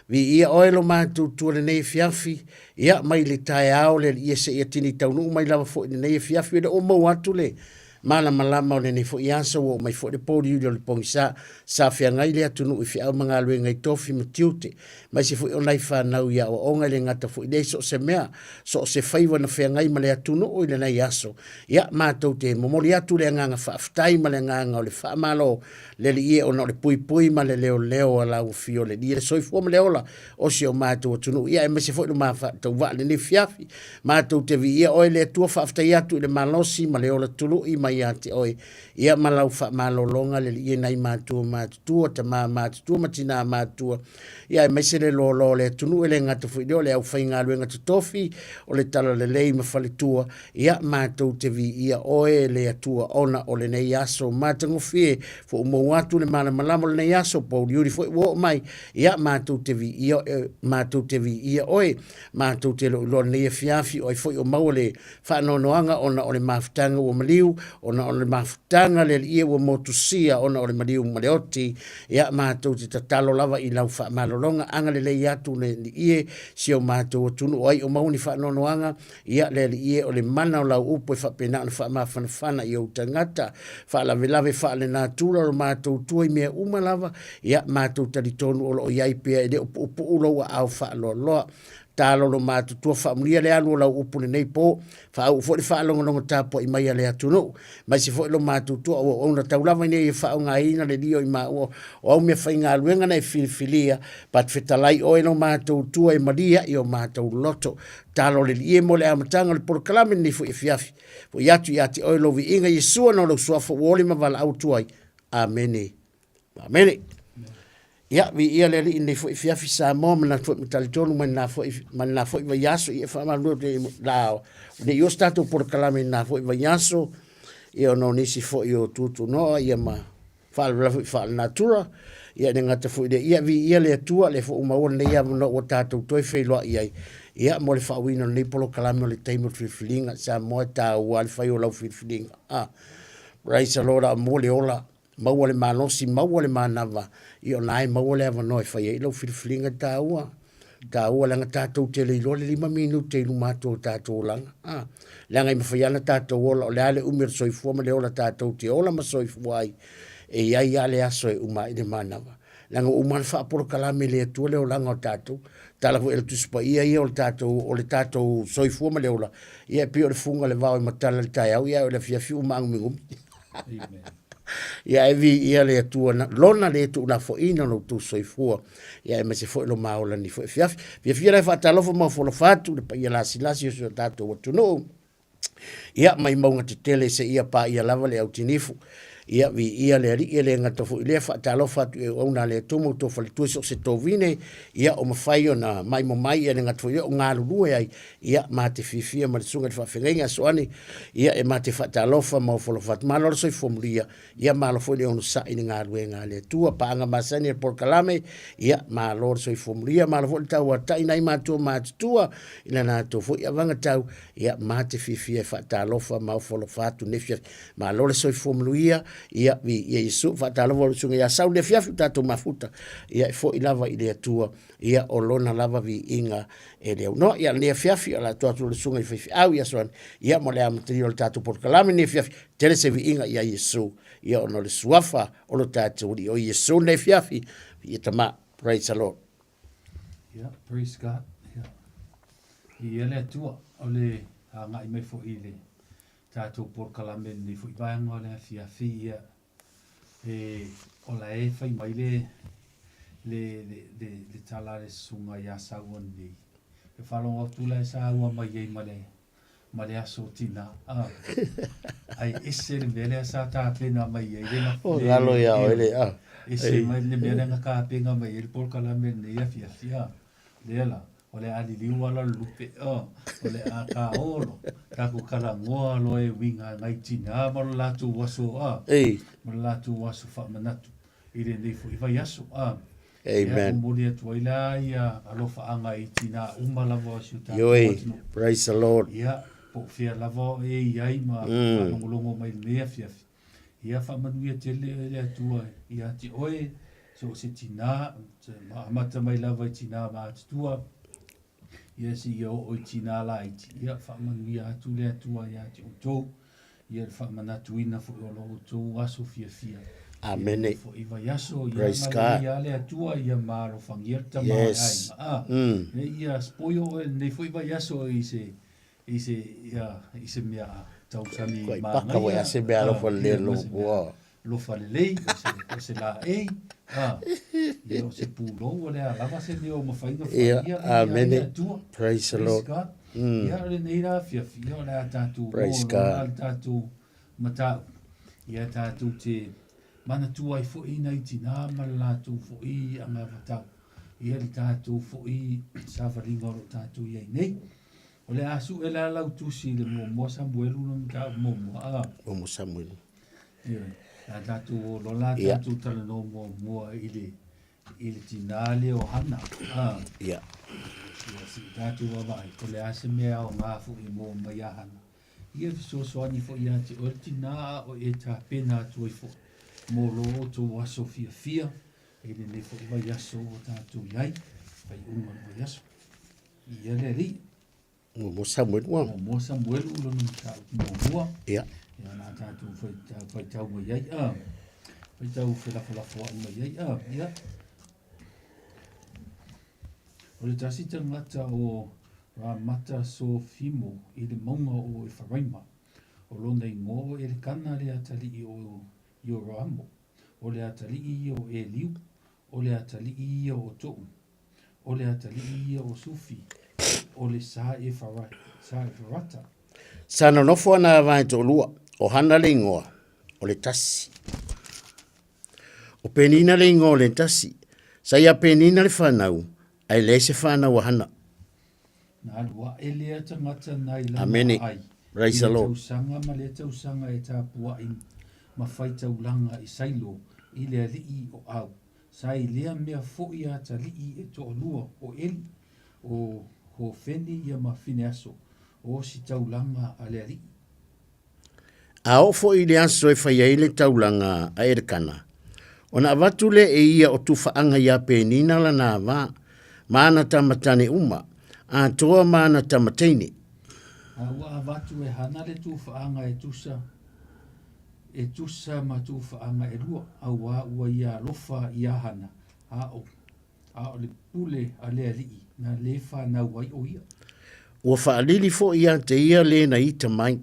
Viia oe lo matou Atua lenei afiafi, ia mai le taeao le Alii e seia tini taunuu mai lava foi lenei afiafi, e le o maua atu le malamalama o lenei foi aso, ua oo mai foi le pouliuli o le pogisa, sa feagai le atunuu i feau ma galuega i tofi ma tiute, aemaise foi o nai fanau i aoaoga e le gata foi i lea i so o se mea, so o se faiva na feagai ma le atunuu i lenei aso. Ia, matou te momoli atu le agaga faafetai ma le agaga o le faamalo le Alii e ona o le puipui ma le leoleo a lau Afio le Alii e le soifua ma le ola o si o matou atunuu, ia aemaise foi lo ma faatauvaa lenei afiafi. Matou te viia oe le Atua, faafetai atu i le malosi ma le ola tului mai ia te oe, ia ma lau faamalologa le Alii e nai matua matutua, tama matutua ma tinā matutua, ia aemaise le loaloa o le atunuu e le gata foi i lea o le aufaigaluega totofi o le Talalelei ma faletua, ia matou te viia oe le Atua ona o lenei aso matagofie, foumou atu le malamalama o lenei aso, pouliuli foi ua oo mai, ia matou te viia, matou te viia oe. Matou te le o iloa lenei afiafi o ai foi o maua le faanoanoaga ona o le mafutaga ua maliu, ona o le mafutaga le Alii e ua motusia ona o le maliu ma le oti. Ia, matou te tatalo lava i lau faamalologa, agalelei atu le Alii e si o matou atunuu o ai o maua ni faanoanoaga, ia le Alii e o le mana o lau upu e faapena ona faamafanafana i ou tagata. Faalavelave faalenatura o lo matou tua i mea uma lava, Ia, matou talitonu o lo o i ai pea e le o puupuu lou aao faaloaloa. Talo lo matutua faamulia le alu o lau upu lenei po, faauu foi le faalogologo tapuai mai a le atunuu. Maise foi lo matutua o auauna tau lava ina ia faaaogaina le lio i maua o au meafaigaluega na e filifilia, but fetalai oe lo matou tua e malie ai o matou loto. Talo le lie mo le amataga o le polokalame lenei foi afiafi. Foi atu ia te oe lou viiga Iesu ona o lou suafa ua oli ma valaau atu ai. Amene. Amene. Ia, viia le Alii nei foi fiafi Samoa, manatu foi ma talitonu mai lena foi, mai lena foi vaiaso, ia e faamalulu atu i la, ne i o se tatou polokalame i lena foi vaiaso, ia ona o nisi foi o tutunoa, ia ma faalavelave foi faalenatura, ia e le gata foi i lea, ia viia le Atua, lea foi ua maua lenei avanoa ua tatou toe feiloai ai, ia mo le faauiina o lenei polokalame o le taimi o le filifiliga. Samoa e taua lava le fai o lau filifiliga. Ah, praise the Lord, a mo le ola. Maua le malosi, maua le manava, ia o na e maua le avanoa e fai ai lau filifiliga taua. Taua leaga tatou te le iloa le 5 minute i luma atu o tatou olaga. Ah, leaga e mafai lava ona tatou ola, o le a le umi o le soifua ma le ola tatou te ola ma soifua ai, e i ai lava le aso e uma ai le manava. Leaga ua uma ona faapolokalame e le Atua le olaga o tatou. Tala foi a le Tusi Paia ia o le tatou, o le tatou soifua ma le ola, ia e pei o le fuga o le vao e matala i le taeao, ia ae o le afiafi ua maagumigumi. Ia e viia le Atua na, lona le tuulafoaiina o lo outou soifua, ia aemaise foi lo ma ola nei foi afiafi. Fiafia la e faatalofa ma ofolofa atu le paia lasilasi o si o tatou atunuu, ia mai mauga tetele seia paia lava le autinifu. Ia viia le Alii e le gata foi i lea, faatalofa atu i auauna a le Atua ma outou faletua i so o se tovine, ia o mafai ona maimo mai, ia le gata foi i lea o galulue ai, ia ma te fiafia ma le susuga i le faafeagaiga Aso Ane, ia e ma te faatalofa ma ofolofa atu. Malo le soifua mulia, ia malo foi le onosai i le galuega a le Atua. Paaga masani a le polokalame, ia malo le soifua mulia, malo foi le tauatai nai matua matutua i la latou foi avagatau, ia ma te fiafia e faatalofa ma ofolofa atu nei afiafi. Malo le soifua manuia, ia viia Iesu. Faatalofa lau susuga ia Sau i le afiafi ua tatou mafuta, ia e foi lava i le Atua, ia o lona lava viiga e le aunoa. Ia lenei afiafi, o le a tuu atu i le susuga i faifeau i Aso Ane, ia mo le amatalia o le tatou polokalame lenei afiafi, tele se viiga ia Iesu, ia ona o le suafa o lo tatou Alii o Iesu lenei afiafi, viia Tama. Praise the Lord.
Yeah, praise God. Yeah. Viia le Atua, o le agai mai foi i le tatou polokalame lenei foi vaega o le afiafi, ia.
E, o la e fai mai le, le, le, le, le tala a le susuga ia Saua nei. E faalogo atu la e saua mai ai ma le, ma le aso tina. Ah. Ai ese le mea lea sa tapena mai ai le,
O galo ia oe le, ah.
Ese mai le mea lea na tapena mai ai le polokalame lenei afiafi. Ah. Lea la, o le a liliu ala le lupe, oh, o le a kāolo, tatou talanoa loa e uiga nai tinā ma lo latou aso, ah, ma lo latou aso faamanatu i lenei foi vaiaso, ah.
Amen.
Ia, momoli atu ai la ia alofaaga i tinā uma lava o si o tatou
Ioe,
atunuu.
praise the Lord.
Ia, po o fea lava o e i ai ma faalogologo mai i lenei afiafi. Ia faamanuia tele oe le Atua ia te oe, so o se tinā, ma amata mai lava i tinā matutua, ia seia oo i tinā laiti. Ia faamanuia atu le Atua ia te outou, ia le faamanatuina foi o lo outou aso fiafia.
Amene.
Foi vaiaso, ia
Praise God.
agalelei lava le Atua, ia ma alofagia le tama o le
Yes.
aiga. A, ia spoil oe lenei foi vaiaso i se I se, ia, i se mea tausami
Koe paka wai
manaia,
a se mea alofa lelei
ia,
lo
ma se mea
ua.
alofa lelei, o se, o se laei, a, ia, o se pulou, o le a lava se mea o mafai ona fai,
Ia,
ia, ia,
amene.
ia Atua.
Praise the
Praise
Lord.
God. Ia, o lenei la afiafi, ia, o le a tatou
Praise
o loa
God.
le tatou mataupu, ia tatou te manatua ai foi nai tinā ma le latou foi anavatau, ia le tatou foi savaliga o lo o tatou i ai nei. O le a sue la lau tusi i le muamua Samuelu lona mataupu muamua, a.
Muamua Samuelu.
Ioe. A tatou o loa la tatou talanoa muamua i le, i le tinā lea o Hana, a.
Ia.
Ia, se i tatou vaavaai, po o le a se mea aoga foi mo mai ia Hana. Ia fesoasoani foi ia te oe le tinā a o e tapena atu ai foi mo lo outou aso fiafia i lenei foi vaiaso ua tatou i ai, faaiuga o le vaiaso. Ia le alii.
Muamua Samuelu ua.
Muamua Samuelu lona mataupu muamua.
Ia.
Ia na tatou faitau mai ai. A. Faitau felafolafoai mai ai. A. Ia. O le tasi tagata o Ramata Sofimo i le mauga o Efaraima, o lona igoa o Elekana le atalii o Ioraamo, o le atalii ia o Eliu, o le atalii ia o Tou, o le atalii ia o Sufi, o le Sa-Efarata.
Sa nonofo ana vae toalua, o Hana le igoa, o le tasi. O Penina le igoa o le tasi. Sa iā Penina le fanau, ae leai se fanau a Hana.
Na alu aʻe lea tagata nai lana
Amene.
ai
Praise
i
the
le
Lord.
tausaga ma lea tausaga e tapuaʻi ma fai taulaga i Sailo i le alii o Au. Sa i lea mea foi atalii e toalua o Eli, o Hofeni ia ma Fineaso, o ositaulaga a le alii.
A oo foi i le aso e fai ai le taulaga a Elekana, ona avatu lea e ia o tufaaga iā Penina lana ava, ma ana tama tane uma, atoa ma ana tama teine.
A ua avatu e Hana le tufaaga e tusa e tusa ma tufaaga elua, auā ua ia alofa iā Hana, a o, a o le pule a le alii na lē fanau ai ʻo ia.
Ua faalili foi ia te ia le na ita mai.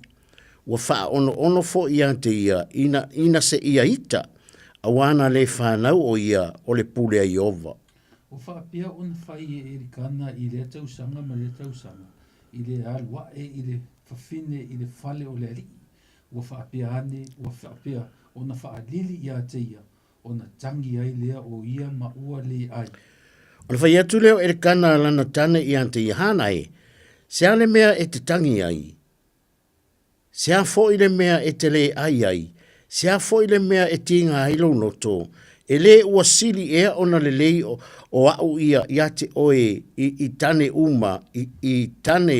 Ua faaonoono foi ia te ia ina, ina se ia ita, auā na lē fanau ʻo ia o le pule a Ieova.
Ua faapea ona fai e Elikana i lea tausaga ma lea tausaga, i le alu aʻe i le fafine i le fale o le alii, Ua faapea ane, ua faapea ona faalili iā te ia, ona tangi ai lea o ia ma ua lē ai.
Ona fai atu lea o Elekana lana tane iā te ia, Hana e, se a le mea e te tangi ai? Se a foi le mea e te lē ai ai? Se a foi le mea e tiga ai lou loto? E lē ua sili ea ona lelei o, o aʻu ia iā te oe i, i tane uma, i, i tane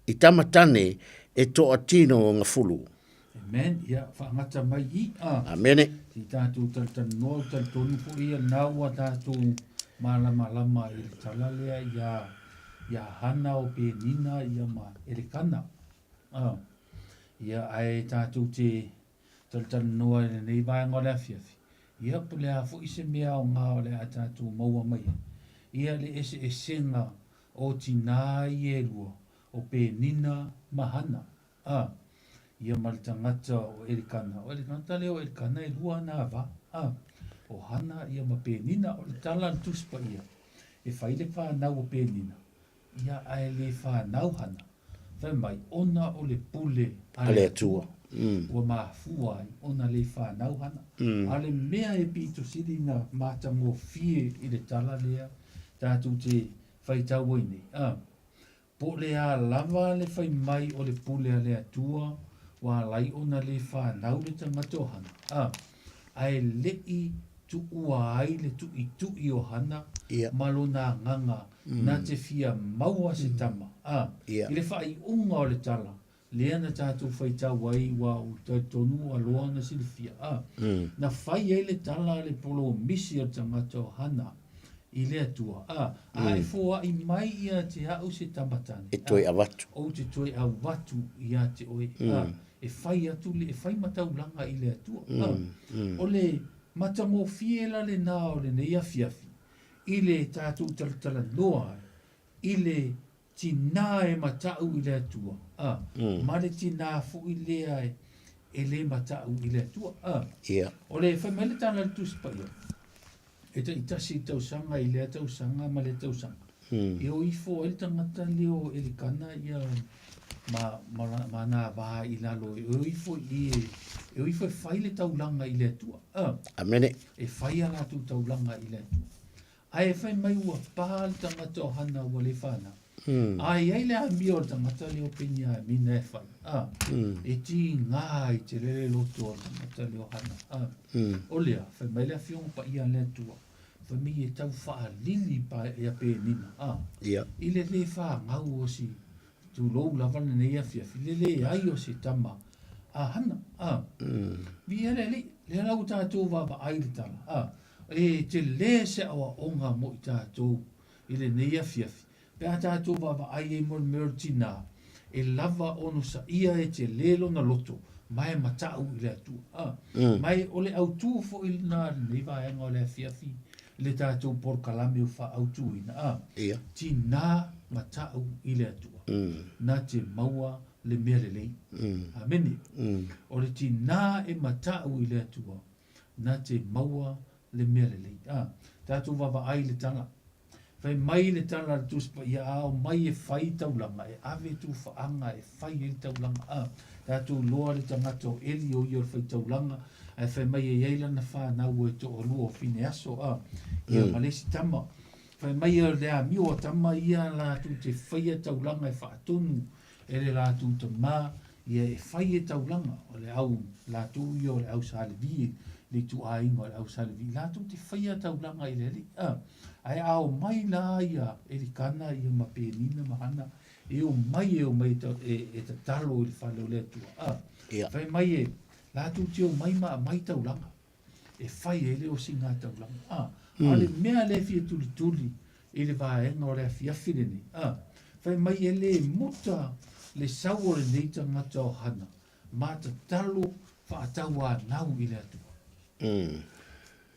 i tama tane e toa tino ngafulu.
Amen. Ia, faagata mai i a.
Amene.
I tātou talitalinoa, o talitonu foi ia lena ua tātou malamalama i le tala lea ia, ia Hana o Penina ia ma Elekana. A. Ia, ae tātou te talitalinoa i lenei vaega o le afiafi. Ia, po le a foi se mea aoga o le a tātou maua mai ai. Ia, le eseesega o tinā i elua, o Penina ma Hana, a ia ma le tagata o Elikana. O le tagata lea o Elikana e lua ana ava. A, o Hana ia ma Penina, o le tala a le Tusi Paia, e fai le fanau a Penina, ia ae le fanau Hana, fai mai, ona o le pule a le Atua, ua mafua ai ona le fanau Hana. A o le mea e pito sili na matagofie i le tala lea tatou te faitau ai nei, a, Po o le a lava le fai mai o le pule a le Atua ua alai ona le fanau le tagata o Hana, a, ae leʻi tuua ai le tuʻituʻi o Hana ma lona agaga na te fia maua se tama, a, i le faaiuga o le tala lea na tatou faitau ai ua ou talitonu ua loa ona silafia, a, na fai ai le tala a le polomisi o le tagata o Hana i le Atua, a, a e foai mai ia te a'u se tama tane,
E toe avatu.
Ou te toe avatu ia te oe, a, e fai atu le, e fai ma taulaga i le Atua, a. O le matagofie la lenā o lenei afiafi i le tatou talatalanoa ai i le Tinā e mataʻu i le Atua, a, ma le tinā foʻi lea e lē mataʻu i le Atua, a.
Ia.
O le fai mai le tala a le Tusi Paia, e taitasi i tausaga i lea tausaga ma lea tausaga. E o ifo ai le tagata lea o Elikana ia ma, ma, ma nā vā i lalo, e o ifo i e, e o ifo e fai le taulaga i le Atua, a.
Amene.
E fai a latou taulaga i le Atua. Ae fai mai ua pa le tagata o Hana ua le fanau. A i ai le amio o le tagata lea o Peniamina e fai, a, e tigā i te lele loto o le tagata lea o Hana, a, o lea, fai mai le Afioga Paia a le Atua, fai mai e tau faalili pa ia Penina, a, i le le fagau o si, tulou lava lenei afiafi, le leai o se tama a Hana, a, viia le Alii, lea la ua tatou vaavaai i le tala, a, E telē se aoaoga mo i tatou i lenei afiafi, pe a tatou vaavaai ai mo le mea o le tinā, e lava onosaia e telē lona loto, ma e mataʻu i le Atua. A, ma e o le autū foʻi lenā i lenei vaega o le afiafi i le tatou polokalame o faaautuina, a, tinā mataʻu i le Atua, na te maua le mea lelei. Amene. O le tinā e mataʻu i le Atua, Na te maua le mea lelei. A, tatou vaavaai i le tala. Fai mai le tala a le Tusi Paia, a o mai e fai taulaga, e ave tufaaga e fai ai le taulaga. A, tatou iloa le tagata o Eli o ia o le faitaulaga, ae fai mai e i ai lana fanau e toalua o Fineaso, a, ia ma le isi tama. Fai mai o le amio a tama ia latou te faia taulaga e faatonu e le latou tama, ia e fai e taulaga, o le au latou ia o le au Sa Levi, le ituaiga o le au Sa Levi, latou te faia taulaga i le Alii. A, ae a omai la ia Elikana ia ma Penina ma Hana, e omai e omai e, e tatalo i le fale o le Atua. A,
Ia.
fai mai e, latou te omai ma aumai taulaga. e fai ai le osiga taulaga. A, a o le mea lea e fia tulituli i le vaega o le afiafi lenei, a, fai mai e le muta le sau o lenei tagata o Hana ma tatalo faatauanau i le Atua.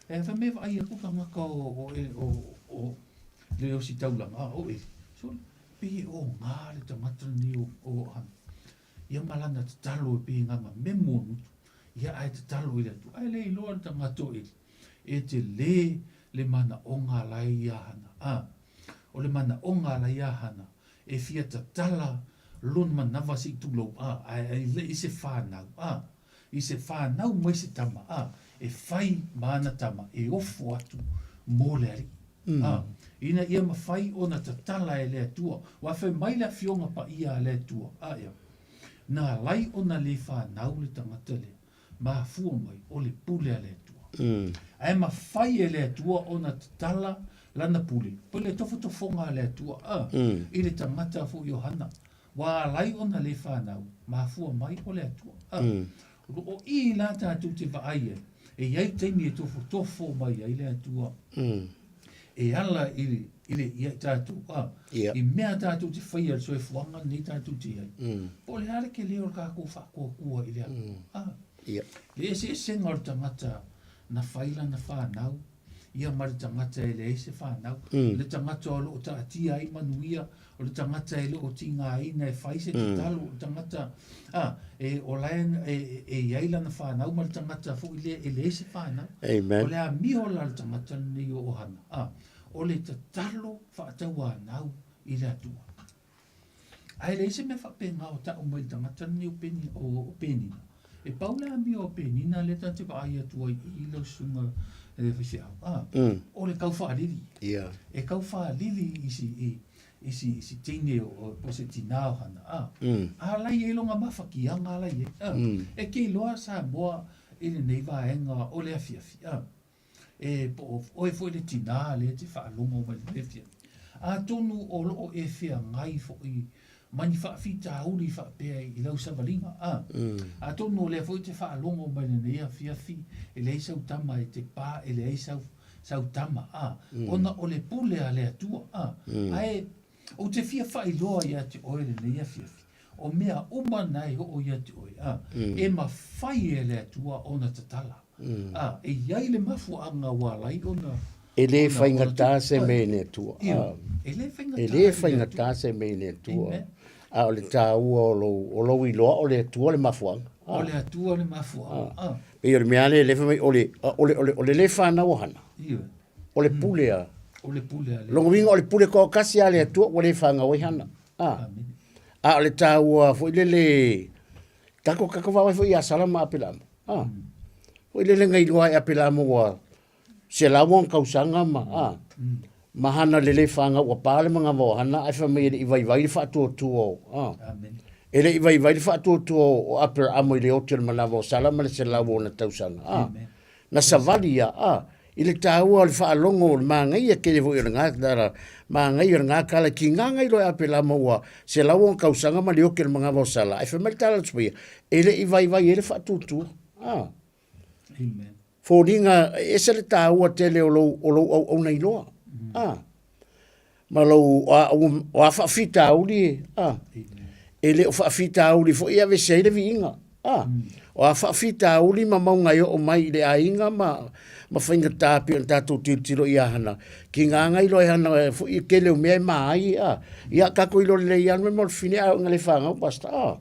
E fai mai e vaai atu tagata o, o, o, o le osi taulaga, a, o Eli, sole, pei e oga le tagata lenei o, o Hana. Ia ma lana tatalo e pei e gaga memo o nutu, ia ae tatalo i le Atua. Ae le iloa le tagata o Eli, e telē le manaoga a lae ia Hana. A, o le manaoga a lae ia Hana, e fia tatala lona manawa se i tulou, a, ae ai le i se whanau, a, i se whanau mai se tama, a, e whai ma ana tama e ofo atu mo le Alii. A, ina ia mawhai ona tatala e le Atua, ua fai mai le afioga paia a le Atua, a ia, na alai ona le whanau le tagata lea, mafua mai o le pule a le Atua. Ae mawhai e le Atua ona tatala lana pule, po le tofotofoga a le Atua, a, i le tagata foʻi o Hana, ua alai ona le whanau, mafua mai o le Atua. A, o i la tatou te vaai ai, e i ai taimi e tofotofo mai ai le Atua, e ala i le, i le, ia i tatou, a, i mea tatou te faia le soifuaga lenei tatou te i ai. Po o le a le tele o le tatou faatuatua i le Atua, a, le eseesega o le tagata na fai lana fanau. ia ma le tagata e leai se fanau, le tagata o lo o taatia ai manuia, o le tagata e le o tigaina e fai se tatalo, o le tagata, a, e, o la e, e, e i ai lana fanau ma le tagata foi lea e leai se fanau.
Amen.
O le amio la a le tagata lenei o Hana, a, o le tatalo faatauanau i le Atua. Ae leai se mea faapena o tau mai i le tagata lenei o Peni, o Penina. E pau le amio a Penina lea ta te vaai atu ai i lau susuga e le faifeau, a, o le tau faalili.
Yeah.
E tau faalili i si, i, i si, i si teine o, po o se tinā o Hana, a. A la i ai lona mafakiaga la i ai, a. E ke iloa Samoa i lenei vaega o le afiafi, a. E po o oe foi le tinā lea e te faalogo mai lenei afiafi. Atonu o lo o e feagai foi ma ni faafitauli faapea i lau savaliga, a. Atonu o lea foi e te faalogo mai lenei afiafi e leai sau tama e te pa, e leai sau, sau tama, a. Ona o le pule a le Atua, a. Ae ou te fia faailoa ia te oe lenei afiafi, o mea uma na e oo ia te oe, a, e mafai e le Atua ona tatala. A, e i ai le mafuaaga ua ala ai ona...
E le faigata se mea i le Atua.
Ioe, e le faigata.
E le faigata se mea i le Atua. A o le taua o lou, o lou iloa o le Atua le mafuaaga.
O le Atua le mafuaaga.
Pei o le mea lea, lea fai mai, o le, o le, o le, o le le fanau o Hana.
Ioe.
O le pule a.
O le pule a le.
Lona uiga o le pule toatasi a le Atua ua le fanau ai Hana. A. A o le taua foi lele, tako kako vaavaai foi ia Sala ma Apelama. A. Foi lele na iloa ai Apelama ua selau ona tausaga ma, a. Ma Hana le le fanau ua pa le manava o Hana ae fai mai e le i vaivai le faatuatua o, a. E le i vaivai le faatuatua o Aperaamo i le oti o le manava o Sala ma le selau o ona tausaga. A. Na savali ia, a, i le taua o le faalogo o le manaia tele foi o lena tala, manaia o lena tala, tiga na iloa e Apelama ua 106 tausaga ma le oki o le manava o Sala, ae fai mai le tala a le Tusi Paia, e le i vaivai ai le faatuatua. A.
Amen.
Foliga, e ese le taua tele o lou, o lou auauna iloa. A. Ma lou, o a, o a faafitauli e, a. E le o faafitauli foi e aveese ai le viiga. A. O a faafitauli ma mauga e oo mai i le aiga ma, ma faigata pei ona tatou tilotilo ia Hana, ki ngā ngai loa e Hana e foi e tele o mea e mā ai, a. Ia, tatou iloa lelei lava le mea mo le fafine, a o i ngā le whāngau, Pastor, a.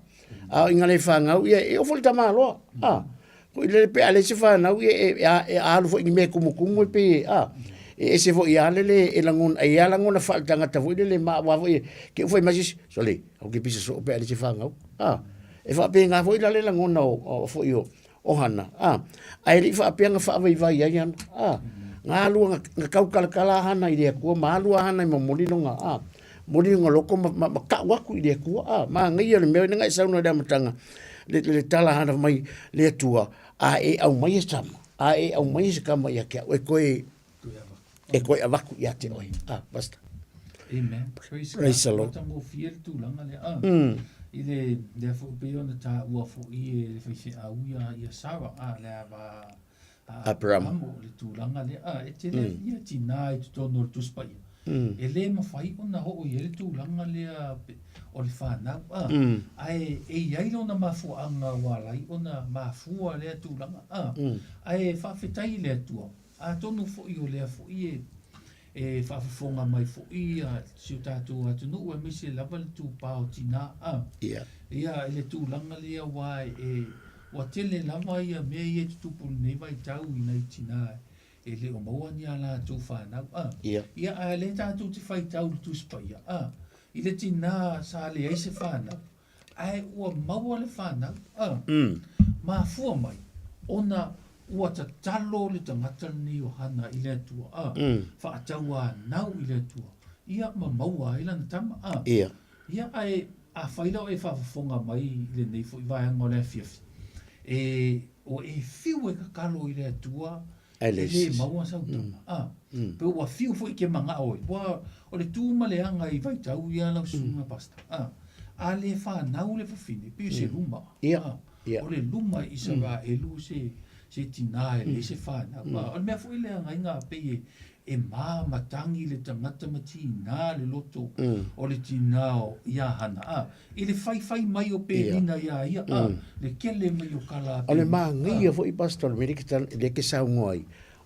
A o i ngā le whāngau, ia, e oo foi le tamaloa, a. Foi lele pe a leai se fanau ia e, e, e alu foi i ni mea e kumukumu e pei e, a, e ese foi a lele e lagona, e i a lagona faaletagata foi lele ma aua foi e, ke u fai mai se isi, sole, au ke pisa soo pe a leai se fanau, a, e faapena foi la le lagona o, o foi o, o Hana, a, ae le i faapea na faavaivai ai Hana, a, na alu na, na taukalatala a Hana i le Atua ma alu a Hana e momoli lona, a, momoli lona loto ma, ma, ma kau atu i le Atua, a, manaia le mea lena e saunoa i le amataga, le, le tala hana mai le Atua, a e aumai e tama, a e aumai e se kama ia te au, e koe, e koe avatu ia te oe. Ah, basta.
Amen. Praise,
Praise the Lord.
Matagofie le tulaga lea. Ah, I le, lea foi pei ona taua foi e le faifeau ia, ia Sarah, ah, le ava
Aperama.
o le tulaga lea, a, e tele ia tinā i totonu o le Tusi Paia, e le mafai ona oo i ai le tulaga lea o le fanau, a, ae e i ai lona mafuaaga ua ala ai ona mafua lea tulaga, a, ae faafetai i le Atua, atonu foi o lea foi e e faafofoga mai foi si o tatou atunuu aemaise lava le tupā o tinā, a, ia i le tulaga lea aua e Ua tele lava ia mea ia e tutupu i lenei vaitau i nai tina e le o maua ni a latou fanau, a.
Ia.
Ia, ae lea tatou te faitau i le Tusi Paia, a, i le tina sa leai se fanau, ae ua maua le fanau, a. Mafua mai ona ua tatalo le tagata lenei o Hana i le Atua, a, faatauanau i le Atua, ia ma maua ai lana tama, a.
Ia.
Ia, ae afai la o e faafofoga mai i lenei foi vaega o le afiafi, e, ua e fiu e tatalo i le Atua
e
le maua sau tama. A, pe ua fiu foi ke manao oe, ua, o le tu ma le aga i vaitau ia lau susuga pastor. A, a le fanau le fafine, pei o se luma.
Ia, ia.
O le luma i Isaraelu se, se tinā e leai se fanau. A, o le mea foi lea agaiga pei e, E mā ma tangi le tagata ma tinā le loto o le tinā o ia Hana, a, i le whaiwhai mai o Penina iā ia, a, le kele mai o kala a
O le
Penina, a.
māngeia foi Pastor le mea lea ke saunoa ai,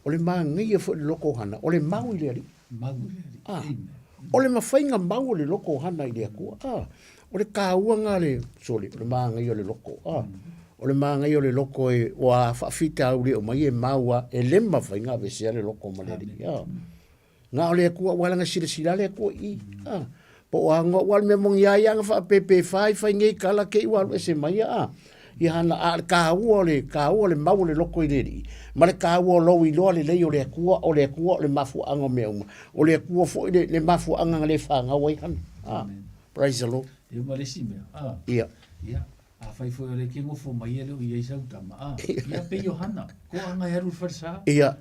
O le magaia foi o le loko o Hana, o le mau i le Alii.
Mau i le Alii.
Ah. O le mafaiga mau o le loko o Hana i le Atua. Ah. O le kāua ngā le, sorry, o le magaia o le loko. Ah. O le magaia o le loko e, ua faafitauli o mai e mau a, e le mafai ngā vesea le loko ma le Alii. Ah. Nga o le Atua, ua langa silasila le Atua i. Ah. Po o agoa ua le mea moni a ia nga whaapepe whai whai ngei kala ke ua alu ese mai a. Ia hana a le kāua o le kāua o le mau o le loko i le alii. Ma le kāua o lou iloa lelei o le Atua, o le Atua o le mafuaaga o mea uma. O le Atua foi le, le mafuaaga nga le whangau ai hana. Ah. Praise the Lord.
Ia ma le isi mea. Ah.
Ia.
Ia. Afai foi o le ke ngofo mai e le o i ai sau tama. Ah. Ia pe Johanna. Ko anga e alu le falesa.
Ia.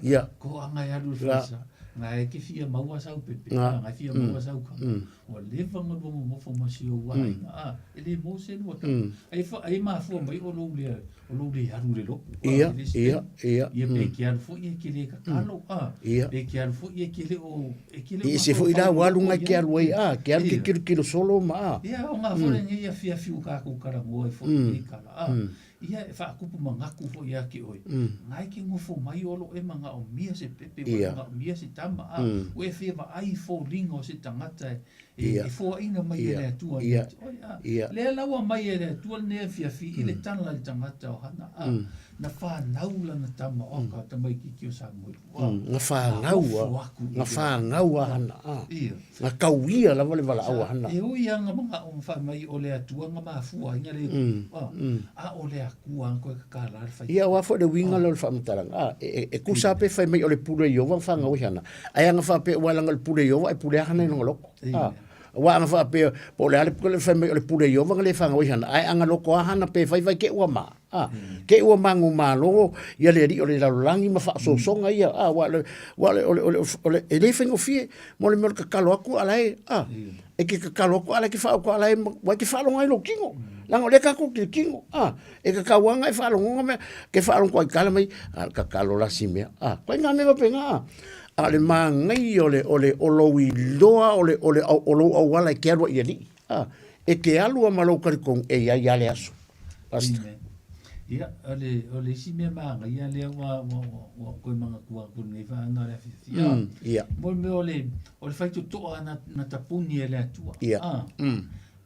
Ia.
Ko anga e alu le falesa. Nga e ke fia maua sau pepe. Nga e fia maua sau kama. Ua leva nga lua ngofo ma si o ua aiga. Ah. E le mo se lua tama. Ai fa ai mafua mai o lou le o lou le alu le loku.
Ia, ia, ia.
Ia pe ke alu foi e ke le kakalo. Ah. Pe ke alu foi e ke le o e ke le
o. Se foi la ua alu ngai ke alu ai a, ke alu ke kilokilo solo ma a.
Ia o ngā fole nei afiafi o kākou talanoa ai foi i nei kala. A, ia e faakupu mangaku foi ia te oe. Ngai ke ngofo mai o lo e manaomia se pepe, ua e manaomia se tama, a, ua e fia vaai i foliga o se tagata e, e foaina mai e le Atua ia te oe. A, lea la ua mai e le Atua lenei afiafi i le tala i le tagata o Hana, a, na fanau lana tama o ka tamaitiiti o Samuelu.
Na fanau a, na fanau a Hana, a. Na kauia lava le valaau a Hana.
E ui a nga manao ma fai mai o le Atua nga mafua ai nga le a, a o le Akua nga koe kakala le fai.
Ia, aua foi le uiga lea o le faamatalaga, a, e kusa pe fai mai o le pule i Ieova nga fangau ai Hana, ae a nga faapea ua langa o le pule i Ieova e pule a Hana i lona loko. A, aua a nga faapea po o le a le pule fai mai o le pule i Ieova nga le fangau ai Hana, ae a nga loko a Hana pe fai fai ke ua ma. A, ke ua magu malo ia le alii o le lalolagi ma faaosoosoga ia, a, ua le, ua le, o le, o le, o le, e le faigofie mo le mea o le tatalo atu a la e, a, e ke tatalo atu a la e ke faaoto a la e, ua e ke faalogo ai lou tino. Leaga o lea tatou te tino, a, e tatau lava ona e faalogoga mea, ke faalogo ai tala mai, a, tatalo la si mea, a, koe ngā mea faapena, a. A o le manaia o le, o le, o lou iloa o le, o le, o lou auala e te alu ai i alii, a, e te alu lava ma lou talitonu e i ai lava le aso. Pastor.
Amen. Ia, o le, o le isi mea māngaia lea ua, ua, ua, ua koe manatua atu lenei vaega o le afiafi.
Ia.
Mo le mea o le, o le faitotoa na, na tapuni e le Atua.
Ia.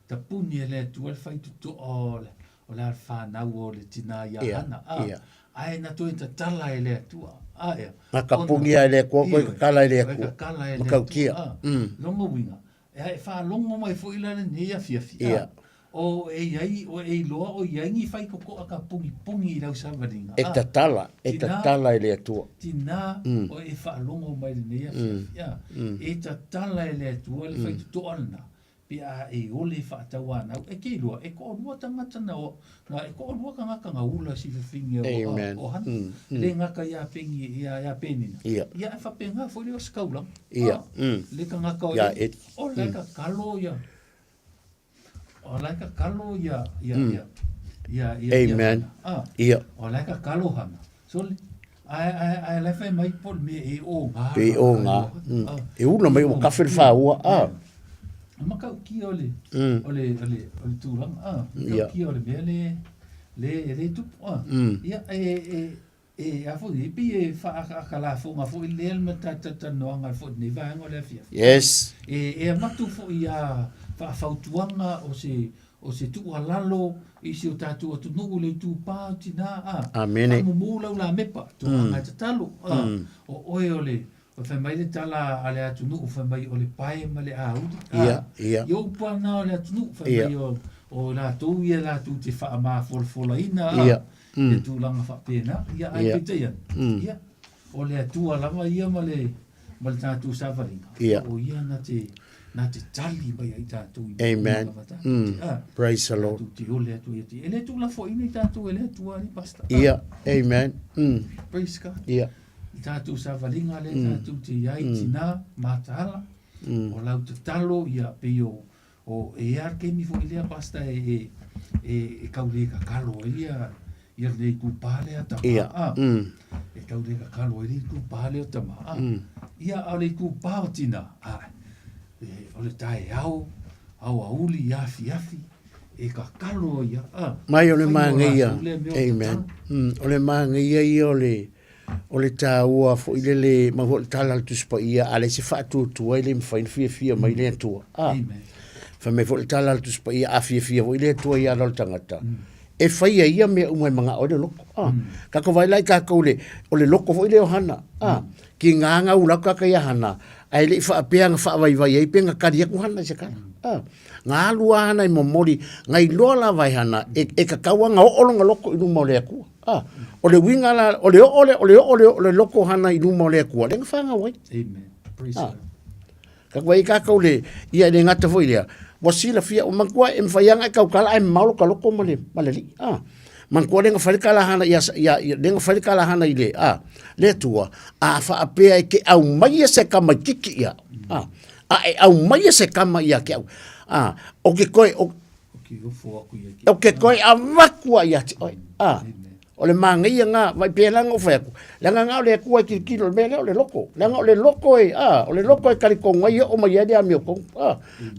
Tapuni e le Atua le faitotoa o le, o le alawhanau o le tinā i a Hana.
Ia.
Ae na toe tatala e le Atua. A, ea.
Na tapuni e le Atua, koe kakala e le Atua.
Koe kakala e le
Atua.
Longa uiga, Ea, e faalogo mai foi la lenei afiafi, a, o e iai, o e iloa o iai ni faitotoa ka pogipogi i lau savaliga,
E tatala, e tatala e le Atua.
Tina, o e faalogo mai lenei afiafi, a, e tatala e le Atua le faitotoa lena, pe a e ole faatauanau, e ke iloa, e toalua tagata na, na e toalua tagata na ula silafini o, o Hana. Le gata ia Pengi, ia, ia Penina.
Ia.
Ia e faapena foi le o se taulaga.
Ia.
Le tagata o
Ia e.
O la e tatalo ia, o la e tatalo ia, ia, ia, ia, ia,
Amen.
Ia.
Ia.
O la e tatalo Hana. So, ae, ae, ae la e fai mai po o le mea e oga.
Pe e oga. E ula mai ua kafe le whaua.
Ah. Matautia o le, o le, o le, o le tulaga. Ah. Matautia o le mea le, le, e le tupu. Ah. Ia, e, e, e, a foi, e pei e whaakalafonga foi lea le matatatalanoaga foi lenei vaega o le afiafi.
Yes.
E, e avatu foi ia faafautuaga o se, o se tuualalo i si o tatou atunuu le itupa o tinā, a.
Amene.
Faamumu lau lamepa, tulaga e tatalo, a. O oe o le, o fai mai le tala a le atunuu, fai mai o le pae ma le auli, a.
Ia, ia.
I upu ana o le atunuu, fai mai o, o latou ia latou te faamafolafolaina, a.
Ia.
Ia tulaga faapena, ia ae peitai ane, ia, o le Atua lava ia ma le, ma le tatou savaliga,
Ia.
o ia na te, na te tali mai ai tatou i mea uma
Amen.
lava tatou te, a,
Praise the Lord.
tatou te ole atu ia te, e le tuulafoaiina i tatou e le Atua alii pastor. A,
Ia. Amen.
Praise God.
Ia.
I tatou savaliga lea tatou te iai tina mataala, o lau tatalo ia pei o, O, e i ai le taimi foi lea Pastor e, e, e, e tau le kakalo ai ia, ia lenei itupa lea tama,
Ia,
a. E tau le kakalo ai le itupa lea tama, a. Ia, a o le itupa o tina, a, e, o le taeao, aoauli, afiafi, e kakalo ai ia, a.
Mai o le
Fai o
manaia,
latou lea mea o
amen.
tatalo.
O le manaia ia o le, O le taua foi lele ma foi le tala a le Tusi Paia, a leai se faatuatua e le mafai ona fiafia mai le Atua. A. Fai mai foi le tala a le Tusi Paia, a fiafia foi le Atua ia ala o le tagata, e fai e ia mea uma e manao ai le loko. A. Tatou vaai la i tatou le, o le loko foi lea o Hana. A. Ki ngā ngau lau kaka ia Hana, ae le i faapea na faavaivai ai pe na kali atu Hana i se kala. A. Nga alu a Hana i momoli, nga iloa lava e Hana, e, e tatau lava ona oo lona loko i luma o le Atua. A. O le uiga la, o le oo le, o le oo le, o le loko o Hana i luma o le Atua, lea na fanau ai.
Amen. Praise
A.
God.
Ka koe i kākou le, ia e le gata foi lea, ua silafia, ua manatua e mafai lava ona e tautala ae mamao lota loto ma le, ma le alii. A. Manatua lea na fai le tala hana ia, ia, ia, lea na fai le tala hana i le, a, le Atua, a faapea e te aumaia se tamaititi ia, a, a e aumaia se tama ia te au, a, o ke toe, o, o ke toe avatu ai ia te oe, a. O le manaia na, vai pēlā na ou fai atu, leaga na o le Atua e tilotilo i le mea lea o le loko, leaga o le loko e, a, o le loko e talitonu ai e oo mai ai le amiotonu, a.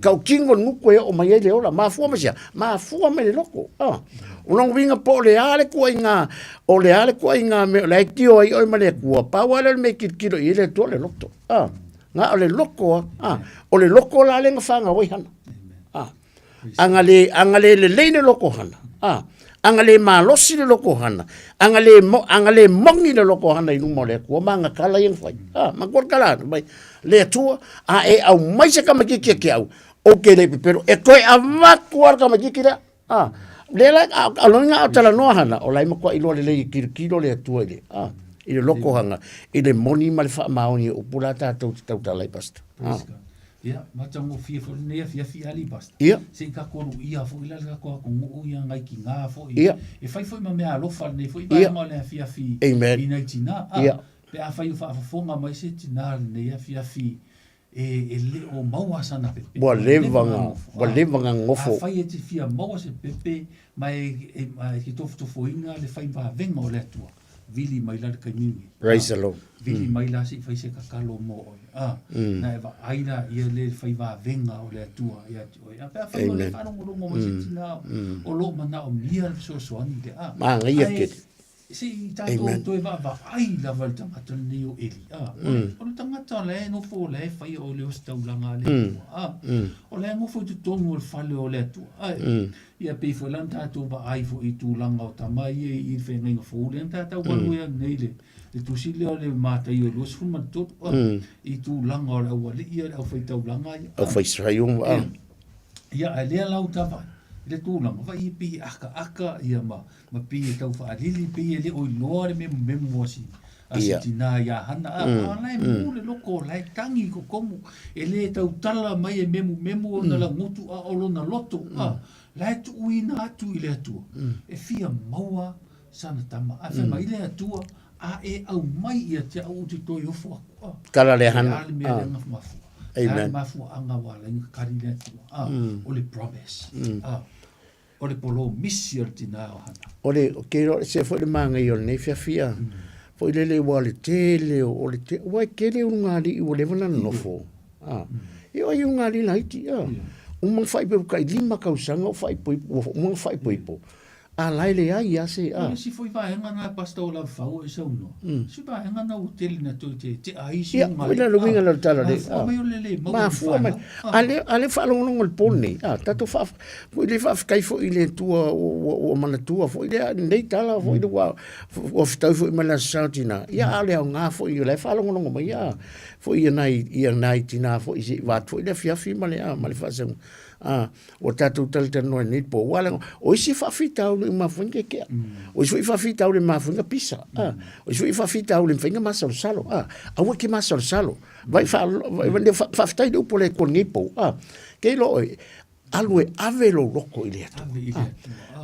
Tautino le gutu e oo mai ai le ola, mafua mai se a? Mafua mai le loko, a. O lona uiga po o le a le tuaiga, o le a le tuaiga mea o la e tio ai oe ma le Atua, pau lava lea o le mea e tilotilo i ai le Atua o le loto, a. Na o le loko lava, a. O le loko la lea na fanau ai Hana, a. Aga le, aga le lelei le loko hana. A, aga le malosi le loko hana. Aga le, mo, aga le moni le loko hana i luma o le Atua, ma aga kala ia na whai. A, ma kua kala atu mai, le Atua, a e au mai se kamakiki e ke au, o ke le pepero, e koe a vatu ara kamakiki lea. A, le la, a, a loinga o tala noa hana, o lai matua iloa le lei kilokilo le Atua i le, a, i le loko hanga, i le moni ma le whaamaoni o pula tātou te tautala i pastor. A.
Ia, matagofie foi lenei afiafi Ali Pastor.
Ia.
Se i tatou ruia foi la le tatou atunuu ia nai tinā foi.
Ia.
E fai foi ma mea alofa lenei foi vaega o le afiafi
Amen.
i nai tinā. A,
Ia.
pe afai o faafofoga mai se tinā lenei afiafi e, e le o maua sana pepe.
Ua leva na,
nofo.
ua leva na nofo.
Afai e te fia maua se pepe ma e, e, ma e te tofotofoina le fai vavega o le Atua. Vili mai la le taimi lenei.
Praise the Lord.
Vili mai la se i fai se tatalo mo oe. A, na e vaai la ia le fai vavega o le Atua ia te oe. A pe afai o le faalogologo mai se tina o lo o manaomia le fesoasoani lea. A,
Manaia
ae
tele.
se i tatou toe vaavaai lava i le tagata lenei o Eli. A, o le tagata o la e nofo o la e faia o le ositaulaga a le Atua. A, o la e nofo i totonu o le fale o le Atua. Ae, Ia pei foi la na tatou vaai foi i tulaga o tama ia i le feagaiga fou lea na tatou galue atu nei le le tusi lea o le Mataio 23 i tulaga o le aualii ia le aufaitaulaga ia.
Aufaisaiuga.
Ia ae lea la uta vaai i le tulaga vaai e pei e akaaka ia ma ma pei e tau faalili pei e le o iloa le memumemu a si a si tinā iā Hana a a la e mū le loko la e tangi i kokomu e le tautala mai e memumemu ona lagotu a o lona loto a la e tuuina atu i le Atua e fia maua sana tama ae fai mai le Atua a e aumai ia te au ou te toe ofo aku a
Tala le Hana
o le a le mea lea na mafua
Amen.
O le a le mafuaaga ua ala ai ona kali le Atua a o le promise a O le polomisi o le tinā o Hana.
O le, ke iloa se foi le manaia o lenei fiafia, foi lele ua le tele o le te, ua e tele ulugalii ua leva na nonofo. A, e o ai ulugalii laiti, a. Uma na faaipoipo tai 5 tausaga o faaipoipo, ua uma na faaipoipo. A la e leai a se, a.
O le isi foi vaega na Pastor o Lavafau e saunoa, se vaega na ua tele na toe te tea ai isi
Ia,
ulugalii.
foi la le uiga lea o le tala lea.
Mafua mai o le le maua i
Mafua mai.
fanau.
A lea, a lea faalogologo i le po lenei, a, tatou faa, Foi le faafetai foi i le Atua ua manatua foi lea lenei tala foi le ua ua fetau foi ma le Aso Sa o Tina. Ia a o le aoga foi o la e faalogologo mai ia foi ia nai ia nai tina foi se i va atu foi le afiafi ma le ma le faasauga. A ua tatou talatalanoa i lenei po aua leaga o isi faafitauli i mafuaiga keke'a. O isi foi faafitauli i mafuaiga pisa. A o isi foi faafitauli i mafaiga masalosalo. A aua e te masalosalo. Vai fa vai faafetai i le upu a le Atua i lenei po. A ke iloa oe alu e ave lou loto i le Atua.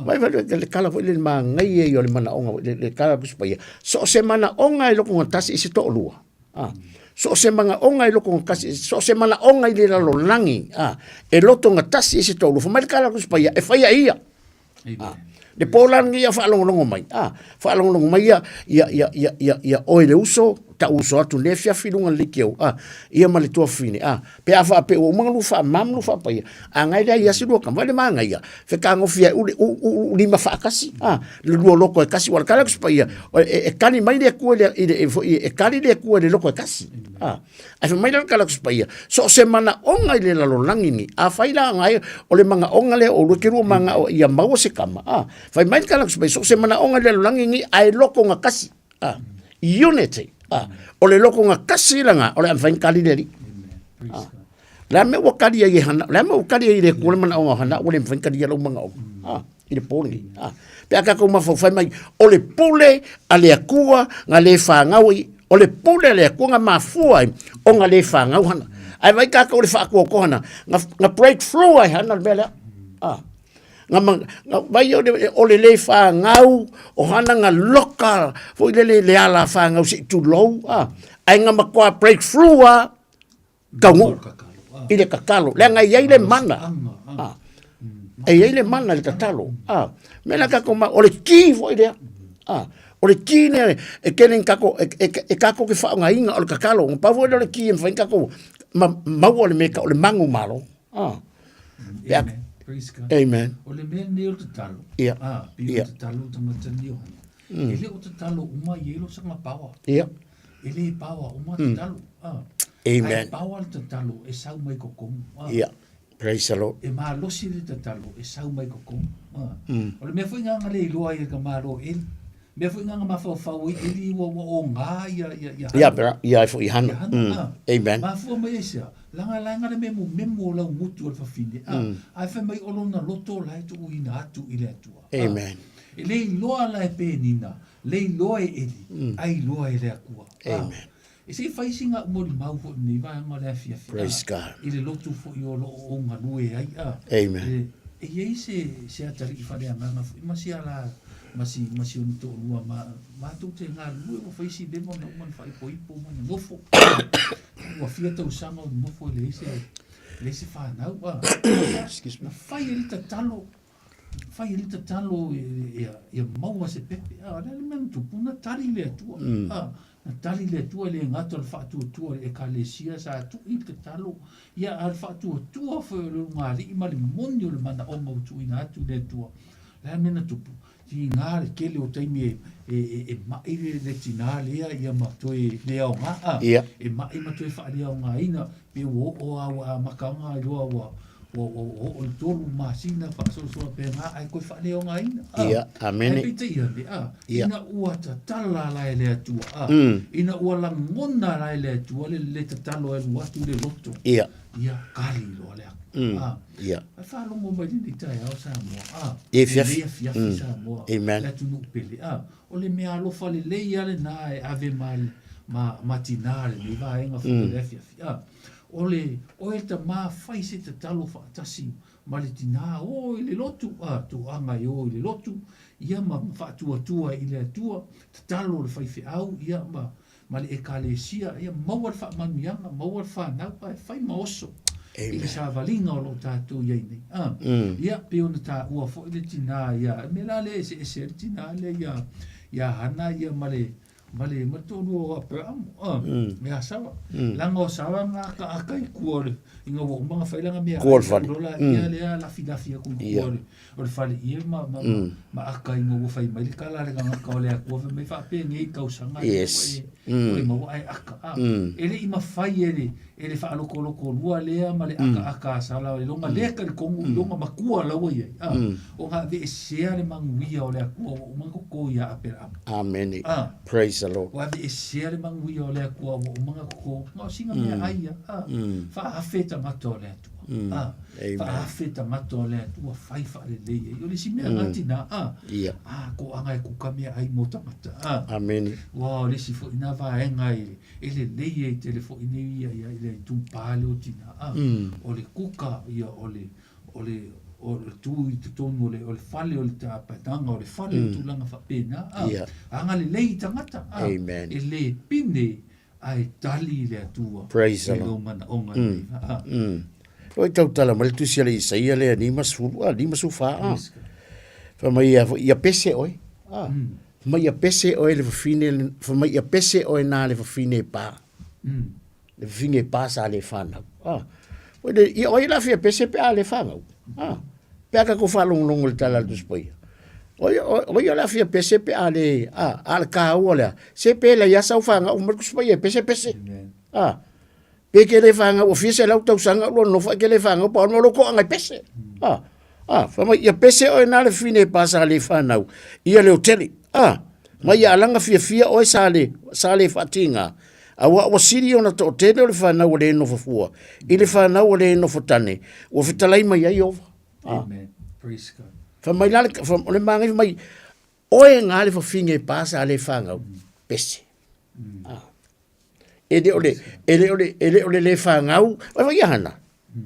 Vai vai le tala foi le manaia ia o le manaoga le, le tala Tusi Paia. So o se manaoga i loko gatasi i se toalua. Ah. So o se manaoga i loko gatasi, so o se manaoga i le lalolagi, ah, e loto gatasi i se toalua. Fai mai le tala Tusi Paia, e faia e ia. Ah. Le po la lenei ia faalogologo mai. Ah, faalogologo mai ia ia ia ia ia ia oe le uso, ta'u uso atu lenei afiafi i luga o le leitio, a, ia ma le tuafafine, a, pe a faapea ua uma ona lua faamama ma lua faapaia, agai lea ia si lua tama, vai le manaia, fetagofi ai u, u, u, u lima faatasi, a, le lua loto e tasi, ua le tala atu se paia, e, e kali mai le Atua i le, i le, e, foi, e kali le Atua i le loto e tasi, a. Ae fai mai la le tala atu se paia, so o se manaoga i le lalolagi nei, afai la agai o le manaoga lea o oulua e te lua manao ia maua se tama, a, fai mai le tala atu se paia, so o se manaoga i le lalolagi nei, ae loto gatasi, a, unity, a, o le loto gatasi lena o le a mafai ona kali le Alii. A, le a mea ua kali ai e Hana, le a mea ua kali ai e le Atua le manaoga o Hana ua le mafai ona kalia lou manaoga, a, i le po lenei. A, pe a tatou mafaufai mai, o le pule a le Atua na le fanau ai, o le pule a le Atua na mafua ai ona le fanau Hana. Ae vaai tatou i le faatuatoa Hana, na, na break through ai Hana le mea lea. A, na, ma, na vai o le, o le le fanau o Hana na loka foi lele le ala fanau se i tulou, a, ae na matua break through a, taunuu i le tatalo leaga e i ai le mana ah. E i ai le mana i le tatalo ah. Mea la tatou ma o le ki foi lea ah. O le ki lea e tele ni tatou e, e, e tatou te faaaogaina o le tatalo na pau foi lea o le ki e mafai ona tatou ma, maua le mea o le magu malo ah.
Amen. Praise God.
Amen.
O le mea nei o le tatalo.
Ia.
Ah, pei o le tatalo o tagata nei o hana. E le o tatalo uma i ai lo sanga power.
Ia.
E le paoa uma tatalo. Ah.
Amen.
Ae paoa le tatalo e sau mai totonu. Ah.
Ia. Praise the Lord.
E malosi le tatalo e sau mai totonu. Ah. O le mea foi lena na le iloa ai e ka malo Eli. Mea foi lena na mafaufau ai Eli ua ua oga ia ia ia
Hana. Ia pera, ia ai foi Hana.
Ia Hana. Ah.
Amen.
Mafua mai ai sea, langa laenga le memu memu o lau gutu o le fafine. Ah. Ae fai mai o lona loto la e tuuina atu i le Atua.
Ah. Amen.
E le iloa la e Penina Le iloa e Eli, a iloa e le Atua.
Amen.
E se i fai sina molimau foi lenei vaega o le afiafi,
Praise God.
i le lotu foi o lo o ou galue ai.
Amen.
E i ai se, se atalii faaleagaga foi ma si ala, ma si, ma si ona toalua ma, matou te galulue ua fai si leva ona uma ona faaipoipo ma nonofo. Ua fia tausaga o nonofo e leai se, leai se fanau.
Excuse me.
Na fai ai le tatalo Fai ai le tatalo ia maua se pepe. A, o le a le mea na tupu? Na tali le Atua. A, na tali le Atua e le gata o le faatuatua o le Ekalesia sa tui le tatalo, ia, a o le faatuatua foi o le ulugalii ma le moni o le manaoga ua tuuina atu i le Atua. O le a le mea na tupu? Tiga le tele o taimi e, e, e, e ma'i le, le tinā lea ia ma toe le aoga, a, e ma'i ma toe faaleaogaina, pe ua oo lava ua amata ona iloa ua, Ua oo i le 3 masina faasoasoa pēnā ae toe faaleaogaina. A,
Ia, amene.
Ae peitai ane, a,
Ia.
ina ua tatala la e le Atua, a, ina ua lagona la e le Atua le, le tatalo e alu atu le loto,
Ia.
ia, kali loa le Atua. A,
Ia.
ae faalogo mai lenei taeao Samoa, a,
Ia afiafi.
lenei afiafi Samoa,
Amen.
le atunuu pele, a, o le mea alofa lelei lava lena e ave ma, ma, ma tinā lenei vaega foi o le afiafi, a. O le oe tamā fai se tatalo faatasi ma le tinā o i le lotu, a, toaga e o i le lotu, ia ma faatuatua i le Atua, tatalo le faifeau, ia ma, ma le Ekalesia, ia maua le faamanuiaga, maua le fanau, ae fai ma oso i le savaliga o lo o tatou i ai nei. A, ia, pei ona taua foi le tinā ia, e mea la lea e eseese ai le tinā lea ia, ia Hana ia ma le, Ma le ma le toalua o Aperamo, a, me a Sara. Leaga o Sara na akaaka i tua o le, ina ua uma ona fai lana meaai,
Kua o le fale.
lola ia lea lafilafi atu i tua o le, o le fale ia ma, ma, ma aka ina ua fai mai le tala a le tagata o le Atua, fai mai faapenei tausaga lea ua e, ua e maua ae aka, a. E le i mafai e le, e le faalotolotolua lea ma le akaaka a Sara i lona lea talitonu i lona matua la ua i ai, a, ona aveesea le manuia o le Atua ua uma ona toto ia Aperamo.
Amene.
A.
Praise the Lord.
Ua aveesea le manuia o le Atua ua uma ona toto, na o sina mea ai ia, a, faaafe tagata o le Atua, a, faaafe tagata o le Atua fai faalelei ai. O le isi mea na tina, a, a, toaga e kuka meaai mo tagata, a.
Amene.
Ua o le isi foi na vaega i E lelei ai tele foi nei ia ia i le itupa lea o tina a o le kuka ia o le o le o le tu i totonu o le o le fale o le tapenaga o le fale o tulaga faapena a agalelei i tagata a
Amen.
e le pine ae tali i le Atua
Praise the
i lou
Lord.
manaoga nei a.
Oi tautala mai le tusi a le Isaia lea 50 a 54 a. Fai mai ia, ia pese oe. A. Mai ia pese oe le fafine, mai ia pese oe nā le fafine e pā. Le fafine e pā sa le whanau. Ah. Oi le, ia oi la fia pese pe a le whanau. Ah. Pe a ka ko whalongolongo le tala le tuspoia. Oi, oi, oi la fia pese pe a le, ah, a le kā ua lea. Se pe la ia sau whangau, ma le tuspoia pese pese. Ah. Pe ke le whangau, o fia se lau tausaga ua nofo ke le whangau, pa ono loko angai pese. Ah. Ah, fa mai ia pese oe nā le fine e pā sa le whanau. Ia leo tele. Ah. Mai ia alanga fia fia oe sa le, sa le whaatinga. Aua ua siri ona to tele o le whanau o le nofo fua. I le whanau o le nofo tane. Ua fetalai mai ai ova.
Ah. Amen. Praise God.
Fa mai la le, fa, o le maangai fa mai, oe ngā le fawhinge e pā sa le whangau. Pese. Ah. E le o le, e le o le, e le o le le whangau, wai wai hana.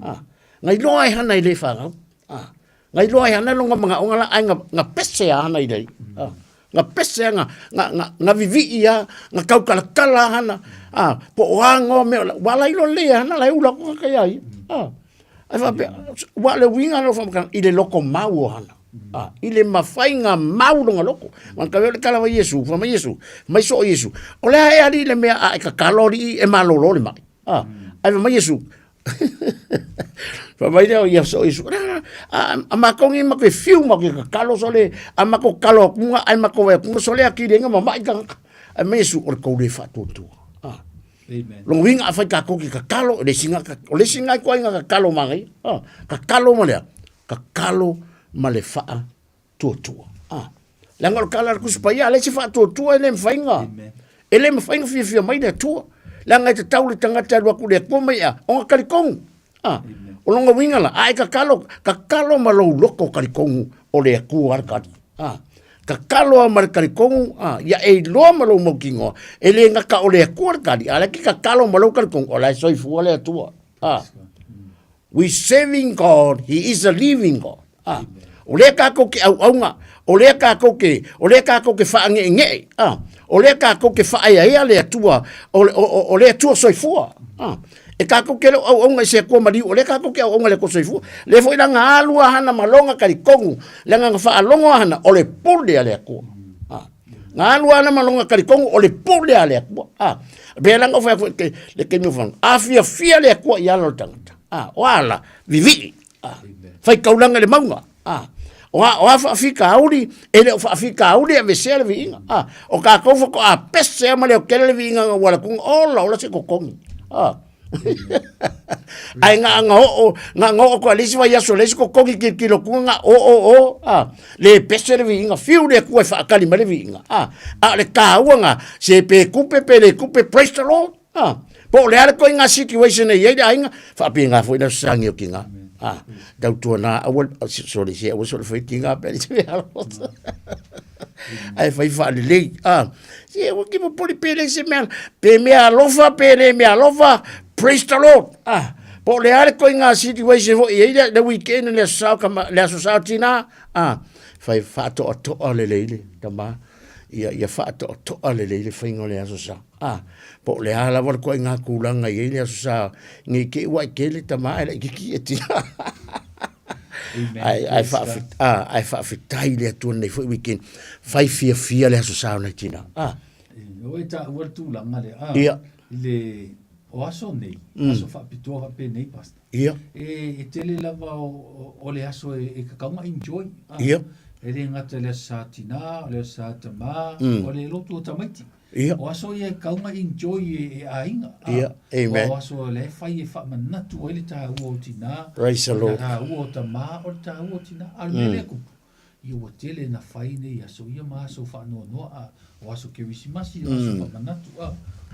Ah. Ngai loa e hana i le whangau. Ah. Ngai loa e hana longa mga onga la ai nga, nga pese a hana i lei. Ah. Nga pese a nga, nga, nga, nga vivi a, nga kaukalakala a hana. Ah. Po o a ngoa mea, wala ilo le hana la e ula ko kai ai. Ah. Ai whapea, wa le winga lo whamakana, i le loko mau o hana. Ah, i le mawhai ngā mau longa loko. Man kawe o le kala wa Iesu, wha mai Iesu, mai so o Iesu. O lea e ali le mea a e kakalo li e malolo le mai. Ah, ai wa mai Iesu. Fa mai lea o ia so Iesu. A, a makongi ma koe fiu ma koe kakalo so le, a mako kalo akunga, ai mako wai akunga so le a kiri enga ma mai kangaka. Ai mai Iesu, o le kou le whaatuatua. Ah.
Amen.
Longa winga a whai kākou ki kakalo, o le singa, o le singa i koa inga kakalo mangai. Ah, kakalo ma lea. Kakalo ma le faa tuatua. Ah. Leaga o le kala le Tusi Paia, a leai se faatuatua e le mafai ona, e le mafai ona fiafia mai le Atua. Leaga e tatau le tagata e alu atu i le Atua mai ea, ona talitonu. Ah. O lona uiga la, a e kakalo, kakalo ma lou loto talitonu o le Atua le kali. Ah. Kakalo lava ma le talitonu, ah, ia e iloa ma lou mautinoa, e le gata o le Atua le kali, a o la e te kakalo ma lou talitonu, o la e soifua le Atua. Ah. We serving God, he is a living God. Ah. O lea kākou ke auaunga, o lea kākou ke, o lea kākou ke whaange'enge'e, ah. O lea kākou ke whaeaea le Atua, o, o, o, o le Atua soifua. Ah. E kākou ke leo auaunga i se Atua maliu, o lea kākou ke auaunga le Atua soifua. Le foi langa alua hana malonga kalikongu, langa nga whaalongo hana, o le pule a le Atua. Ah. Nga alu ana ma longa kalikongu o le pule a le Atua. Ah. Pe langa o whai ke le ke mi whang. A fia fia le Atua i ala o le tangata. Ah, o ala vivi. Ah. Whai kaulanga le maunga. Ah. O a o a whaafika auri, e le o whaafika auri a vesea le viinga. Ah. O ka koufa ko a pese ama le o kele le viinga nga wala kunga. Ola, ola se kokongi. Ah. Ai nga nga o nga nga o ko alisi vai aso lesi ko koki ki ki lo kunga nga o o o a le pese le viinga fiu le ku e whaakali ma le viinga a a le kāua nga se pe kupe pe le kupe praise the Lord a po le ale koi nga situation e iai le ainga whaapi nga foi na sangi o ki nga a tautua na awa sorry se awa sorry foi ki nga pe le ai fai whaalelei a Se ua ki popoli pe le se mea, pe mea alofa, pe le mea alofa, praise the Lord. Ah, po le ale koi ngā situation foi e le, le weekend le aso sao, kama, le aso sao tina, ah, fai whaatoa toa le leile, tama, ia, ia whaatoa toa le leile whainga le aso sao. Ah, po le ala wala koi ngā kūlanga i le aso sao, ngi ke ua i kele tama, e le kiki e tina. Ai, ai whaawhit, ah, ai whaawhitai le atua nei foi weekend. Whai fia fia le aso sao nei tina. Ah.
O e ta ua tūlanga le, ah,
Ia.
le, o aso nei, aso whaapitoa whape nei, pastor.
Ia.
E, e tele lava o, o, o le aso e, e kakaunga enjoy. Ah.
Ia.
E le ngata le aso sa tina, le aso sa tama, o le lotu o tamaiti.
Ia.
O aso ia e kaunga enjoy e, e aiga.
Ah, Ia. Amen.
O aso le whai e whaamanatu ai le tāua o tina.
Praise the Lord.
O le tāua o tama, o le tāua o tina. A le mea lea kupu. Ia ua tele na whai nei aso ia ma aso whaanoanoa a, o aso Kerisimasi, o aso whaamanatu a.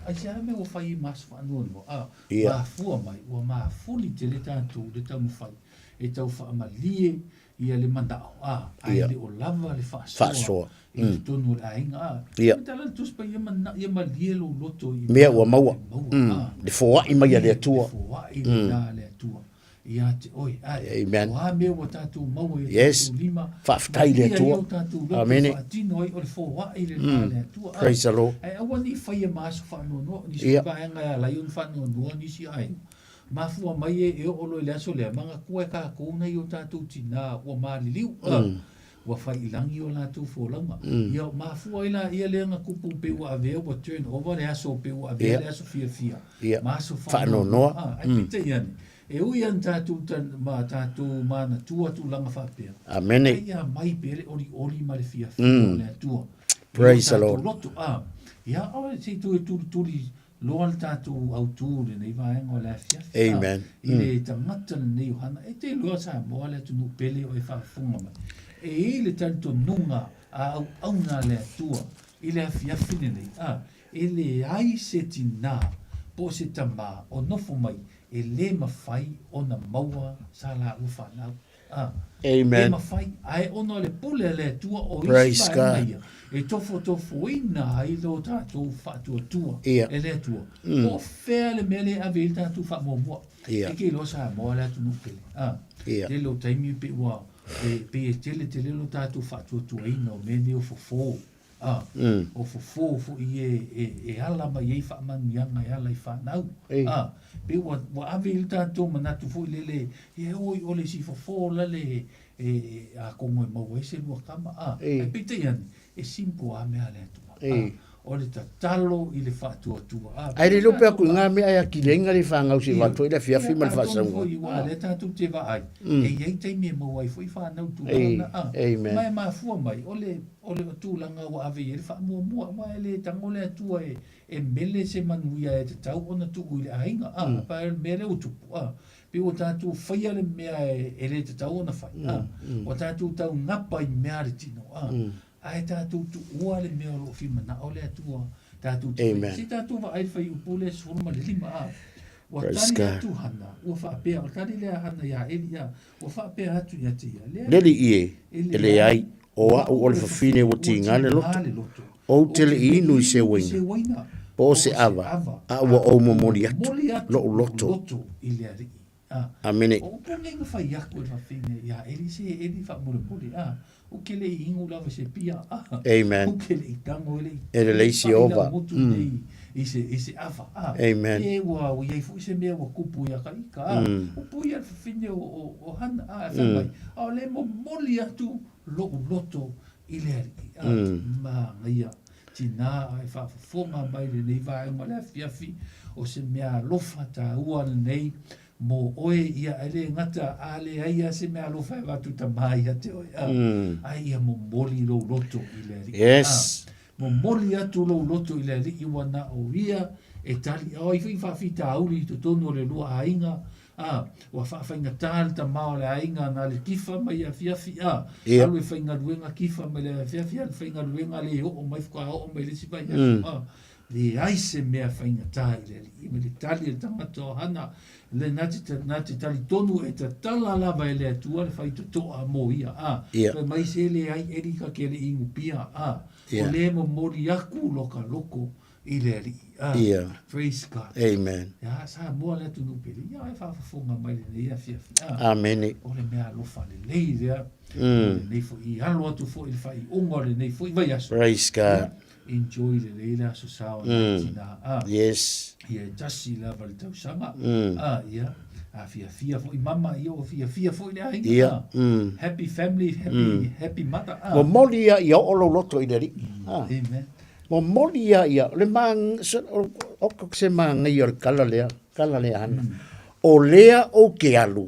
Ai se a mea ua whai i ma aso whaanoanoa a.
Ia.
Mafua mai, ua mafuli tele tātou le taumawhai e tau whaamalie ia le manao, a, ai
Ia.
le o lava le faasoa
Faasoa.
i totonu o le aiga, a.
Ia.
Me tala le Tusi Paia mana, ia malie lou loto i
Mea ua maua.
e maua, a.
Le foai mai a le Atua.
Le foai lena a le Atua ia te oe, ae.
Amen.
O a mea ua tatou maua i o
Yes.
tatou lima,
Faafetai i le
malie ai
Atua.
o tatou loto
Amene.
faatino ai o le foai lena a le Atua, a.
Praise the Lord.
Ae aua ne i faia ma aso faanoanoa, o nisi
Ia.
vaega e ala ai ona faanoanoa nisi aiga. Mafua mai e, e oo loa i le aso lea, manatua e kākou nai o tātou tinā ua maliliu. Ua fai i lagi o latou folauga. Ia mafua ai laia lea na tupu pei ua avea ua turn over le aso pei ua avea le aso fiafia ma aso
faanoanoa.
Ae peitai ane, e ui lava ina tatou ma tatou manatua tulaga faapea,
Amene.
Ae ia mai pea le olioli ma le fiafia o le Atua.
Praise the Lord.
Loto, ia, se i toe tulituli loa le tatou autu i lenei vaega o le afiafi.
Amen.
I le tagata lenei o Hana, e te iloa Samoa le atunuu pele o e faafofoga mai. E i ai le talitonuga a auauna a le Atua i le afiafi lenei, a, e leai se tinā po o se tamā o nofo mai e le mafai ona maua sa laua fanau. A,
Amen.
E mafai, ae ona o le pule a le Atua o isi
Praise
vaega
God.
ia, e tofotofoina ai lo tatou faatuatua
Ia.
e le Atua. Po o fea le mea lea e ave i ai le tatou faamuamua.
Ia.
E te iloa Samoa le atunuu pele. A,
Ia.
tele o taimi pei ua, e, pei e tele tele lo tatou faatuatuaina o mea nei o fofo. A, o fofo foi e, e, e ala mai ai faamanuiaga e ala i fanau. A, pei ua, ua ave i le tatou manatu foi lele, e oi o le isi fofo la le, e, e, atonu e maua ai se lua tama. A, ae peitai ane, e simple lava mea a le Atua. A, o le tatalo i le faatuatua. A,
Ae le iloa pe aku i ngā mea ai akilenga le whangau se watu i le afiafi ma le
Atonu
whaasauga.
foi, ua lea tatou te vaai, e i ai taimi e maua ai foi fanau tulaga na, a,
Amen.
ma e mafua mai, o le, o le tulaga ua ave i ai le faamuamua, aua e le tago le Atua e, e mele se manuia e tatau ona tuu i le aiga, a, pa o le mea lea ua tupu, a, pei ua tatou faia le mea e, e le tatau ona fai, a, ua tatou taunapa i mea a le tino, a, ae tatou tuua le mea o lo o fia manao le Atua tatou te fai. Se i tatou vaai i le fuaiupu lea 15, a, ua
Praise
tali
God.
atu Hana, ua faapea, o le tali lea a Hana iā Eli, a, ua faapea atu ia te ia, le
Le alii e, e leai, o a'u o le fafine ua tiga le loto, ou te le i inu i se uaina, po o se ava, a ua ou momoli atu lo'u loto.
I le alii. A,
Amene.
o upu nei na fai aku e le fafine iā Eli, se Eli faamolemole, a, ou ke le i inu lava i se pia, a,
Amen.
ou ke le i tago e le i
E lelei
paʻi
Siova.
lau motu nei i se, i se ava, a,
Amen.
e ua, ua i ai foi se mea ua kupu iā ka ika, a, upu ia le fafine o, o, o Hana, a, e fai mai, a o le momoli atu loʻu loto i le alii, a, manaia. Tinā e faafofoga mai lenei vaega o le afiafi, o se mea alofa taua lenei mo oe ia e le gata a leai lava se mea alofa e avatu tamā ia te oe, a, ae ia momoli lou loto i le Alii.
Yes.
A, momoli atu lou loto i le Alii ua na o ia e tali, a o ai foi faafitauli i totonu o le lua aiga, A, ua faafaigata le tama o le aiga na le kifa mai afiafi, a, alu e faigaluega kifa mai le afiafi, alu faigaluega le oo mai faatoa oo mai le isi vaiaso, a, leai se mea faigata i le alii ma le tali a le tagata o Hana, le na te, na te talitonu e tatala lava e le Atua le faitotoa mo ia, a, fai mai se leai Eli ka ke le inupia, a, o le momoli aku loka loko i le Alii. Ah,
Ia.
Praise God.
Amen.
Ia, Samoa le atunuu pele. Ia, e faafofoga mai lenei afiafi. Ah,
Amene.
O le mea alofa lelei lea. O lenei foi, i alo atu foi i le faaiuga o lenei foi vaiaso.
Praise God.
Ia, enjoy lelei le aso sa o nai tinā. Ah,
Yes.
Ia, e tasi lava le tausaga. Ah, ia, a fiafia foi mama, ia ua fiafia foi le aiga.
Ia,
Ah, Happy family, happy, happy mother. Ah.
Momoli ia ia oo lou loto i le Alii. Ah.
Amen.
Momoli ia ia, o le ma, se, o, o, o se magaia o le kala lea, kala lea hana. O lea ou ke alu,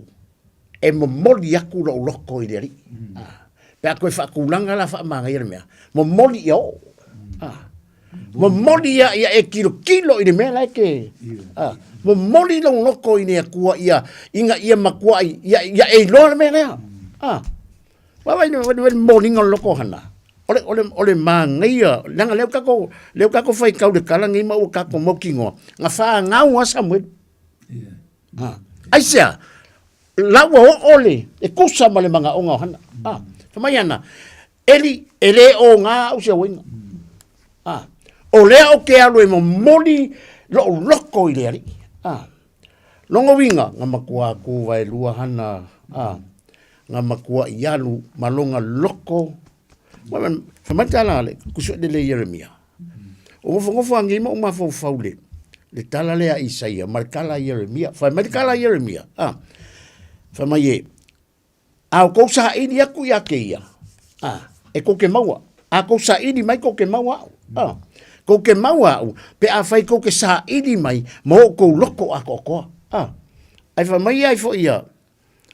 e momoli aku lou loko i le Alii. Ah. Pe a koe whaakulanga la whaamagaia le mea. Momoli ia oo. Ah. Momoli ia ia e kilo kilo i le mea la e ke. Ah. Momoli lou loko i le Atua ia, inga ia makua ai, ia, ia e iloa le mea lea. Ah. Wai wai wai molinga o le loko hana. O le, o le, o le magaia, leaga lea ua tatou, lea ua tatou faitau i le tala nei ma ua tatou mautinoa, na fanau lava Samuelu. Ha. Aisea? La ua oo le, e tusa ma le manaoga o Hana. Ha. Fai mai Hana, Eli, e le o ngā au se uiga. Ha. O lea o ke alu e momoli lou loko i le Alii. Ha. Longa uiga, nga matua aku vae lua hana, a, nga matua i alu ma longa loko. Wa ma, fa mai tala le, kusu le le Jeremia. O ngofo ngofo angi ma uma fau fau le, le tala le a Isaia, ma le tala a Jeremia. Fai mai le tala a Jeremia, a, fai mai e, a o kou saili aku ia ke ia. A, e kou ke maua. A kou saili mai kou ke maua a'u. A, kou ke maua a'u, pe afai kou ke saili mai ma o kou loko atoatoa. A, ae fai mai ai foi ia,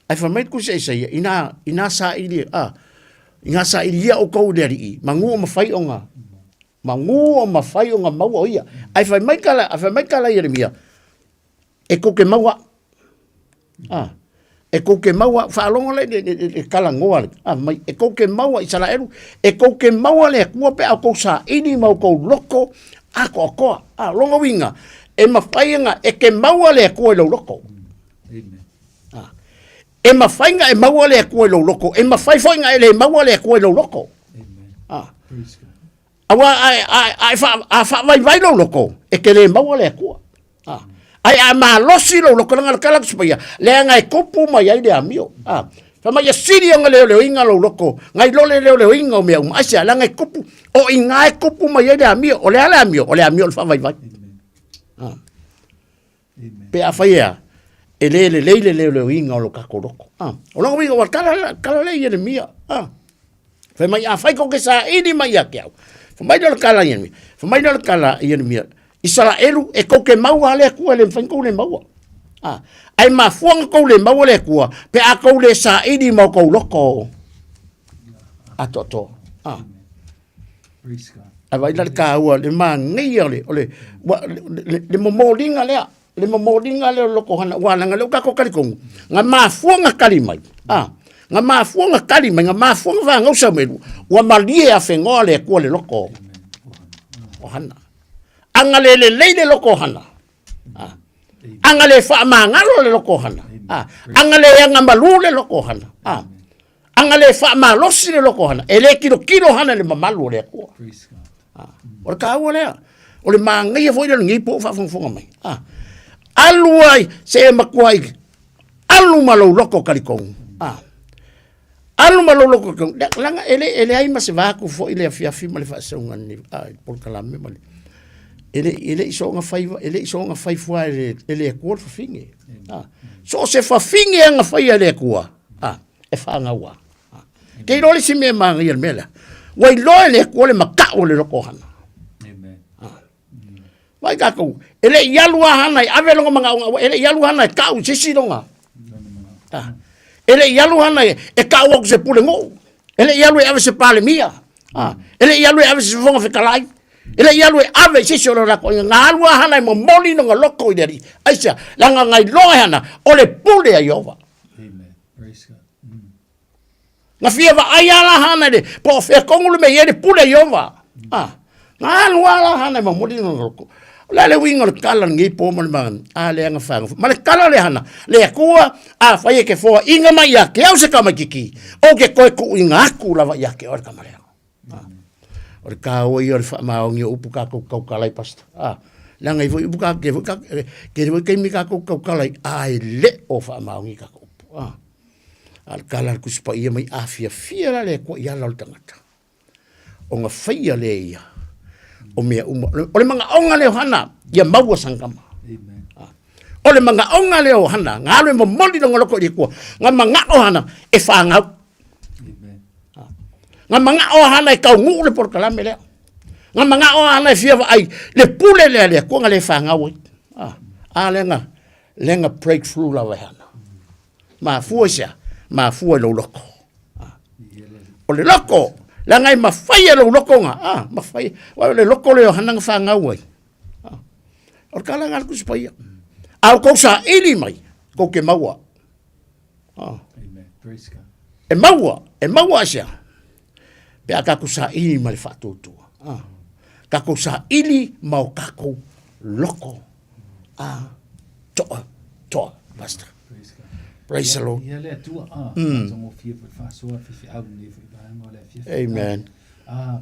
ae fai mai le Tusi a Isaia, inā, inā saili, a, inā sailia oukou i le Alii, manu o mafai ona, manu o mafai ona maua o ia. Ae fai mai ka, ae fai mai ka la Ieremia, e kou ke maua a'u. A, e kou ke maua, faalogo le, le, le, le talanoa le, a, mai, e kou ke maua Isaraelu, e kou ke maua le Atua pe a outou saili ma outou loko atoatoa. A, lona uiga, e mafai ona, e te maua le Atua i lou loko. A, e mafai ona e maua le Atua i lou loko, e mafai foi ona e le maua le Atua i lou loko. A, Aua a, a, a, a, fa, a faavaivai lou loko, e te le maua le Atua. A, ai a malosi lou loko, leaga le tala atu paia, leaga e tupu mai ai le amio. A, fai mai ia sili ona leoleoina lou loko, nai lo le leoleoina o mea uma. Aisea, leaga e tupu, o i ina e tupu mai ai le amio. O le a le amio? O le amio o le faavaivai. A. Pe afai e a, e le lelei le leoleoina o lo tatou loko. A, o lona uiga ua tala, tala lea i Ieremia. A, fai mai, afai kou te saili mai ia te au. Fai mai lea o le tala i Ieremia. Fai mai lea o le tala i Ieremia. Isaraelu, e kou te maua a le Atua, e le mafai ona kou le maua. A, ae mafua ona kou le maua le Atua, pe a kou le saili ma o kou loko atoatoa. A. Ae vaai la le taua, le manaia o le, o le, ua, le, le, le momoliga lea, le momoliga lea o le loko hana, ua leaga lea ua tatou talitonu, na mafua ona tali mai, a, na mafua ona tali mai, na mafua ona fanau Samuelu, ua malie afenoa le Atua i le loko o Hana. A na le lelei le loko o Hana, a, a na le faamagalo le loko o Hana, a, a na le agamalu le loko o Hana, a, A na le faamalosi le loko o Hana, e le tilotilo Hana i le mamalu o le Atua. Ah, o le taua lea. O le manaia foi lea o lenei po o faafogafoga mai. Ah, alu ai se e matua i alu ma lou loko talitonu. Ah, alu ma lou loko talitonu. Leaga e le, e leai ma se va atu foi le afiafi ma le faasauga ni ah, i polokalame ma le e le, e le i soona fai, e le i soona fai fua e le, e le Atua le fafine. Ah, so o se fafine e aga faia e le Atua, ah, e fanau a. Ke iloa le isi mea e manaia i le mea lea. Ua iloa e le Atua le mata'u o le loko o Hana. Vaai tatou, e le i alu a Hana e ave lona manaoga, e le i alu Hana e ka'u i se isi lona. E le i alu Hana e, e ka'u atu se pulenuu. E le i alu e ave se Palemia. E le i alu e ave se Fofoga Fetalai. E le i alu e ave i se isi o le latou aiga. Na alu a Hana e momoli lona loko i le Alii. Aisea? Leaga na iloa e Hana, o le pule a Ieova. Na fia vaai a la Hana i le, po o fea tonu le mea e i ai le pule a Ieova. Ah, na alu a la Hana e momoli lona loko. O le a le uiga o le tala lenei po ma le magana? A leaga fagofo. Ma le tala le Hana, le Atua, afai e te foaiina mai ia te au se tamaititi, ou te toe tuuina atu lava ia te oe le tama lea. O le kāua ia o le faamaoni o upu kākou tautala ai, Pastor. Ah, leaga i foi upu kā, ke foi kā, ke foi taimi kākou tautala ai, a e le o faamaoni kākou upu. Ah. A le tala a le Tusi Paia mai a fiafia la le Atua i ala o le tagata. Ona faia lea ia o mea uma. O le manaoga lea o Hana, ia maua sana tama. Ah. O le manaoga lea o Hana, na alu e momoli lona loko i le Atua, na manao Hana e fanau. Na manao a Hana e taunuu le polokalame lea. Na manao a Hana e fia vaai le pule lea le Atua na le fanau ai. Ah, a lea na, lea na breakthrough lava e Hana. Mafua i se a? Mafua i lou loko. Ah. O le loko, leaga e mafai e lou loko nga, ah, mafai, o le loko lea o Hana na fanau ai. Ah. O le tala lena a le Tusi Paia. A o kou saili mai, kou te maua. Ah. E maua, e maua aisea? Pe a tatou saili ma le faatuatua. Ah. Tatou saili ma o tatou loko a toa, toa, Pastor. Praise the Lord.
Ia le Atua, ah, mm. matagofie foi le faasoa faifeau lenei foi vaega o le afiafi.
Amen.
Ah,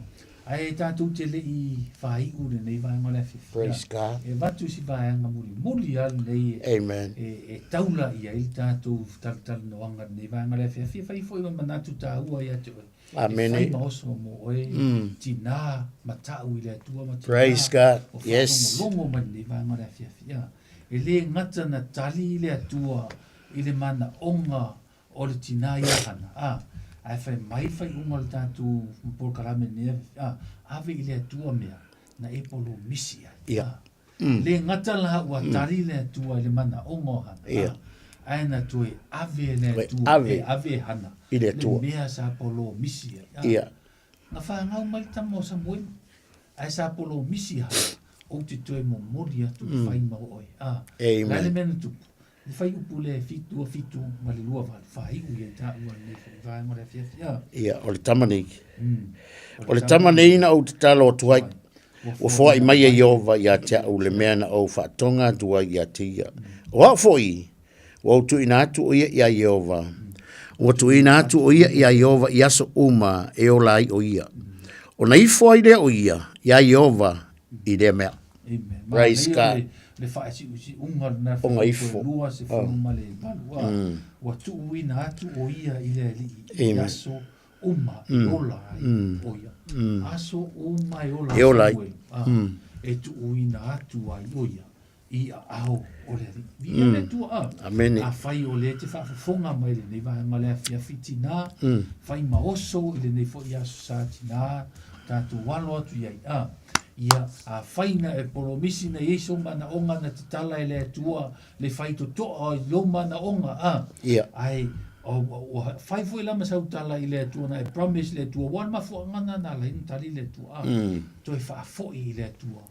Ae tatou te le i faaiu lenei vaega o le afiafi.
Praise God.
E avatu si vaega mulimuli lava lenei e,
Amen.
e, e taula i ai le tatou talatalanoaga lenei vaega o le afiafi. E fai foi ma manatu taua ia te oe.
Amene.
E fai ma oso mo oe, mm. tinā matau i le Atua ma tinā
Praise God.
o
Yes.
faalogologo mai lenei vaega o le afiafi. Ia, e le gata na tali le Atua i le manaoga o le tinā ia Hana, ā, Ae fai mai le faaiuga o le tatou polokalame i lenei afiafi, a, ave i le Atua mea na e polomisi ai.
Ia.
A, Le gata la ua tali le Atua i le manaoga o Hana,
Ia.
ae na toe ave e le
Toe
Atua,
ave.
e ave e Hana
I le Atua.
le mea sa polomisi ai. A,
Ia.
Na fanau mai le tama o Samuelu, ae sa polomisi Hana, ou te toe momoli atu le fai ma oe. A,
Amen.
o le a le mea na tupu? Le fuaiupu le 27 ma le 28, faaiu ia i taua lenei foi vaega o le afiafi. A.
Ia, o le tama nei. O le tama nei na ou tatalo atu ai, ua foai mai e Ieova ia te au le mea na ou faatoga atu ai ia te ia. O au foi, ua ou tuuina atu o ia iā Ieova. Ua tuuina atu o ia iā Ieova i aso uma e ola ai o ia. Ona ifo ai lea o ia iā Ieova i lea mea.
Amen.
Praise
Manaia
God.
Le, le faasiusiuga lena
Ona ifo.
lua se
Oh.
fulu ma le valu. A, Ua tuuina atu o ia i le Alii i aso uma e ola ai o ia. Aso uma e ola
E ola ai.
Samuel. A, E tuuina atu ai o ia i aao o le Alii. Viia le Atua. A.
Amene.
Afai o lea e te faafofoga mai lenei vaega o le afiafi tinā, fai ma oso i lenei foi aso sa tinā, tatou alo atu i ai. A, ia, afai na e polomisi na i ai sou manaoga na tatala e le Atua le faitotoa i lou manaoga, a,
Ia.
ae ua fai foi la ma sau tala i le Atua na e promise le Atua, ua o le mafuaaga lena na ala ai ona tali le Atua, a, toe faafoi i le Atua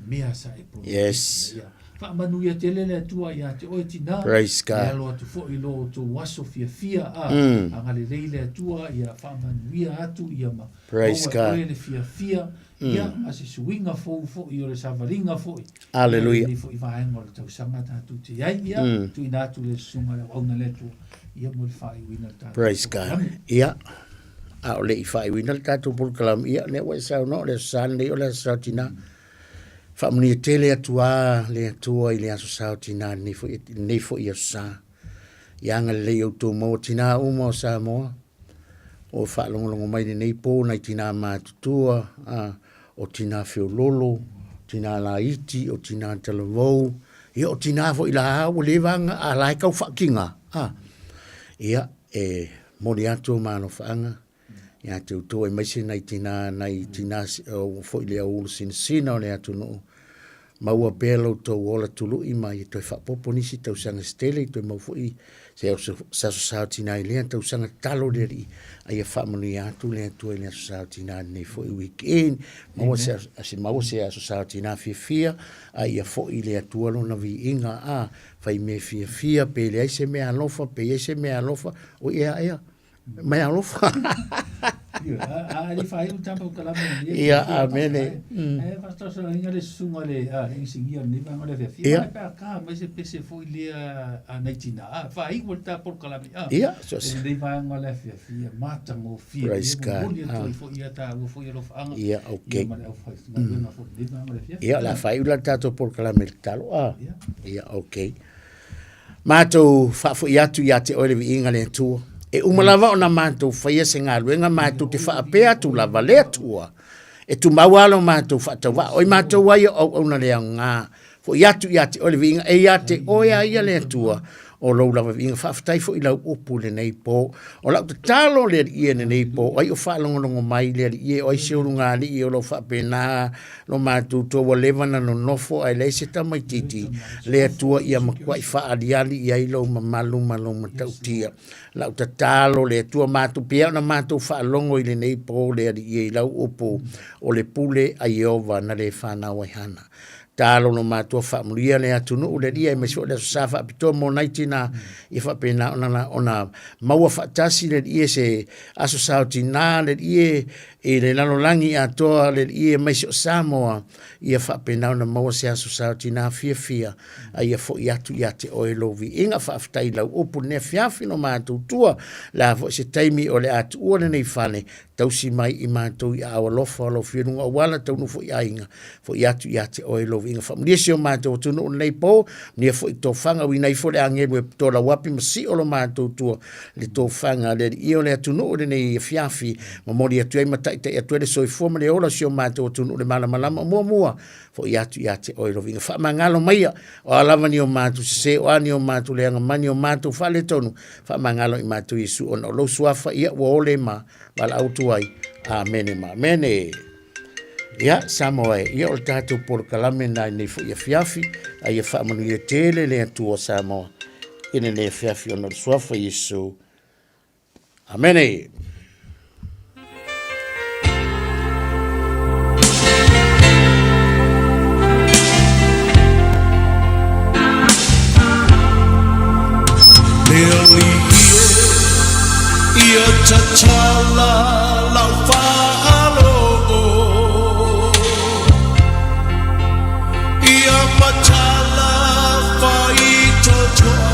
mea sa e polomisi.
Yes.
Ia, faamanuia tele le Atua ia te oe tinā,
Praise God.
e alo atu foi i lo outou aso fiafia, a, agalelei le Atua, ia faamanuia atu, ia ma
Praise
maua e
God.
oe le fiafia, ia ma se suiga fou foi o le savaliga foi.
Hallelujah.
Ia, lenei foi vaega o le tausaga tatou te i ai, ia, tuuina atu le susuga i le auauna le Atua, ia mo le faaiuina o le tatou
Praise God.
polokalame.
Ia, a o le i faaiuina le tatou polokalame, ia, lea ua e saunoa, o le aso Sa lenei, o le aso Sa o Tinā. Faamanuia tele atu lava le Atua i le aso Sa o Tinā lenei foi, lenei foi aso Sa. Ia agalelei outou maua tinā uma o Samoa, o faalogologo mai lenei po nai tinā matutua, a, o tinā feololo, tinā laiti, o tinā talavou, ia o tinā foi la ua leva ona, a la e tau faakiga, a. Ia, e momoli atu o malofaaga ia te outou aemaise nai tinā, nai tinā o foi le au ulu sinasina o le atunuu, maua pea lo outou ola tului ma ia toe faaopoopo nisi tausaga se tele, ia toe maua foi se aso sa o tinā i lea tausaga tatalo le Alii, a ia faamanuia atu le Atua i le aso sa o tinā i lenei foi weekend, maua se, se maua se aso sa o tinā fiafia, a ia foi le Atua lona viiga, a fai mea fiafia, pe leai se mea alofa, pe i ai se mea alofa, o ea ea, Mai alofa.
A le faaiu tapa o kalama ni.
Ia, amene.
E faatosoina le susuga le a le inisinia o lenei vaega o le afiafi.
Ia.
Pe a ka mai se pese foi lea a nai tina. A faaiu le tapo o kalama.
Ia,
so se. Lenei vaega o le afiafi ia matagofie.
Praise God.
Momoli atu ai foi ia taua foi alofaaga.
Ia, okay.
Ia ma le aufaigaluega foi lenei vaega o le afiafi.
Ia, o le a faaiu la le tatou polokalame i le tatalo. A. Ia, okay. Matou faafoi atu ia te oe le viiga le Atua. E uma lava ona matou faia se galuega, matou te faapea atu lava le Atua. E tumau lava lo matou faatauvaa. Oi matou ai o auauna le aoga. Foi atu ia te oe le viiga, e ia te oe a ia le Atua o lou lava viiga. Faafetai foi i lau upu i lenei po. O lau tatalo le Alii e lenei po, o ai o faalogologo mai le Alii e, o ai se ulugalii o lo faapena lo matou tua ua leva na nonofo ae leai se tamaitiiti, le Atua ia matuai faaliali i ai lou mamalu ma lou matautia. Lau tatalo le Atua matou pea ona matou faalogo i lenei po le Alii e i lau upu o le pule a Ieova na le fanau ai Hana. Talo lo matua faamanuia le atunuu le Alii aemaise foi le Aso Sa faapitoa mo nai tina ia faapena ona ona maua faatasi le Alii e se Aso Sa o Tina le Alii e i le lalolagi atoa le Alii aemaise o Samoa ia faapena ona maua se aso sa o tina fiafia a ia foi atu ia te oe lou viiga. Faafetai i lau upu lenei afiafi lo matou tua, le a foi se taimi o le a tuua lenei fale, tausi mai i matou i aao alofa o lau fialuga auala taunuu foi aiga, foi atu ia te oe lou viiga. Faamanuia si o matou atunuu lenei po, manuia foi tofaga, uina ifo le agelu e tolauapi ma sio lo matou tua le tofaga le Alii o le atunuu lenei afiafi, momoli atu ai matai. taitai atu ai le soifua ma le ola o si o matou atunuu le malamalama o muamua foi atu ia te oe loviga faamagalo maia o a lava ni o matou sese o a ni o matou leaga ma ni o matou faaletonu faamagalo i matou Iesu ona o lou suafa ia ua ole ma valaau atu ai. Amene ma amene. Ia, Samoa e, ia o le tatou polokalame na nei foi afiafi, a ia faamanuia tele le Atua Samoa i lenei afiafi ona o le suafa Iesu. Amene.
Le alii e, ia tatala lau faalogo, Ia matala faitotoa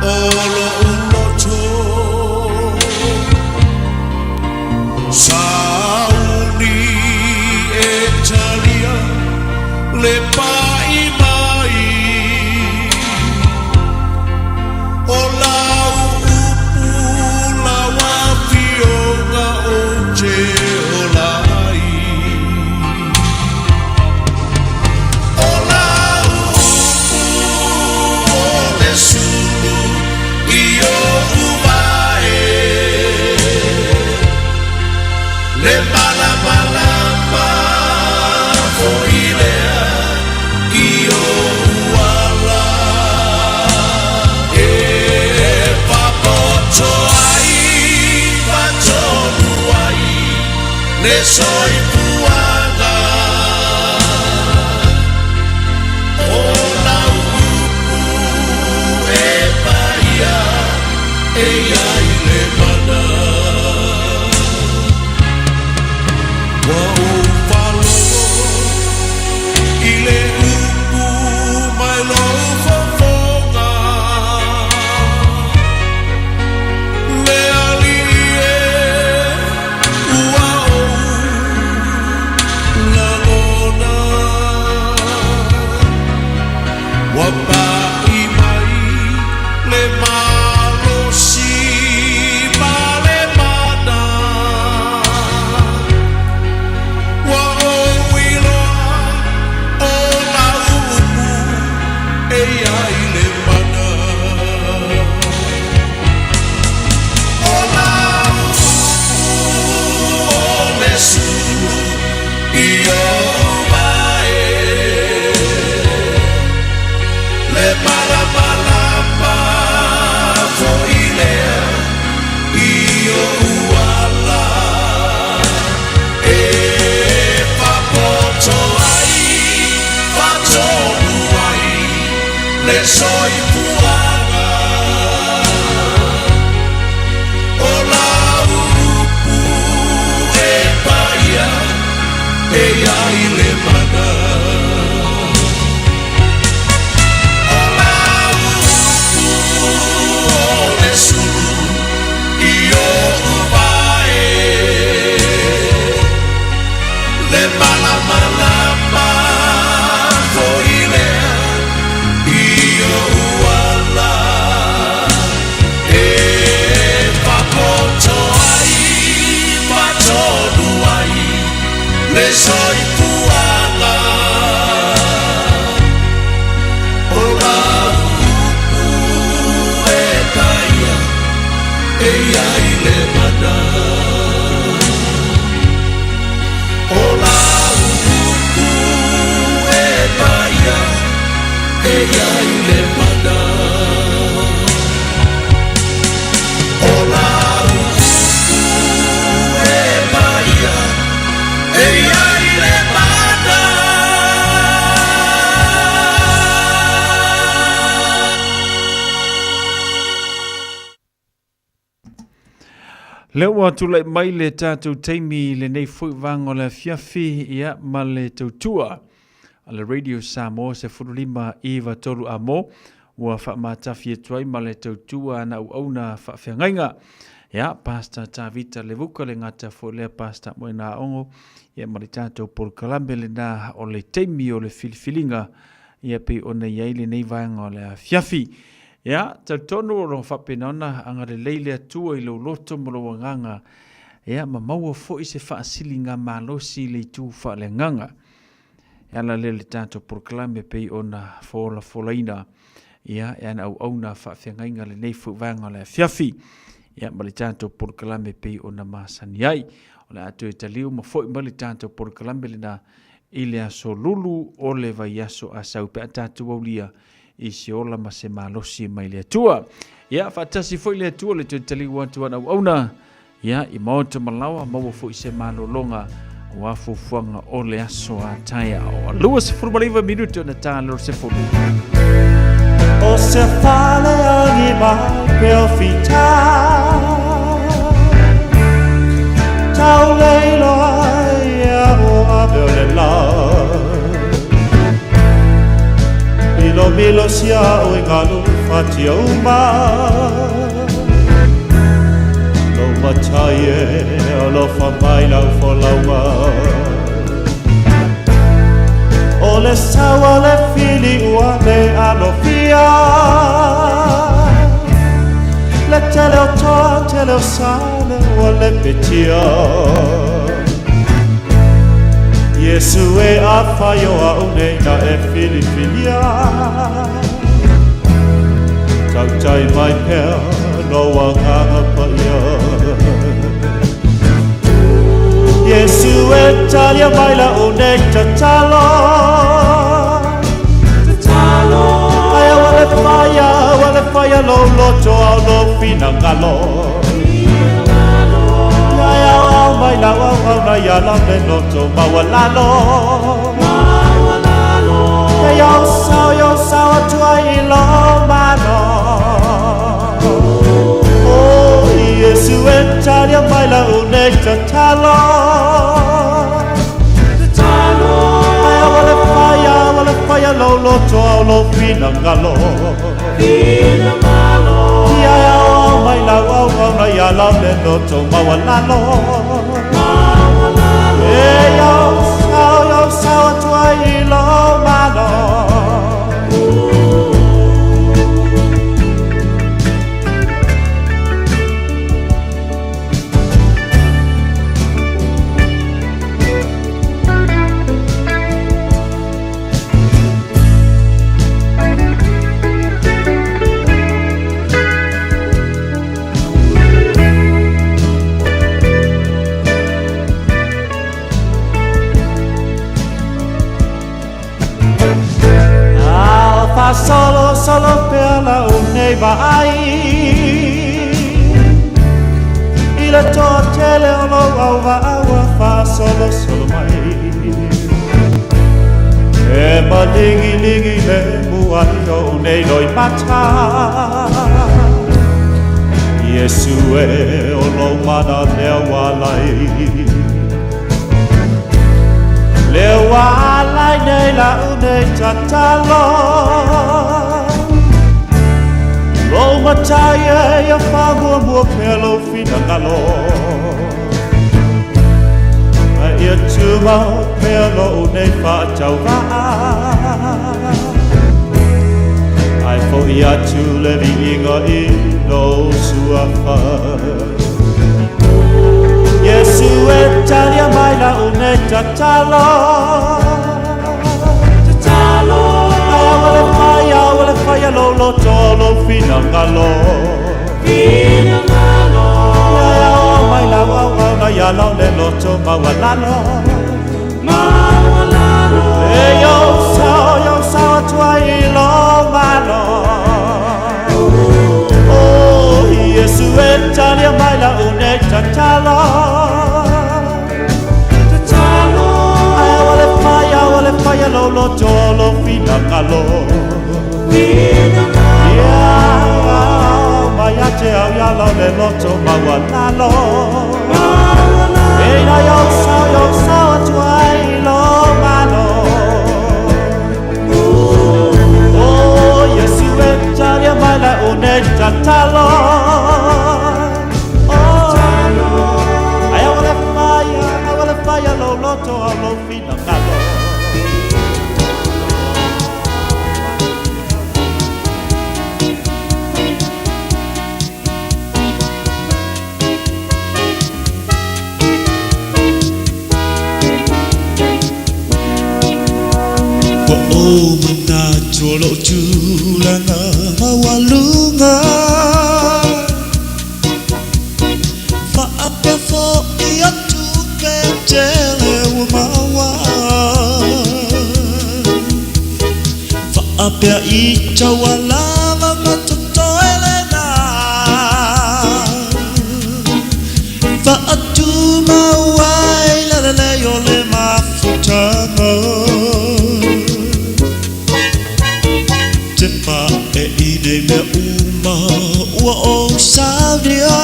o lo'u loto. Sauni e talia le pa'i mai o lau upu lau afioga ou te ola ai. O lau upu o le sulu i oʻu vae, Le malamalama foi lea i ou ala, E papoto ai, patonu ai le soifuaga. O lau upu e paia e ai le mana. Ua ou faalogo i le upu mai lou fofoga, Le Alii e, ua ou lagona. Ua pa'i mai le malosi ma le mana, Ua ou iloa o lau upu e i ai le mana. O lau upu o le sulu i ou vae, Le malamalama foi lea i oʻu ala, E faapoto ai, faatonu ai le soifuaga. O lau upu e paia e ai le mana. O lau upu o le sulu i oʻu vae, Le malamalama foi lea i oʻu ala, E faapoto ai, faatonu ai le soifuaga. O lau upu e paia e ai le mana. O lau upu e paia e ai le mana. O lau upu e paia e ai le mana.
Lea ua tulai mai le tatou taimi i lenei foi vaega o le afiafi, ia, ma le tautua a le Radio Samoa 15 9 3 amo ua faamatafi atu ai ma le tautua ana auauna faafeagaiga. Ia, Pastor Tavita Levuka le gata foi lea Pastor Moena Aogo, ia ma le tatou polokalame lena o le taimi o le filifiliga, ia pei ona i ai lenei vaega o le afiafi. Ia, talitonu o lo o faapena ona agalelei le Atua i lou loto ma lou agaga. Ia, ma maua foi se faasiligamalosi i le itu faaleagaga. E ala lea i le tatou polokalame e pei ona folafolaina, ia, e ana auauna faafeagaiga lenei foi vaega o le afiafi, ia, ma le tatou polokalame e pei ona masani ai. O le a toe taliu ma foi mai le tatou polokalame lena i le aso Lulu o le vaiaso a sau pe a tatou aulia i se ola ma se malosi mai le Atua. Ia, faatasi foi le Atua le toe taliu atu ana auauna, ia, i maota ma laoa, maua foi se malologa aua fuafuaga o le aso a taeao. 29 minute ona ta le 10.
O se fale agi mai pe o fita Tau leiloa ia o ave o le la Milomilo sia o i galu fatia uma Lou matai e alofa mai lau folauga O le saua le fili ua le alofia Le tele o toa tele o sale ua le petia Iesu e afai o au nei na e filifilia Tautai mai pea lou agaga paia Iesu e talia mai lau nei tatalo Tatalo Ai ua le faia, ua le faia lou loto au lou finagalo Ai au au mai lau au au na ia lau le loto maualalo Maualalo Ia iau sao iau sao atu ai i lou malo Oh Iesu e talia mai lau nei tatalo Tatalo Ai ua le faia, ua le faia lou loto au lou finagalo Finagalo Ia au au mai lau au au na ia lau le loto maualalo Maualalo E iau sao iau sao atu ai i lou malo Alfa solo solo pea lau nei vaai I le toatele o lou auvaa ua faasolosolo mai E maligiligi le muai ou nei loimata Iesu e o lou mana lea ua alai Lea ua alai nei lau nei tatalo Lou matai e ia faamuamua pea lou finagalo A ia tumau pea lou nei faatauvaa Ae fo'i atu le viiga i lou suafa Iesu e talia mai lau nei tatalo Tatalo Ai ua le faia ua le faia lou loto lou finagalo Finagalo Ia au mai lau au au na ia lau le loto maualalo Maualalo E iou sao iou sao atu ai i lou malo Oh Iesu e talia mai lau nei tatalo Tatalo Ai ua le faia ua le faia lou loto lou finagalo Finagalo Ia mai ia te au ia lau le loto maualalo Maualalo E ina iou sao iou sao atu ai i lou malo Oh Iesu e talia mai lau nei tatalo Oh Ai ua le faia ua le faia lou loto au lou finagalo
ou manatu o lou tulaga maualuga. Faapea foʻi o tupe tele ua maua. Faapea i taua lava ma totoe lena. Faatumau ai le lelei o le mafutaga. Te pae i nei mea uma ua ou saunia.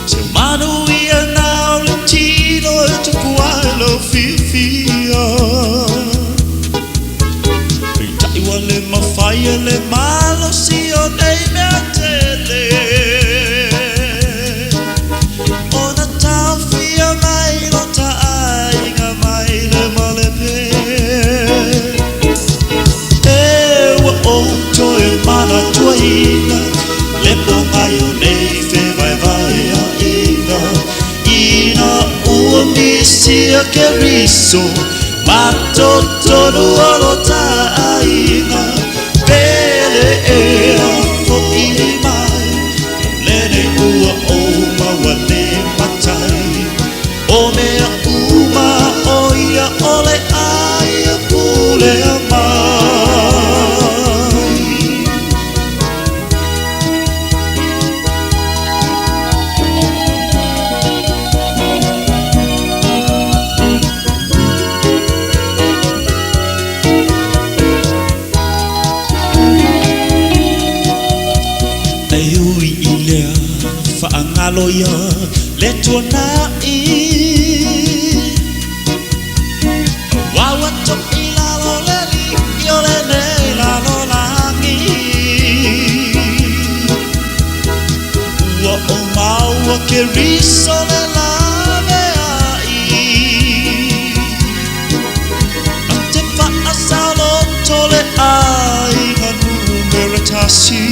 Se manuia na o le tino e tupu ai lou fiafia. Peitai ua le mafai e le malosi o nei mea tele ona taofia mai lo ta aiga mai le malepe. E ua ou toe manatuaina le pogai o nei fevaevaeaʻiga ina ua misia Keriso ma totonu o lo ta aiga pele ea foʻi mai o lenei ua ou maua le matai o mea uma o ia o le ai e pulea mai. E ui i lea faagalo ia le tuanaʻi Auā ua toʻi lalo le alii o lenei lalolagi. Ua ou maua Keriso le laveai Na te faasaoloto le aiga numera tasi.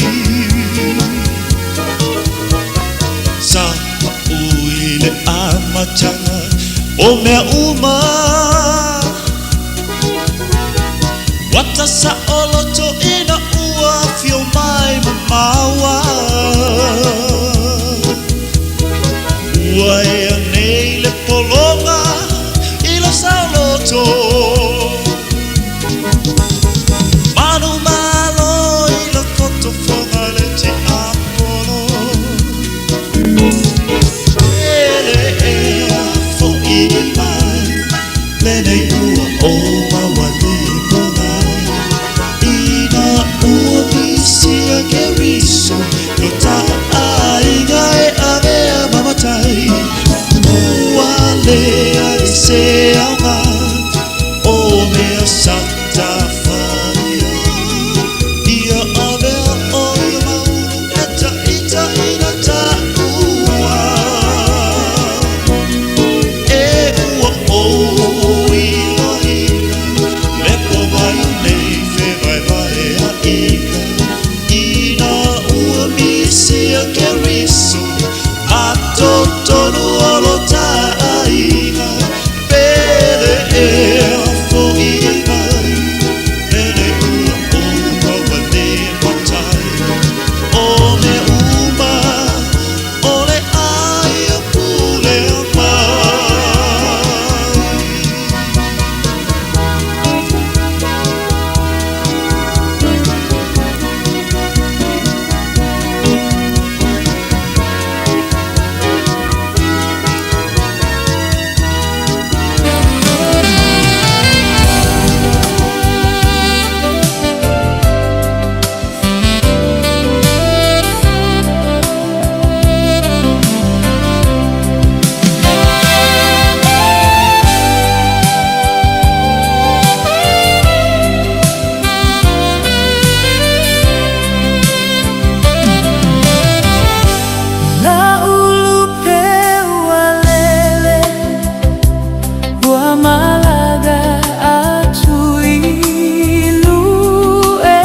Sa paʻu i le amataga o mea uma. Ua ta saoloto ina ua afio mai ma maua. Ua ea nei le pologa i lo saoloto. Manumalo i le fotofoga le tiapolo. Pele ea foʻi mai lenei ua ou maua le pogai ina ua misia Keriso lo ta aiga e avea ma matai. Ua leai se aoga o mea sa ta faia ia avea o ia ma ulu e taʻitaʻina taʻua e ua ou iloaina le pogai o nei fevaevaeaʻiga ina ua misia Keriso ma totonu o lo ta aiga pele ea foʻi mai lenei ua ou maua le matai o mea uma o le ai e pulea mai.
Na ulu peu a lele ua malaga atu i luese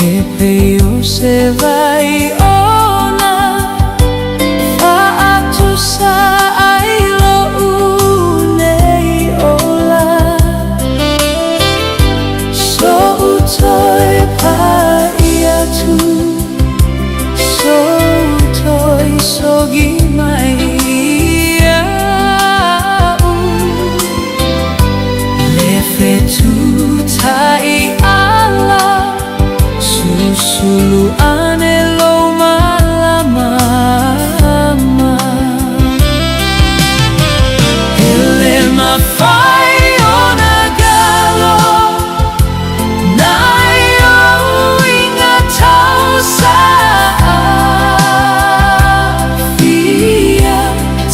e pei o se vai ona faatusa ai loʻu nei. Togi mai iaʻu Le fetutai ala Susulu ane lou malamalama E le mafai ona galo Nai ou inga tausaafia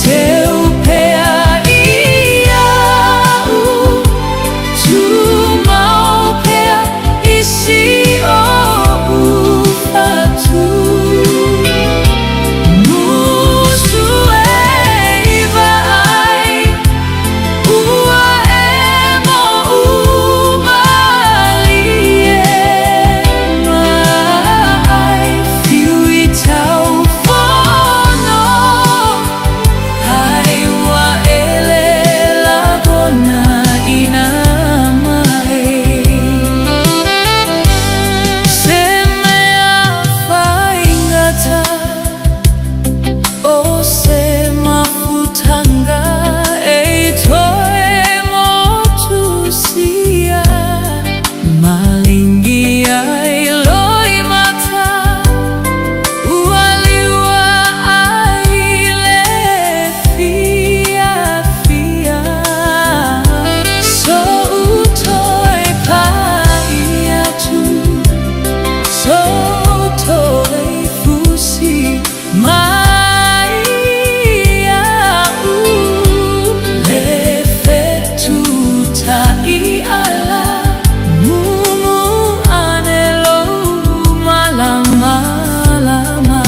Teu pea iaʻu Tumau pea i si oʻu fatu Musu e i vaai Ua emo malie mai Fiu i tau fono Ai ua ele lagona ina mai Se mea faigata O se mafutanga e toe motusia Malingi ai loimata Ua liua ai le fiafia Soʻu toe pai atu Soʻu toe fusi mai iaʻu Le fetutai ala Mumu ane lou malamalama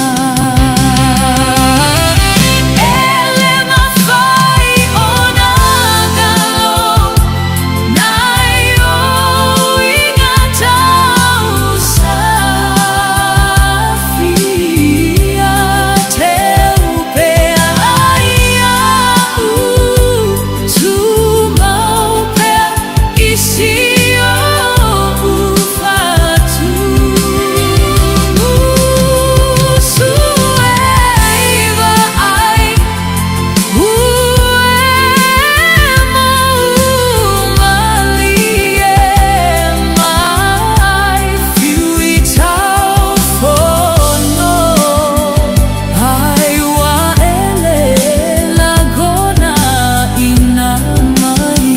E le mafai ona galo Nai ou inga tausaafia Teu pea iaʻu Tumau pea i si oʻu fatu Musu e i vaai Ua emo malie mai Fiu i tau fono Ai ua ele lagona ina mai.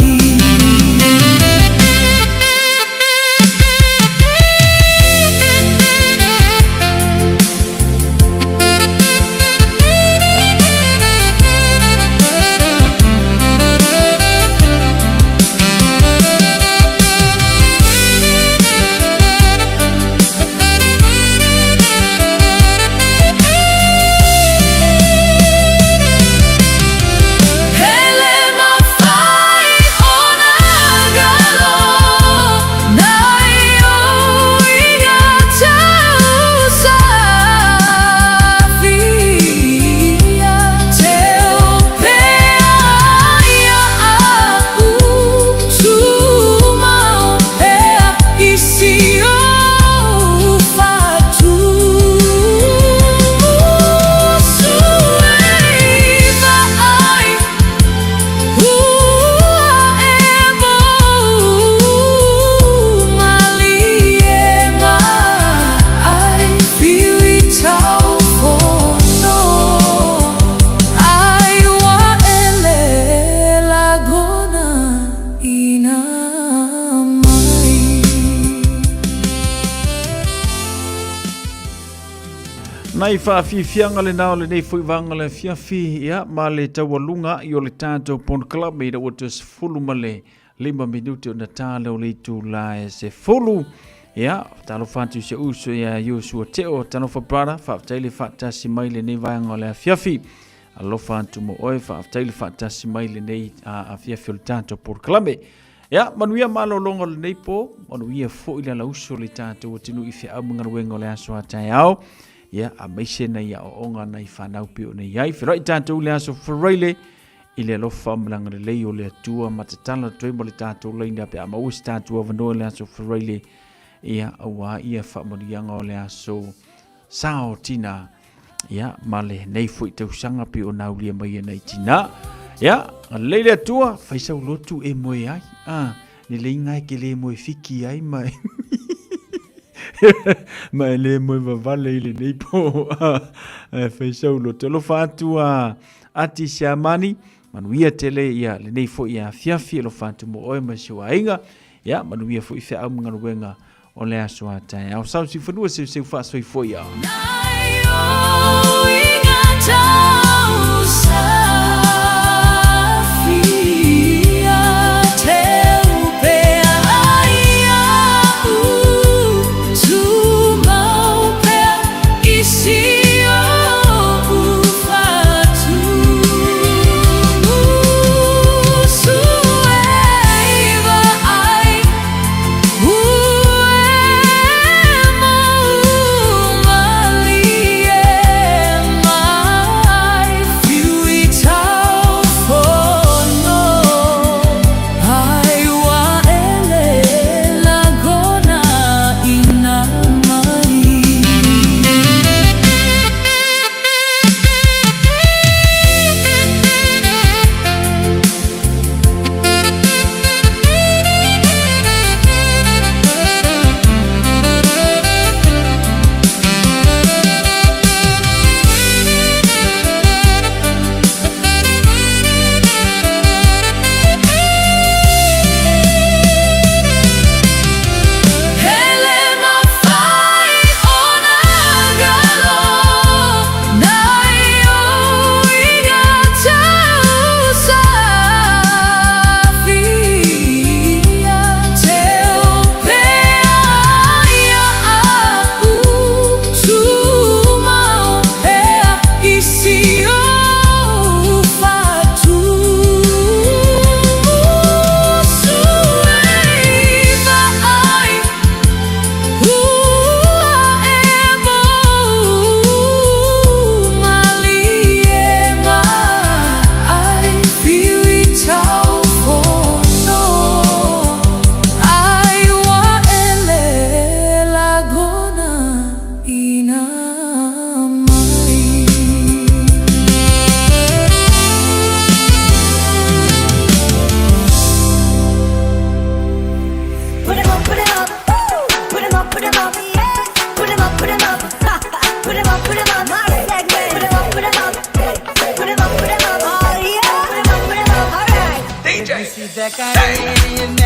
E le mafai ona galo Nai ou inga tausaafia Teu pea iaʻu Tumau pea i si oʻu fatu Musu e i vaai Ua emo malie mai Fiu i tau fono Ai ua ele lagona ina mai.
Nai faafiafiaga lena o lenei foi vaega o le afiafi, ia, ma le taualuga i o le tatou Pond Club ina ua toe 15 minute ona ta lea o le itula e 10. Ia, talofa atu i si ou uso ia Iosua Teo, talofa brother, faafetai le faatasi mai lenei vaega o le afiafi. Alofa atu mo oe, faafetai le faatasi mai lenei afiafi o le tatou polokalame. Ia, manuia malologa o lenei po, manuia foi le alauso o le tatou atunuu i feau ma galuega o le aso a taeao. Ia, aemaise nai aoaoga nai fanau pei ona i ai. Feiloai tatou i le aso Faraile i le alofa ma le agalelei o le Atua ma tatala atu ai mo le tatou laina pe a maua se tatou avanoa i le aso Faraile. Ia, aua ia faamanuiaga o le aso sao tina. Ia, ma lenei foi tausaga pei ona aulia mai e nai tinā. Ia, lelei le Atua, fai sau lotu e moe ai. Ah, lelei ngā e ke le moe fiki ai ma ma e le moe vavale i lenei po. Ah, fai sau lotu. Alofa atu a Ati Siamani, manuia tele ia lenei foi afiafi, alofa atu mo oe ma si ou aiga. Ia, manuia foi feau ma galuega o le aso a taeao. Sau si fanua seuseu faasoifua ia.
DJ.